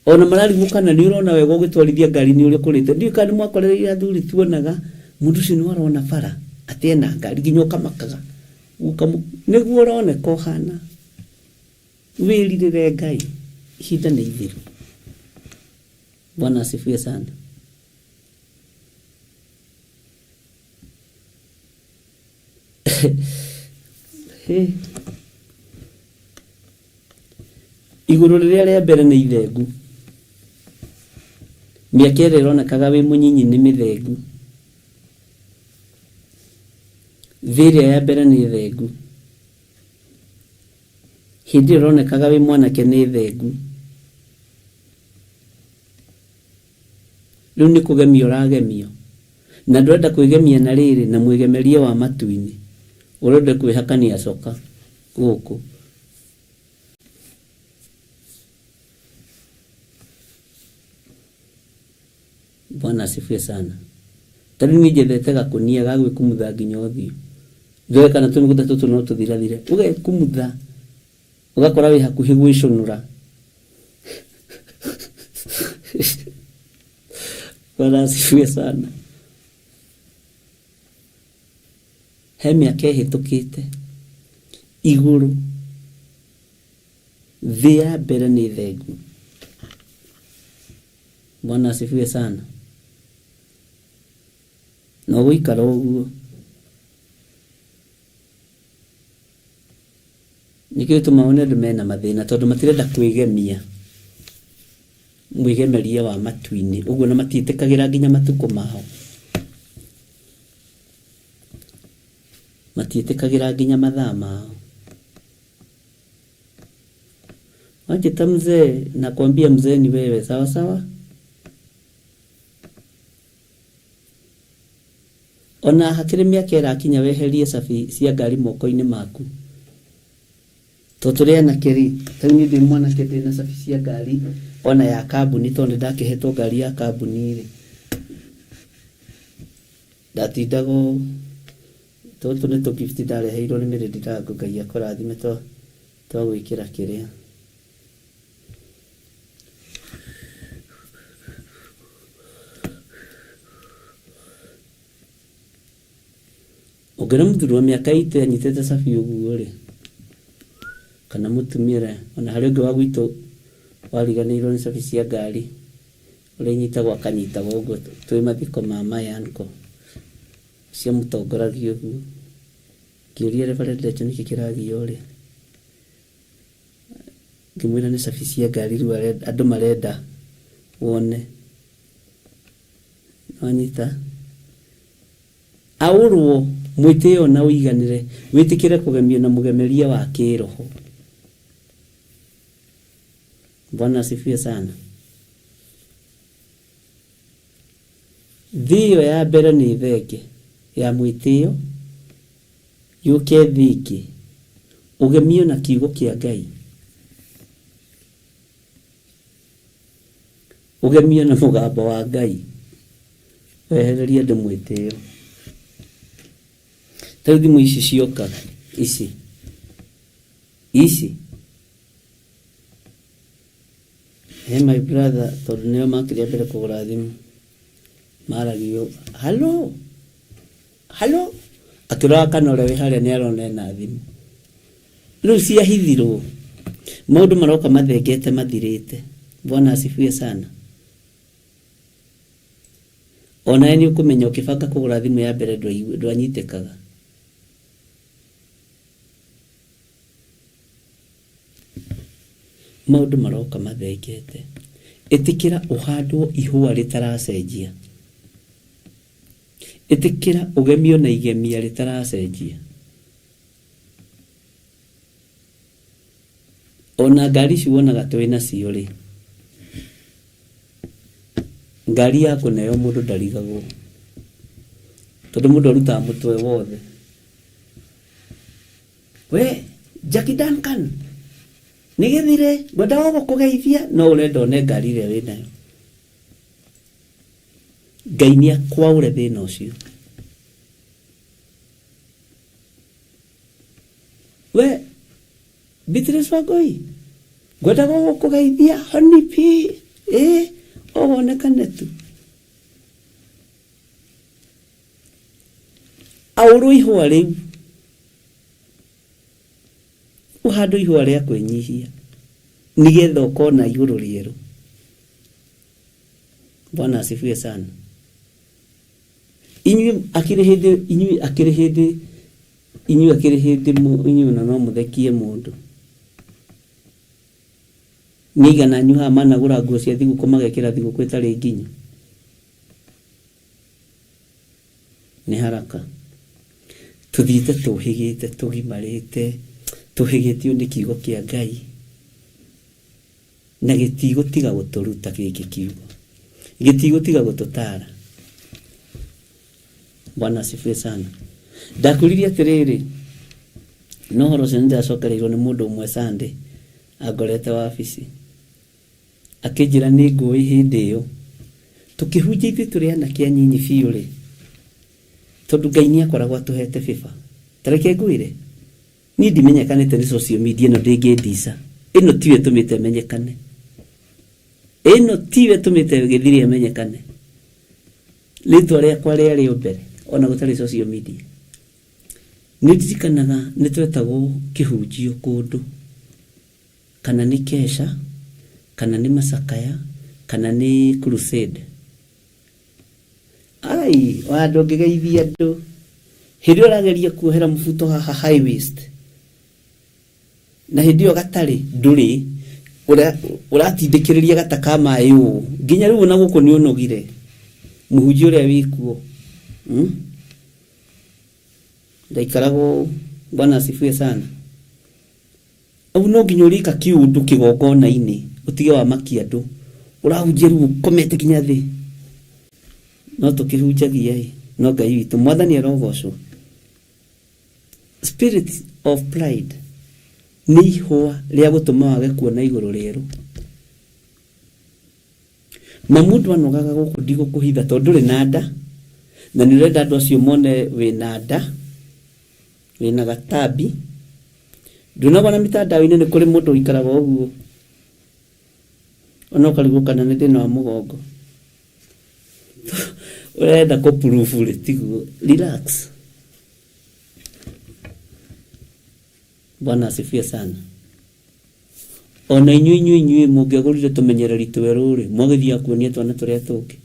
Ona mararigwo kana nĩ ũrona wega ũgĩtwarithia ngari nĩ ũrĩa ũkũrĩte. Ndiũĩ kana nĩ mwakorereire athuri tuonaga mũndũ ũcio nĩ arona bara atĩ ena ngari nginya ũkamakaga. Guka nĩguo ũroneka ũhana. Wĩrirĩre Ngai. Ihinda nĩ ithiru. Bwana asifiwe sana. Hĩ. Igũrũ rĩrĩa rĩa mbere nĩ ithengu. Mĩaka ĩrĩa ĩronekaga wĩ mũnyinyi nĩ mĩthengu. Thĩ ĩrĩa ya mbere nĩ thengu. Hĩndĩ ĩyo ũronekaga wĩ mwanake nĩ thengu. Rĩu nĩ kũgemio ũragemio. Na ndũrenda kwĩgemia na rĩrĩ, na mwĩgemerie wa matu-inĩ. Ũrenda kwĩhakania coka gũkũ. Bwana asifiwe sana. Ta rĩu niĩ njethete gakũnia ga gwĩkumutha nginya ũthiũ. Ndore kana tũmĩgũta tũtũ no tũthirathire. Ũgekumutha ũgakora wĩ hakuhĩ gwĩcũnũra. Bwana asifiwe sana. He mĩaka ĩhĩtũkĩte igũrũ thĩ ya mbere nĩ thengu. Bwana asifiwe sana. Na ũgũikara ũguo. Nĩkĩo gĩtũmaga wone andũ mena mathĩna tondũ matirenda kwĩgemia mwĩgemerie wa matu-inĩ ũguo na matiĩtĩkagĩra nginya matukũ mao. Matiĩtĩkagĩra nginya mathaa mao. Wanjĩta mzee nakwambia mzee ni wewe sawa sawa. Ona hakĩrĩ mĩaka ĩrakinya weherie cabi cia ngari moko-inĩ maku. To tũrĩ anake rĩ, ta rĩu niĩ ndĩ mwanake ndĩ na cabi cia ngari ona ya kambuni tondũ nĩ ndakĩhetwo ngari ya kambuni rĩ, ndatindaga ũũ, tũtũ nĩ tũ gift ndareheirwo nĩ Mary Ndirango, Ngai akũrathime twa gwĩkĩra kĩrĩa. Ũngĩona mũthuri wa mĩaka 80 anyitĩte cabi ũguo rĩ, kana mũtumia ũrĩa, ona harĩ ũngĩ wa gwitũ wariganĩirwo nĩ cabi cia ngari, ũrĩa inyitagwo akanyitaga ũguo twĩ mathiko ma my uncle, ciamũtongoragia ũguo. Ngĩũria Reverend Rachel nĩkĩ kĩragia ũrĩa, ngĩmwĩra nĩ cabi cia ngari rĩu andũ marenda wone. Wanyita? Aũrwo mwĩtĩo na ũiganĩre, wĩtĩkĩre kũgemio na mũgemerie wa kĩĩroho. Bwana asifiwe sana. Thĩ ĩyo ya mbere nĩ thenge ya mwĩtĩo, yũke thĩ ĩngĩ, ũgemio na kiugo kĩa Ngai. Ũgemio na mũgambo wa Ngai, wehererie andũ mwĩtĩo. Ta rĩu thimũ ici cioka, ici, ici, he my brother tondũ nĩo makĩrĩ a mbere kũgũra thimũ, maragio, hallo, hallo, akĩroraga kana ũrĩa wĩ harĩa nĩ arona ena thimũ. Rĩu ciahithirwo, maũndũ maroka mathengete mathirĩte. Bwana asifiwe sana. Onawe nĩ ũkũmenya ũkĩbanga kũgũra thimũ ya mbere ndwanyitĩkaga. Maũndũ maroka mathengete. Ĩtĩkĩra ũhandwo ihũa rĩtaracenjia. Ĩtĩkĩra ũgemio na igemia rĩtaracenjia. Ona ngari ici wonaga twĩ nacio rĩ, ngari ya kũneo mũndũ ndarigagwo, tondũ mũndũ arutaga mũtwe wothe. We Jackie Duncan, Nĩ gĩthire ngwendaga gũkũgeithia no ũrenda one ngari ĩrĩa wĩnayo. Ngai nĩ akwaũre thĩna ũcio. We Beatrice Wangũi, ngwendaga gũkũgeithia honi pi ĩ o wonekane tu. Aũrwo ihũa rĩu, ũhandwo ihũa rĩa kwĩnyihia nĩgetha ũkona igũrũ rĩerũ. Bwana asifiwe sana. Inyuĩ akĩrĩ hĩndĩ, inyuĩ akĩrĩ hĩndĩ, inyuĩ akĩrĩ hĩndĩ, inyuĩ ona no mũthekie mũndũ. Nĩ aigana anyu haha managũra nguo cia thigũkũ magekĩra thigũkũ ĩtarĩ nginyu? Nĩ haraka. Tũthiĩte tũhĩgĩte, tũgimarĩte, tũhĩgĩtio nĩ kiugo kĩa Ngai. Na gĩtigũtiga gũtũruta gĩkĩ kiugo. Gĩtigũtiga gũtũtara. Bwana asifiwe sana. Ndakwĩrire atĩrĩrĩ, no ũhoro ũcio nĩndacokereirwo nĩ mũndũ ũmwe Sunday, angorete wabici. Akĩnjĩra nĩ ngũĩ hĩndĩ ĩyo. Tũkĩhunjia ithuĩ tũrĩ anake anyinyi biũ rĩ, tondũ Ngai nĩ akoragwo atũhete favor. Ta reke ngwĩre, niĩ ndimenyekanĩte nĩ social media ĩno ndĩngĩndica. Ĩno tiyo ĩtũmĩte menyekane. Ĩno tiyo ĩtũmĩte Gĩthiri amenyekane. Rĩtwa rĩakwa rĩarĩ o mbere ona gũtarĩ social media. Nĩ ndirikanaga nĩ twetagwo kĩhunjio kũndũ, kana nĩ kesha, kana nĩ macakaya, kana nĩ crusade. Ai, wa ndũngĩgeithia andũ. Hĩndĩ ĩyo ũrageria kuohera mũbuto haha high waist, na hĩndĩ ĩyo gatarĩ ndũrĩ, ũratindĩkĩrĩria gata ka maĩ ũũ, nginya rĩu ona gũkũ nĩ ũnogire. Mũhunjia ũrĩa wĩkuo. Ndaikaraga ũũ. Bwana asifiwe sana. Au no nginya ũrĩka kĩũndũ kĩgongona-inĩ, ũtige wa makia andũ. Ũrahunjia rĩu ũkomete nginya thĩ. No tũkĩhunjagia ĩ, no Ngai witũ, Mwathani arogocwo. Spirit of pride nĩ ihũa rĩa gũtũma wage kuona igũrũ rĩerũ. Ma mũndũ anogaga gũkũ ndigũkũhitha tondũ ndũrĩ na nda, na nĩ ũrenda andũ acio mone wĩna nda, wĩna gatambi. Ndũnagwo na mitandao-inĩ nĩ kũrĩ mũndũ ũikaraga ũguo, ona ũkarigwo kana nĩ thĩna wa mũgongo. Ũrenda kũ prove rĩ, tiguo. Relax. Bwana asifiwe sana. Ona inyuĩ inyuĩ inyuĩ mũngĩagũrire tũmenyereri twerũ rĩ, mwagĩthiaga kuonia twana tũrĩa tũngĩ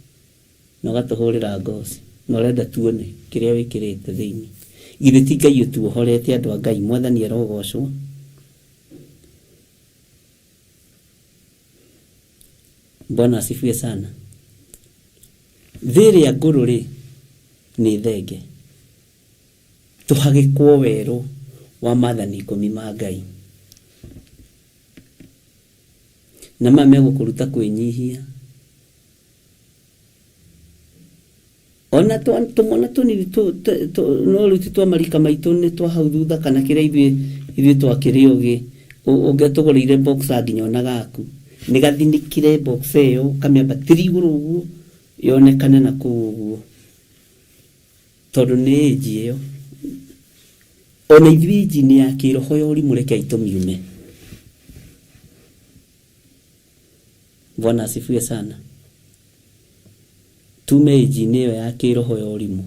na ũgatũhũrĩra ngoci na ũrenda tuone kĩrĩa wĩkĩrĩte thĩinĩ. Githĩ ti Ngai ũtuohorete andũ a Ngai, Mwathani arogocwo. Bwana asifiwe sana. Thĩ ĩrĩa ngũrũ rĩ, nĩ thenge. Tũhagĩkwo werũ wa maathani ikũmi ma Ngai. Na maya megũkũruta kwĩnyihia. Ona tũmwana tũnini no rĩu ti twa marika maitũ nĩ twa hau thutha kana kĩrĩa ithuĩ twakĩrĩ ũgĩ, ũngĩatũgũrĩire boxer nginya ona gaku, nĩ gathinĩkire boxer ĩyo, ũkamĩambatĩria igũrũ ũguo, yonekane na kũu ũguo. Tondũ nĩ age ĩyo. Ona ithuĩ age nĩ ya kĩroho ya ũrimũ rekei tũmiume. Bwana asifiwe sana. Tume age ĩyo ya kĩroho ya ũrimũ.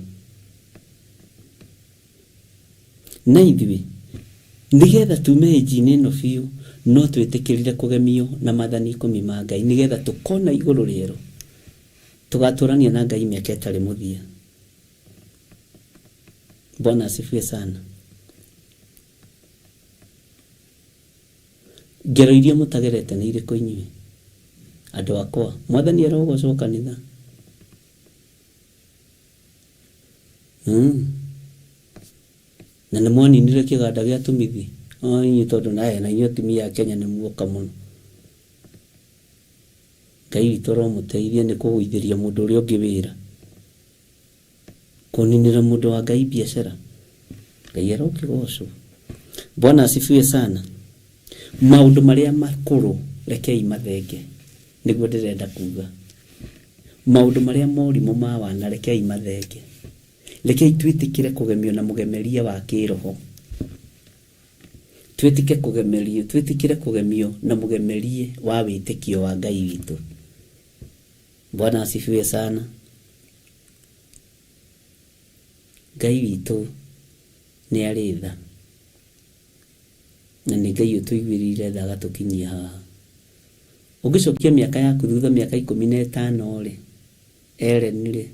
Na ithuĩ nĩgetha tume age ĩno biũ, no twĩtĩkĩrire kũgemio na maathani ikũmi ma Ngai nĩgetha tũkona igũrũ rĩerũ. Tũgatũrania na Ngai mĩaka ĩtarĩ mũthia. Bwana asifiwe sana. Ngero iria mũtagerete nĩ irĩkũ inyuĩ? Andũ akwa, Mwathani arogocwo kanitha. Na nĩ mwaninire kĩganda gĩa tũmithi. O inyuĩ tondũ na inyuĩ atumia a Kenya nĩ muoka mũno. Ngai witũ aromũteithia nĩ kũgũithĩria mũndũ ũrĩa ũngĩ wĩra. Kũninĩra mũndũ wa Ngai biacara. Ngai arokĩgocwo. Bwana asifiwe sana. Maũndũ marĩa makũrũ rekei mathenge, nĩguo ndĩrenda kuga. Maũndũ marĩa morimũ ma wana rekei mathenge. Rekei twĩtĩkĩre kũgemio na mũgemerie wa kĩroho. Twĩtĩke kũgemerio, twĩtĩkĩre kũgemio na mũgemerie wa wĩtĩkio wa Ngai witũ. Bwana asifiwe sana. Ngai witũ nĩ arĩ tha na nĩ Ngai ũtũiguĩrĩire tha agatũkinyia haha. Ũngĩcokia mĩaka yaku thutha mĩaka 15 rĩ, Ellen rĩ,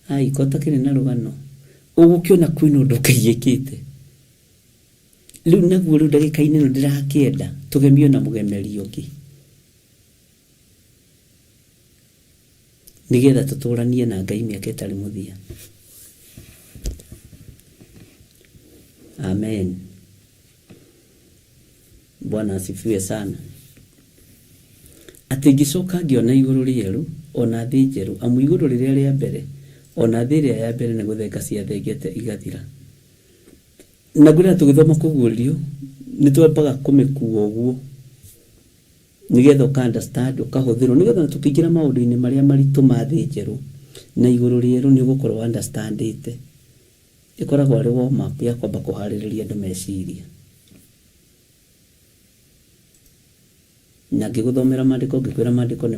ai ko ũtakĩrĩ na rũgano, ũgũkĩona kwĩna ũndũ Ngai ekĩte. Rĩu naguo rĩu ndagĩka-inĩ ĩno ndĩrakĩenda tũgemio na mũgemeri ũngĩ nĩgetha tũtũranie na Ngai mĩaka ĩtarĩ mũthia. Amen. Bwana asifiwe sana. Atĩ ngĩcoka ngĩona igũrũ rĩerũ o na thĩ njerũ, amu igũrũ rĩrĩa rĩa mbere o na thĩ ĩrĩa ya mbere nĩ gũthenga ciathengete igathira. Na ngwĩra tũgĩthoma kũguũrio nĩ twambaga kũmĩkua ũguo nĩgetha ũka understand ũkahũthĩrwo nĩgetha tũkĩingĩra maũndũ-inĩ marĩa maritũ ma thĩ njerũ na igũrũ rĩerũ nĩ ũgũkorwo understandĩte. Ĩkoragwo arĩ warm up ya kwamba kũharĩrĩria andũ meciria. Na ngĩgũthomera maandĩko ngĩkwĩra maandĩko nĩ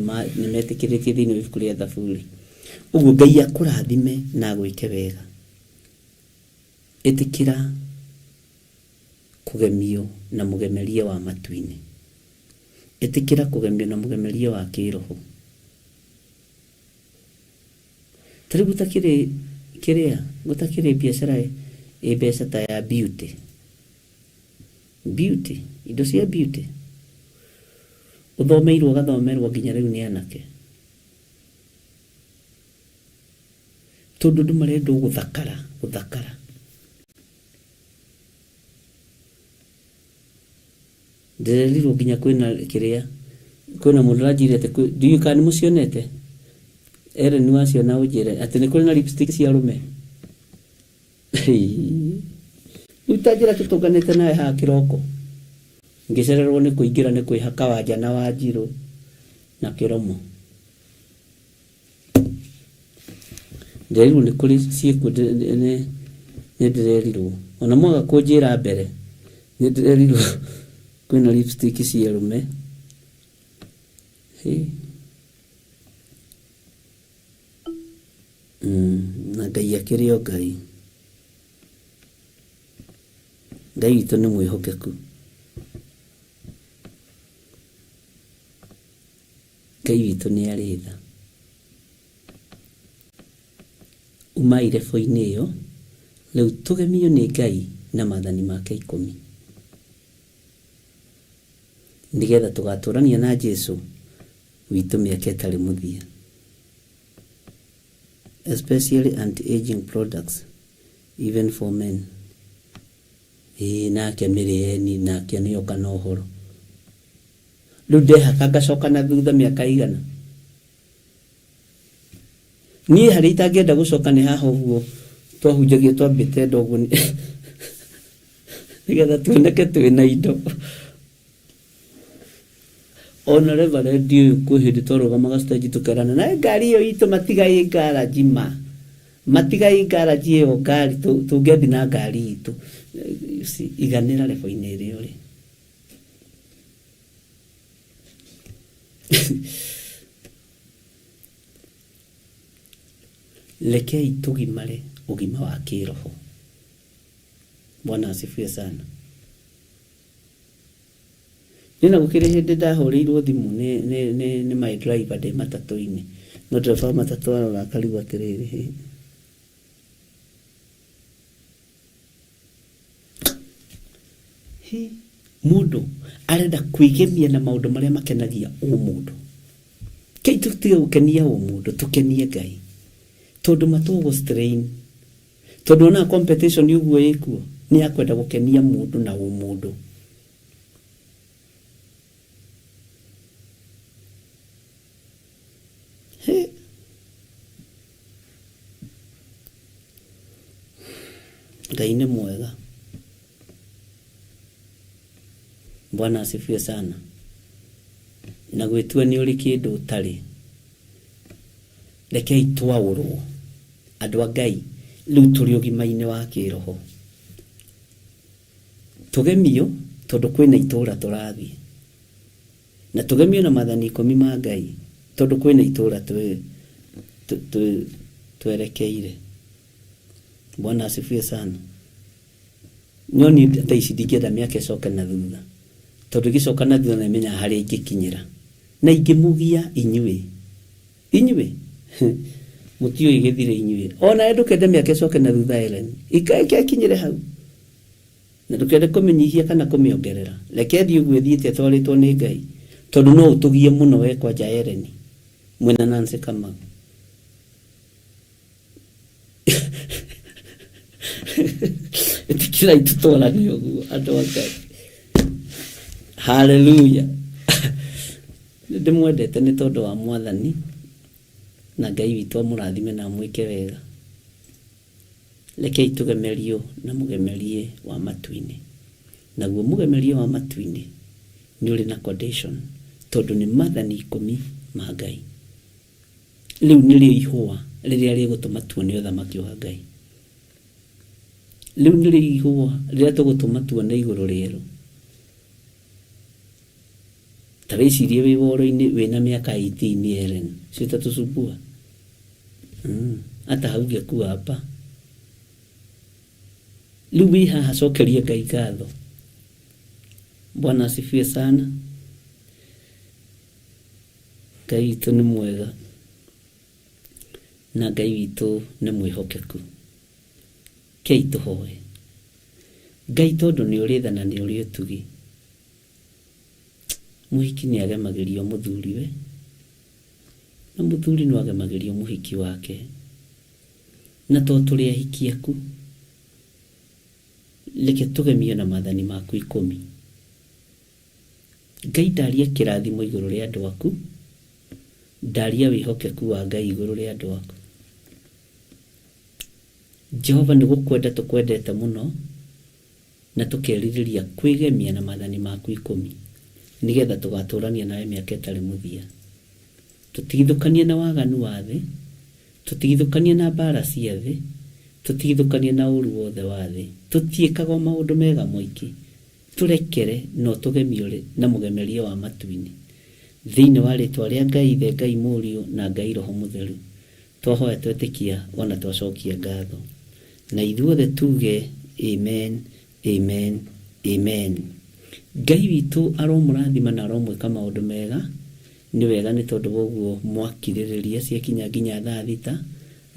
metĩkĩrĩtie thĩinĩ wa ibuku rĩa Thaburi. Ũguo Ngai akũrathime na agwĩke wega. Ĩtĩkĩra kũgemio na mũgemerie wa matu-inĩ. Ĩtĩkĩra kũgemio na mũgemerie wa kĩroho. Ta rĩu gũtakĩrĩ kĩrĩa, gũtakĩrĩ biacara ĩ mbeca ta ya beauty. Beauty, indo cia beauty. Ũthomeirwo ũgathomerwo nginya rĩu nĩ anake. Tondũ andũ marenda o gũthakara, gũthakara. Ndĩrerirwo nginya kwĩna kĩrĩa, kwĩna mũndũ ũranjĩrire atĩ ndiũĩ kana nĩ mũcionete? Ellen waciona ũnjĩre atĩ nĩ kũrĩ na lipstick cia arũme. Rĩu ta njĩra tũtũnganĩte nawe haha kĩroko, ngĩcererwo nĩ kũingĩra nĩ kwĩhaka wanja na wanjirũ na kĩromo. Ndĩrerirwo nĩ kũrĩ ciĩkuo nĩ ndĩrerirwo. Ona mwaga kũnjĩra mbere, nĩ ndĩrerirwo kwĩna lipstick cia arũme. Hĩ. Na Ngai akĩrĩ o Ngai. Ngai witũ nĩ mwĩhokeku. Ngai witũ nĩ arĩ tha. Umai rebo-inĩ ĩyo, rĩu tũgemio nĩ Ngai na maathani make ikũmi. Nĩgetha tũgatũrania na Jesu witũ mĩaka ĩtarĩ mũthia. Especially anti-aging products, even for men. Ĩĩ nake mĩrĩeni nake nĩoka na ũhoro. Rĩu ndehaka ngacoka na thutha mĩaka igana. Niĩ harĩa itangĩenda gũcoka nĩ haha ũguo twahunjagia twambĩte nda ũguo nĩgetha tuoneke twĩna indo. Ona reverend ũyũ kwĩ hĩndĩ twarũgamaga stage tũkerana na ngari ĩyo itũ matiga ĩ garage ma matiga ĩ garage ĩyo ngari tũngĩathiĩ na ngari itũ. Iganĩra rebo-inĩ ĩrĩa ũrĩ. Rekei tũgimare ũgima wa kĩroho. Bwana asifiwe sana. Niĩ na gũkĩrĩ hĩndĩ ndahũrĩirwo thimũ nĩ, nĩ, nĩ, nĩ my driver ndĩ matatũ-inĩ. No ndereba wa matatũ arora akarigwo atĩrĩrĩ, hĩ. Hĩ, mũndũ arenda kwĩgemia na maũndũ marĩa makenagia ũmũndũ. Kei tũtige gũkenia ũmũndũ, tũkenie Ngai. Tondũ matũgũ strain. Tondũ ona competition ũguo ĩkuo, nĩ ya kwenda gũkenia mũndũ na ũmũndũ. Hĩ. Ngai nĩ mwega. Bwana asifiwe sana. Na gwĩtua nĩ ũrĩ kĩndũ ũtarĩ. Rekei twaũrwo andũ a Ngai, rĩu tũrĩ ũgima-inĩ wa kĩroho. Tũgemio tondũ kwĩna itũra tũrathiĩ, na tũgemio na maathani ikũmi ma Ngai tondũ kwĩna itũra twerekeire. Bwana asifiwe sana. Nyoni thaa ici ndingĩenda mĩaka ĩcoke na thutha, tondũ ĩgĩcoka na thutha nĩmenyaga harĩa ingĩkinyĩra na ingĩmũgia inyuĩ. Inyuĩ mũtiũĩ gĩthire inyuĩ, ona ndũkende mĩaka ĩcoke na thutha Ellen, ĩkinyĩre hau, na ndũkende kũmĩnyihia kana kũmĩongerera. Reke thiĩ ũguo ĩthiĩte ĩtwarĩtwo nĩ Ngai, tondũ no ũtũgie mũno we kwanja Ellen mwĩna Nancy Kamau. Ĩtĩkĩrai tũtwarane ũguo andũ a Ngai. Haleluya. Nĩ ndĩmwendete nĩ tondũ wa Mwathani, na Ngai witũ amũrathime na amwĩke wega. Rekei tũgemerio na mũgemerie wa matu-inĩ. Naguo mũgemerie wa matu-inĩ nĩ ũrĩ na condition, tondũ nĩ maathani ikũmi ma Ngai. Rĩu nĩrĩo ihũa rĩrĩa rĩgũtũma tuone ũthamaki wa Ngai. Rĩu nĩrĩo ihũa rĩrĩa tũgũtũma tuone igũrũ rĩerũ. Ta wĩcirie wĩ woro-inĩ wĩna mĩaka 18 Ellen, si utatusumbua? Hata haungekuwa hapa. Rĩu wĩ haha, cokeria Ngai ngatho. Bwana asifiwe sana. Ngai witũ nĩ mwega na Ngai witũ nĩ mwĩhokeku. Kei tũhoe. Ngai, tondũ nĩ ũrĩ tha na nĩ ũrĩ ũtugi, mũhiki nĩ agemagĩrio mũthuriwe na mũthuri no agemagĩrio mũhiki wake, na to tũrĩ ahiki aku, reke tũgemio na maathani maku ikũmi. Ngai, ndaria kĩrathimo igũrũ rĩa andũ aku, ndaria wĩhokeku wa Ngai igũrũ rĩa andũ aku. Jehova, nĩ gũkwenda tũkwendete mũno na tũkerirĩria kwĩgemia na maathani maku ikũmi, nĩgetha tũgatũrania nawe mĩaka ĩtarĩ mũthia. Tũtigithũkanie na waganu wa thĩ, tũtigithũkanie na mbara cia thĩ, tũtigithũkanie na ũru wothe wa thĩ. Tũtiĩkaga o maũndũ mega moiki, tũrekere no tũgemio na mũgemerie wa matu-inĩ. Thĩinĩ wa rĩtwa rĩa Ngai Ithe, Ngai Mũriũ na Ngai Roho Mũtheru, twahoya twetĩkia ona twacokia ngatho, na ithuothe tuge amen, amen, amen. Ngai witũ aromũrathima na aromwĩka maũndũ mega. Nĩ wega nĩ tondũ wa ũguo mwakirĩrĩria ciakinya nginya thaa thita.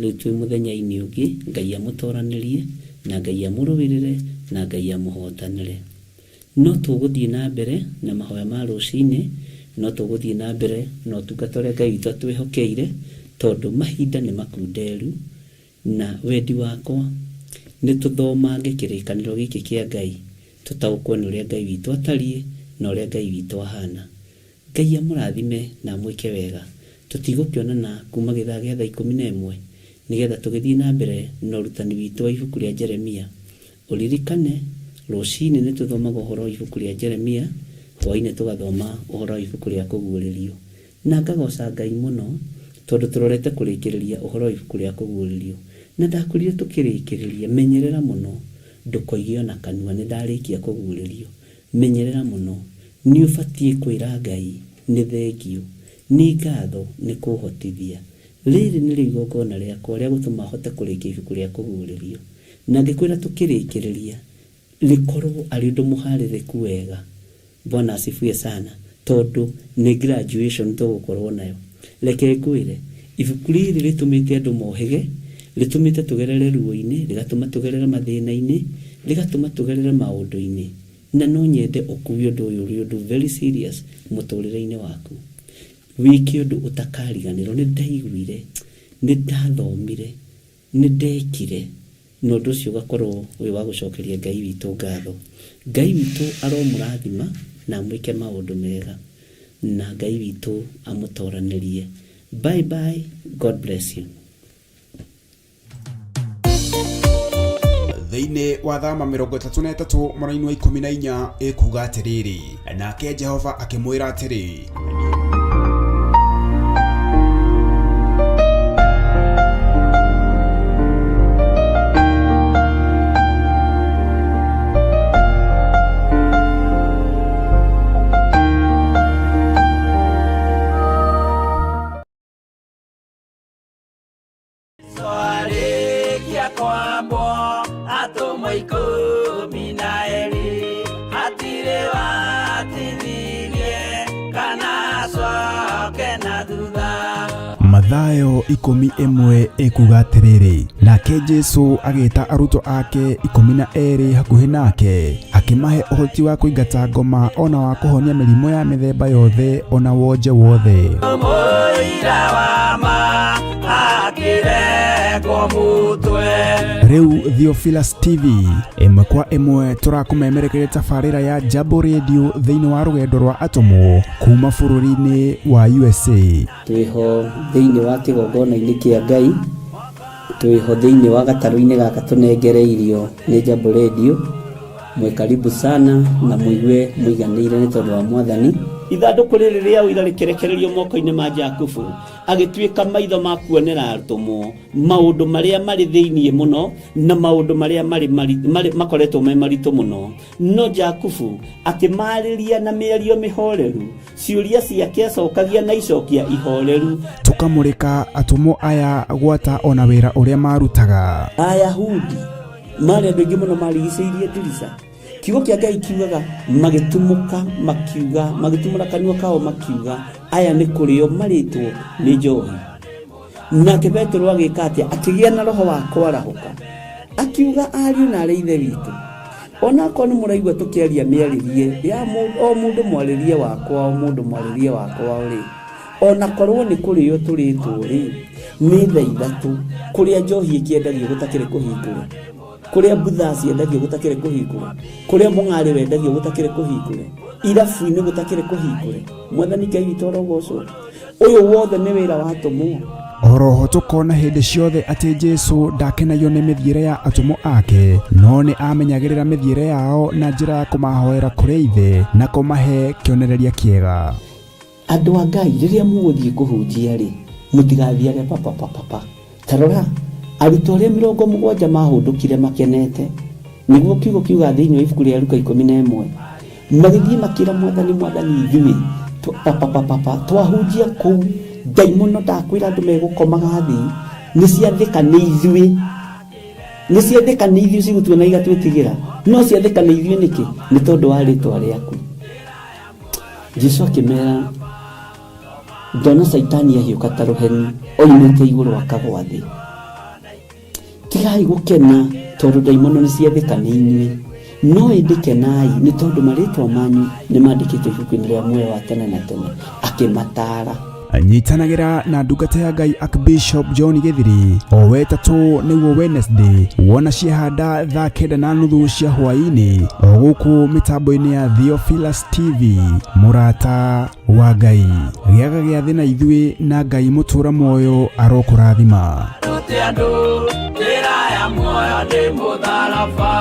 Rĩu twĩ mũthenya-inĩ ũngĩ. Ngai amũtoranĩrie na Ngai amũrũĩrĩre na Ngai amũhotanĩre. No tũgũthiĩ na mbere na mahoya ma rũcinĩ, no tũgũthiĩ na mbere na ũtungata ũrĩa Ngai witũ atwĩhokeire, tondũ mahinda nĩ makunderu, na wendi wakwa nĩ tũthomange kĩrĩkanĩro gĩkĩ kĩa Ngai, tũtaũkwo nĩ ũrĩa Ngai witũ atariĩ na ũrĩa Ngai witũ ahana. Ngai amũrathime na amwĩke wega. Tũtigũkĩonana kuma gĩthaa gĩa thaa 11, nĩgetha tũgĩthiĩ na mbere na ũrutani witũ wa ibuku rĩa Jeremia. Ũririkane rũcinĩ nĩ tũthomaga ũhoro wa ibuku rĩa Jeremia, hwaĩ-inĩ tũgathoma ũhoro wa ibuku rĩa Kũguũrĩrio. Na ngagoca Ngai mũno tondũ tũrorete kũrĩkĩrĩria ũhoro wa ibuku rĩa Kũguũrĩrio. Na ndakwĩrire tũkĩrĩkĩrĩria, menyerera mũno ndũkoige ona kanua nĩ ndarĩkia kũguũrĩrio. Menyerera mũno, nĩ ũbatiĩ kwĩra Ngai nĩ thengio, nĩ ngatho nĩ kũhotithia. Rĩrĩ nĩrĩo igongona rĩakwa rĩa gũtũma hote kũrĩkia ibuku rĩa Kũguũrĩrio. Na ngĩkwĩra tũkĩrĩkĩrĩria, rĩkorwo arĩ ũndũ mũharĩrĩku wega. Bwana asifiwe sana, tondũ nĩ graduation tũgũkorwo nayo. Reke ngwĩre, ibuku rĩrĩ rĩtũmĩte andũ mohĩge, rĩtũmĩte tũgerere ruo-inĩ, rĩgatũma tũgerere mathĩna-inĩ, rĩgatũma tũgerere maũndũ-inĩ. Na no nyende ũkue ũndũ ũyũ ũrĩ ũndũ very serious mũtũrĩre-inĩ waku. Wĩke ũndũ ũtakariganĩrwo. Nĩ ndaiguire, nĩ ndathomire, nĩ ndekire, na ũndũ ũcio ũgakorwo wĩ wa gũcokeria Ngai witũ ngatho. Ngai witũ aromũrathima na amwĩke maũndũ mega, na Ngai witũ amũtoranĩrie. Bye bye, God bless you. Thĩinĩ wa Thama 33 mũraini wa 14 ĩkuga atĩrĩrĩ, nake Jehova akĩmwĩra atĩrĩ, Twarĩkia kwambwo atũmwo 12 hatirĩ watithirie kana acoke na thutha. Mathayo 11 ĩkuga atĩrĩrĩ, nake Jesu agĩta arutwo ake 12 hakuhĩ nake, akĩmahe ũhoti wa kũingata ngoma ona wa kũhonia mĩrimũ ya mĩthemba yothe ona wonje wothe. Mũira wa ma akĩrengwo mũtwe. Rĩu Theophilus TV ĩmwe kwa ĩmwe tũrakũmemerekeria tabarĩra ya Jambo Radio thĩinĩ wa rũgendo rwa atũmwo kuma bũrũri-inĩ wa USA. Twĩho thĩinĩ wa kĩgongona-inĩ kĩa Ngai, twĩho thĩinĩ wa gatarũ-inĩ gaka tũnengereirio nĩ Jambo Radio. Mwĩ karibu sana na mũigue mũiganĩire nĩ tondũ wa Mwathani. Ithandũkũ rĩrĩ rĩa ũira rĩkĩrekererio moko-inĩ ma Jakubu, agĩtuĩka maitho ma kuonera atũmwo maũndũ marĩa marĩ thĩinĩ mũno na maũndũ marĩa marĩ makoretwo me maritũ mũno. No Jakubu akĩmarĩria na mĩario mĩhoreru, ciũria ciake acokagia na icokia ihoreru. Tũkamũrĩka atũmwo aya gwata ona wĩra ũrĩa marutaga. Ayahudi marĩ andũ aingĩ mũno marigicĩirie ndirica. Kiugo kĩa Ngai kiugaga magĩtumũka makiuga, magĩtumũra kanua kao makiuga, aya nĩ kũrĩo marĩtwo nĩ njohi. Nake Petero agĩka atĩa? Akĩgĩa na roho wa kwarahũka, akiuga ariũ na arĩ ithe witũ, onakorwo nĩ mũraigua tũkĩaria mĩarĩrie ya o mũndũ mwarĩrie wakwa, o mũndũ mwarĩrie wakwa rĩ, onakorwo nĩ kũrĩo tũrĩtwo rĩ, nĩ thaa ithatũ kũrĩa njohi ĩkĩendagio gũtakĩrĩ kũhingũre, kũrĩa mbutha ciendagio gũtakĩrĩ kũhingũre, kũrĩa mũng'arĩ wendagio gũtakĩrĩ kũhingũre, irabu-inĩ gũtakĩrĩ kũhingũre. Mwathani Ngai witũ arogocwo. Ũyũ wothe nĩ wĩra wa atũmwo. Oroho tũkona hĩndĩ ciothe atĩ Jesu ndakenagio nĩ mĩthiĩre ya atũmwo ake, no nĩ amenyagĩrĩra mĩthiĩre yao na njĩra ya kũmahoera kũrĩ Ithe na kũmahe kĩonereria kĩega. Andũ a Ngai, rĩrĩa mũgũthiĩ kũhunjia rĩ, mũtigathiage papapapapa. Ta rora, arutwo arĩa 70 mahũndũkire makenete, nĩguo kiugo kiuga thĩinĩ wa ibuku rĩa Luka 11, magĩthiĩ makĩra Mwathani, Mwathani ithuĩ papapapapa twahunjia kũu, ndaimono ndakwĩra andũ megũkomaga thĩ, nĩ ciathĩka nĩ ithuĩ, nĩ ciathĩka nĩ ithuĩ cigũtuona igatwĩtigĩra, no ciathĩka nĩ ithuĩ nĩkĩ? Nĩ tondũ wa rĩtwa rĩaku. Jesu akĩmera, ndona Caitani ahiũka ta rũheni oimĩte igũrũ akagwa thĩ. Tigai gũkena tondũ ndaimono nĩ ciathĩka nĩ inyuĩ, no ĩndĩ kenai nĩ tondũ marĩtwa manyu nĩ mandĩkĩtwo ibuku-inĩ rĩa muoyo wa tene na tene. Akĩmataara. Nyitanagĩra na ndungata ya Ngai Archbishop John Gĩthiri o wetatũ nĩguo Wednesday wona ciehanda thaa 9:30 cia hwaĩ-inĩ o gũkũ mĩtambo-inĩ ya Theophilus TV. Mũrata wa Ngai, gĩaga gĩathĩ na ithuĩ na Ngai mũtũra muoyo arokũrathima. Rute andũ njĩra ya muoyo nĩ mũtharaba.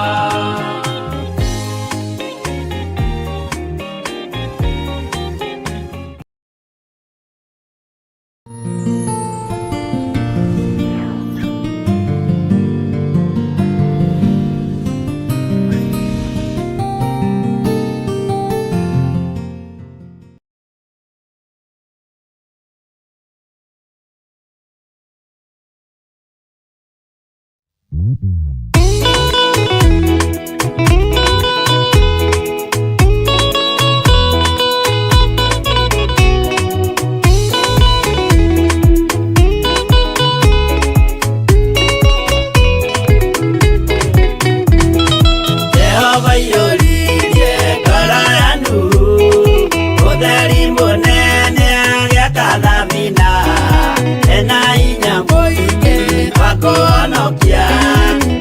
Jehova iyũririe ngoro ya Nuhu, ũtheri mũnene agĩaka thabina, ena hinya mũingĩ wa kũhonokia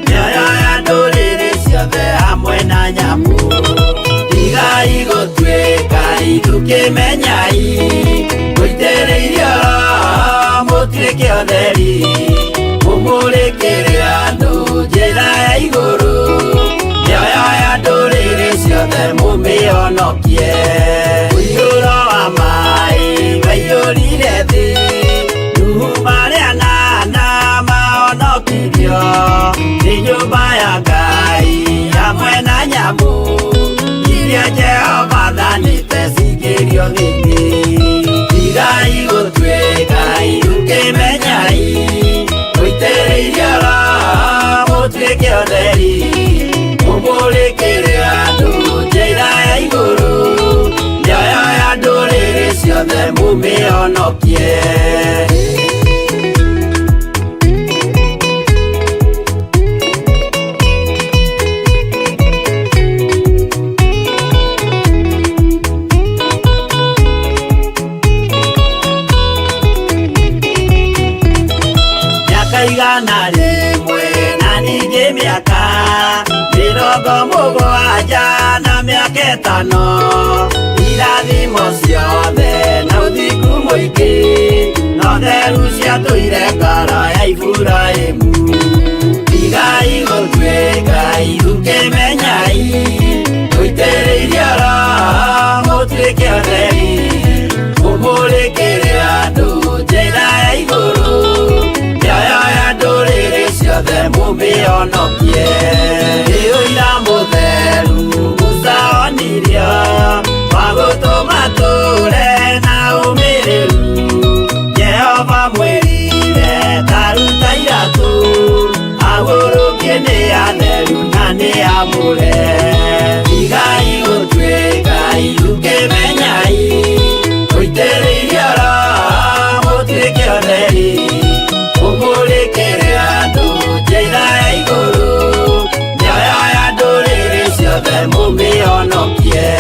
mĩoyo ya ndũrĩrĩ ciothe hamwe na nyamũ. Tigai gũtuĩka ithukĩmenyai, mũitĩrĩirio Roho mũtuĩke ũtheri, mũmũrĩkĩre andũ njĩra ya igũrũ. Mĩrongo mũgwanja na mĩaka ĩtano, irathimo ciothe na ũthingu mũingĩ, no theru ciatũire ngoro ya Iburahĩmu. Tigai gũtuĩka ithukĩmenyai, mũitĩrĩirie Roho mũtuĩke atheri, mũmũrĩkĩre andũ njĩra ya igũrũ, mĩoyo ya ndũrĩrĩ ciothe mũmĩhonokie. Nĩ ũira mũtheru Musa onirio, wa gũtũma tũre na ũmĩrĩru. Jehova mwĩrire ta ruta iratũ, agũrũkie nĩ atheru na nĩ amũre. Tigai gũtuĩka ithukĩmenyai, mũitĩrĩirie Roho mũtuĩke atheri, mũmũrĩkĩre andũ njĩra ya igũrũ, mĩoyo ya ndũrĩrĩ ciothe mũmĩhonokie.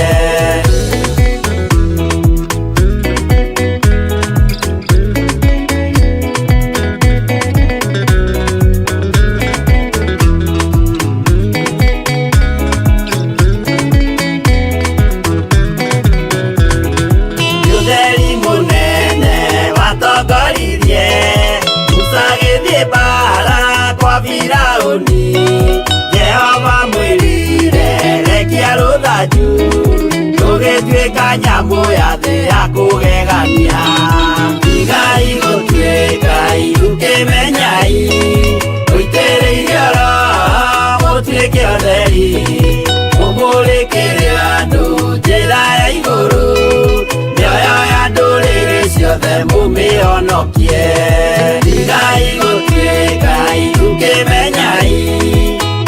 Ũtheri mũnene watongoririe Musa agĩthiĩ mbara kwa Firaũni. Jehova mwĩrire rekia rũthanju, rũgĩtuĩka nyamũ ya thĩ ya kũgegania. Tigai gũtuĩka ithukĩmenyai, mũitĩrĩirie Roho mũtuĩke atheri, mũmũrĩkĩre andũ njĩra ya igũrũ, mĩoyo ya ndũrĩrĩ ciothe mũmĩhonokie. Tigai gũtuĩka ithukĩmenyai,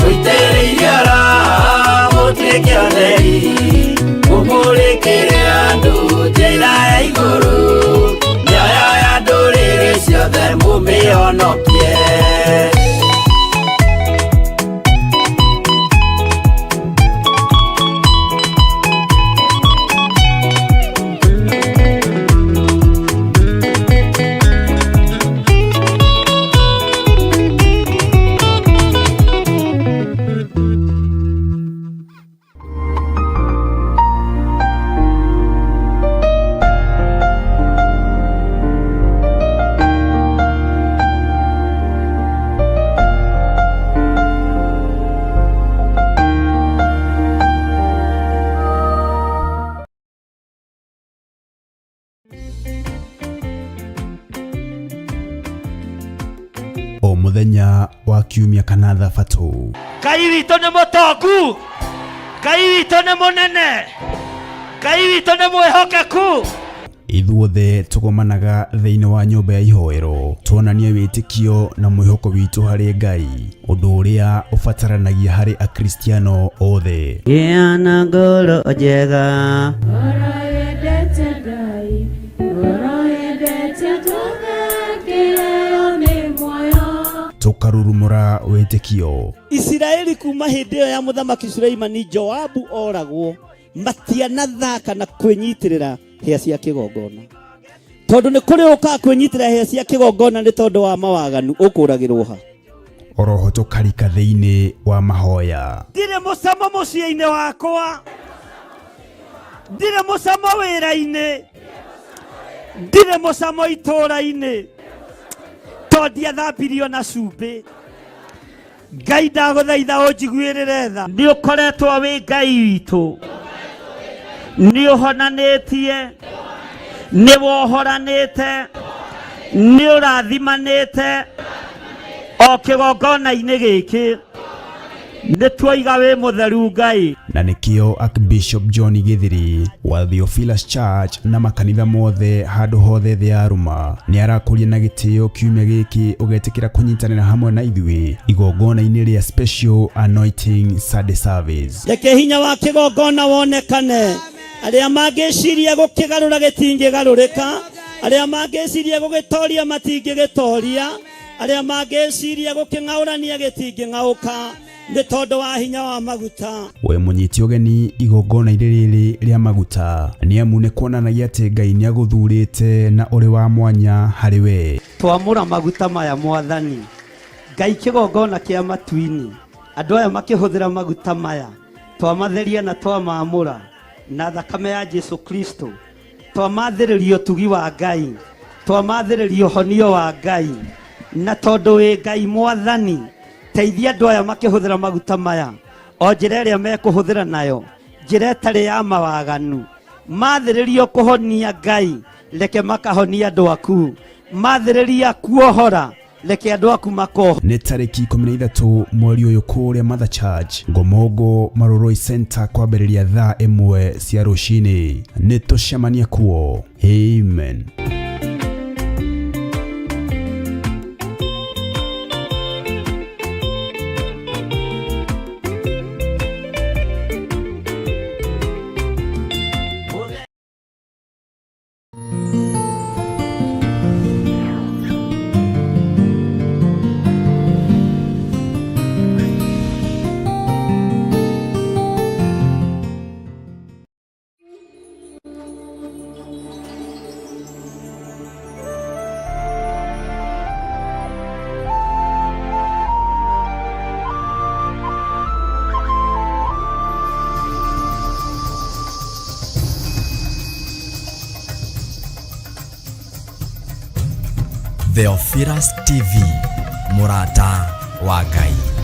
mũitĩrĩirie Roho mũtuĩke atheri, mũmũrĩkĩre andũ njĩra ya igũrũ, mĩoyo ya ndũrĩrĩ ciothe mũmĩhonokie. O mũthenya wa kiumia kana thabatũ. Ngai witũ nĩ mũtongu, Ngai witũ nĩ mũnene, Ngai witũ nĩ mwĩhokeku. Ithuothe tũgomanaga thĩinĩ wa nyũmba ya ihoero tuonanie wĩtĩkio na mwĩhoko witũ harĩ Ngai, ũndũ ũrĩa ũbataranagia harĩ Akristiano othe. Gĩa na ngoro njega. Ngoro yendete Ngai, ngoro yendete tũthekĩrĩrwo nĩ muoyo. Tũkarurumũra wĩtĩkio. Isiraeli kuma hĩndĩ ĩyo ya mũthamaki Suleimani Joabu oragwo matianathaka na kwĩnyitĩrĩra hĩa cia kĩgongona, tondũ nĩ kũrĩ ũkaga kwĩnyitĩrĩra hĩa cia kĩgongona nĩ tondũ wa mawaganu ũkũragĩrwo ha. Oroho tũkarika thĩinĩ wa mahoya. Ndirĩ mũcamo mũciĩ-inĩ wakwa, ndirĩ mũcamo wĩra-inĩ, ndirĩ mũcamo itũũra-inĩ, tondũ ndiathambirio na cumbĩ. Ngai ndagũthaitha ũnjiguĩrĩre tha. Nĩ ũkoretwo wĩ Ngai witũ, nĩ ũhonanĩtie, nĩ wohoranĩte, nĩ ũrathimanĩte o kĩgongona-inĩ gĩkĩ. Nĩ tuoiga wĩ mũtheru Ngai. Na nĩkĩo Archbishop John Gĩthiri wa Theophilus Church na makanitha mothe handũ hothe thĩ ya Ruma nĩ arakũria na gĩtĩo kiumia gĩkĩ ũgetĩkĩra kũnyitanĩra hamwe na ithuĩ igongona-inĩ rĩa Special Anointing Sunday Service. Reke hinya wa kĩgongona wonekane. Arĩa mangĩciria gũkĩgarũra gĩtingĩgarũrĩka, arĩa mangĩciria gũgĩtoria matingĩgĩtoria, arĩa mangĩciria gũkĩng'aũrania gĩtingĩng'aũka, nĩ tondũ wa hinya wa maguta. We mũnyiti ũgeni igongona-inĩ rĩrĩ rĩa maguta nĩ amu nĩ kuonanagia atĩ Ngai nĩ agũthurĩte na ũrĩ wa mwanya harĩ we. Twamũra maguta maya Mwathani Ngai, kĩgongona kĩa matu-inĩ. Andũ aya makĩhũthĩra maguta maya, twamatheria na twamamũra na thakame ya Jesu Kristo, twamathĩrĩria ũtugi wa Ngai, twamathĩrĩria ũhonio wa Ngai, na tondũ wĩ Ngai mwathani, teithia andũ aya makĩhũthĩra maguta maya o njĩra ĩrĩa mekũhũthĩra nayo, njĩra ĩtarĩ ya mawaganu. Mathĩrĩrio kũhonia Ngai, reke makahonia andũ aku. Mathĩrĩria kuohora, reke andũ aku makohora. Nĩ tarĩki 13 mweri ũyũ kũrĩa Mother Church Ngomongo Maroroi Center kwambĩrĩria thaa 1 cia rũcinĩ. Nĩ tũcemanie kuo. Amen. Theophilus TV, mũrata wa Ngai.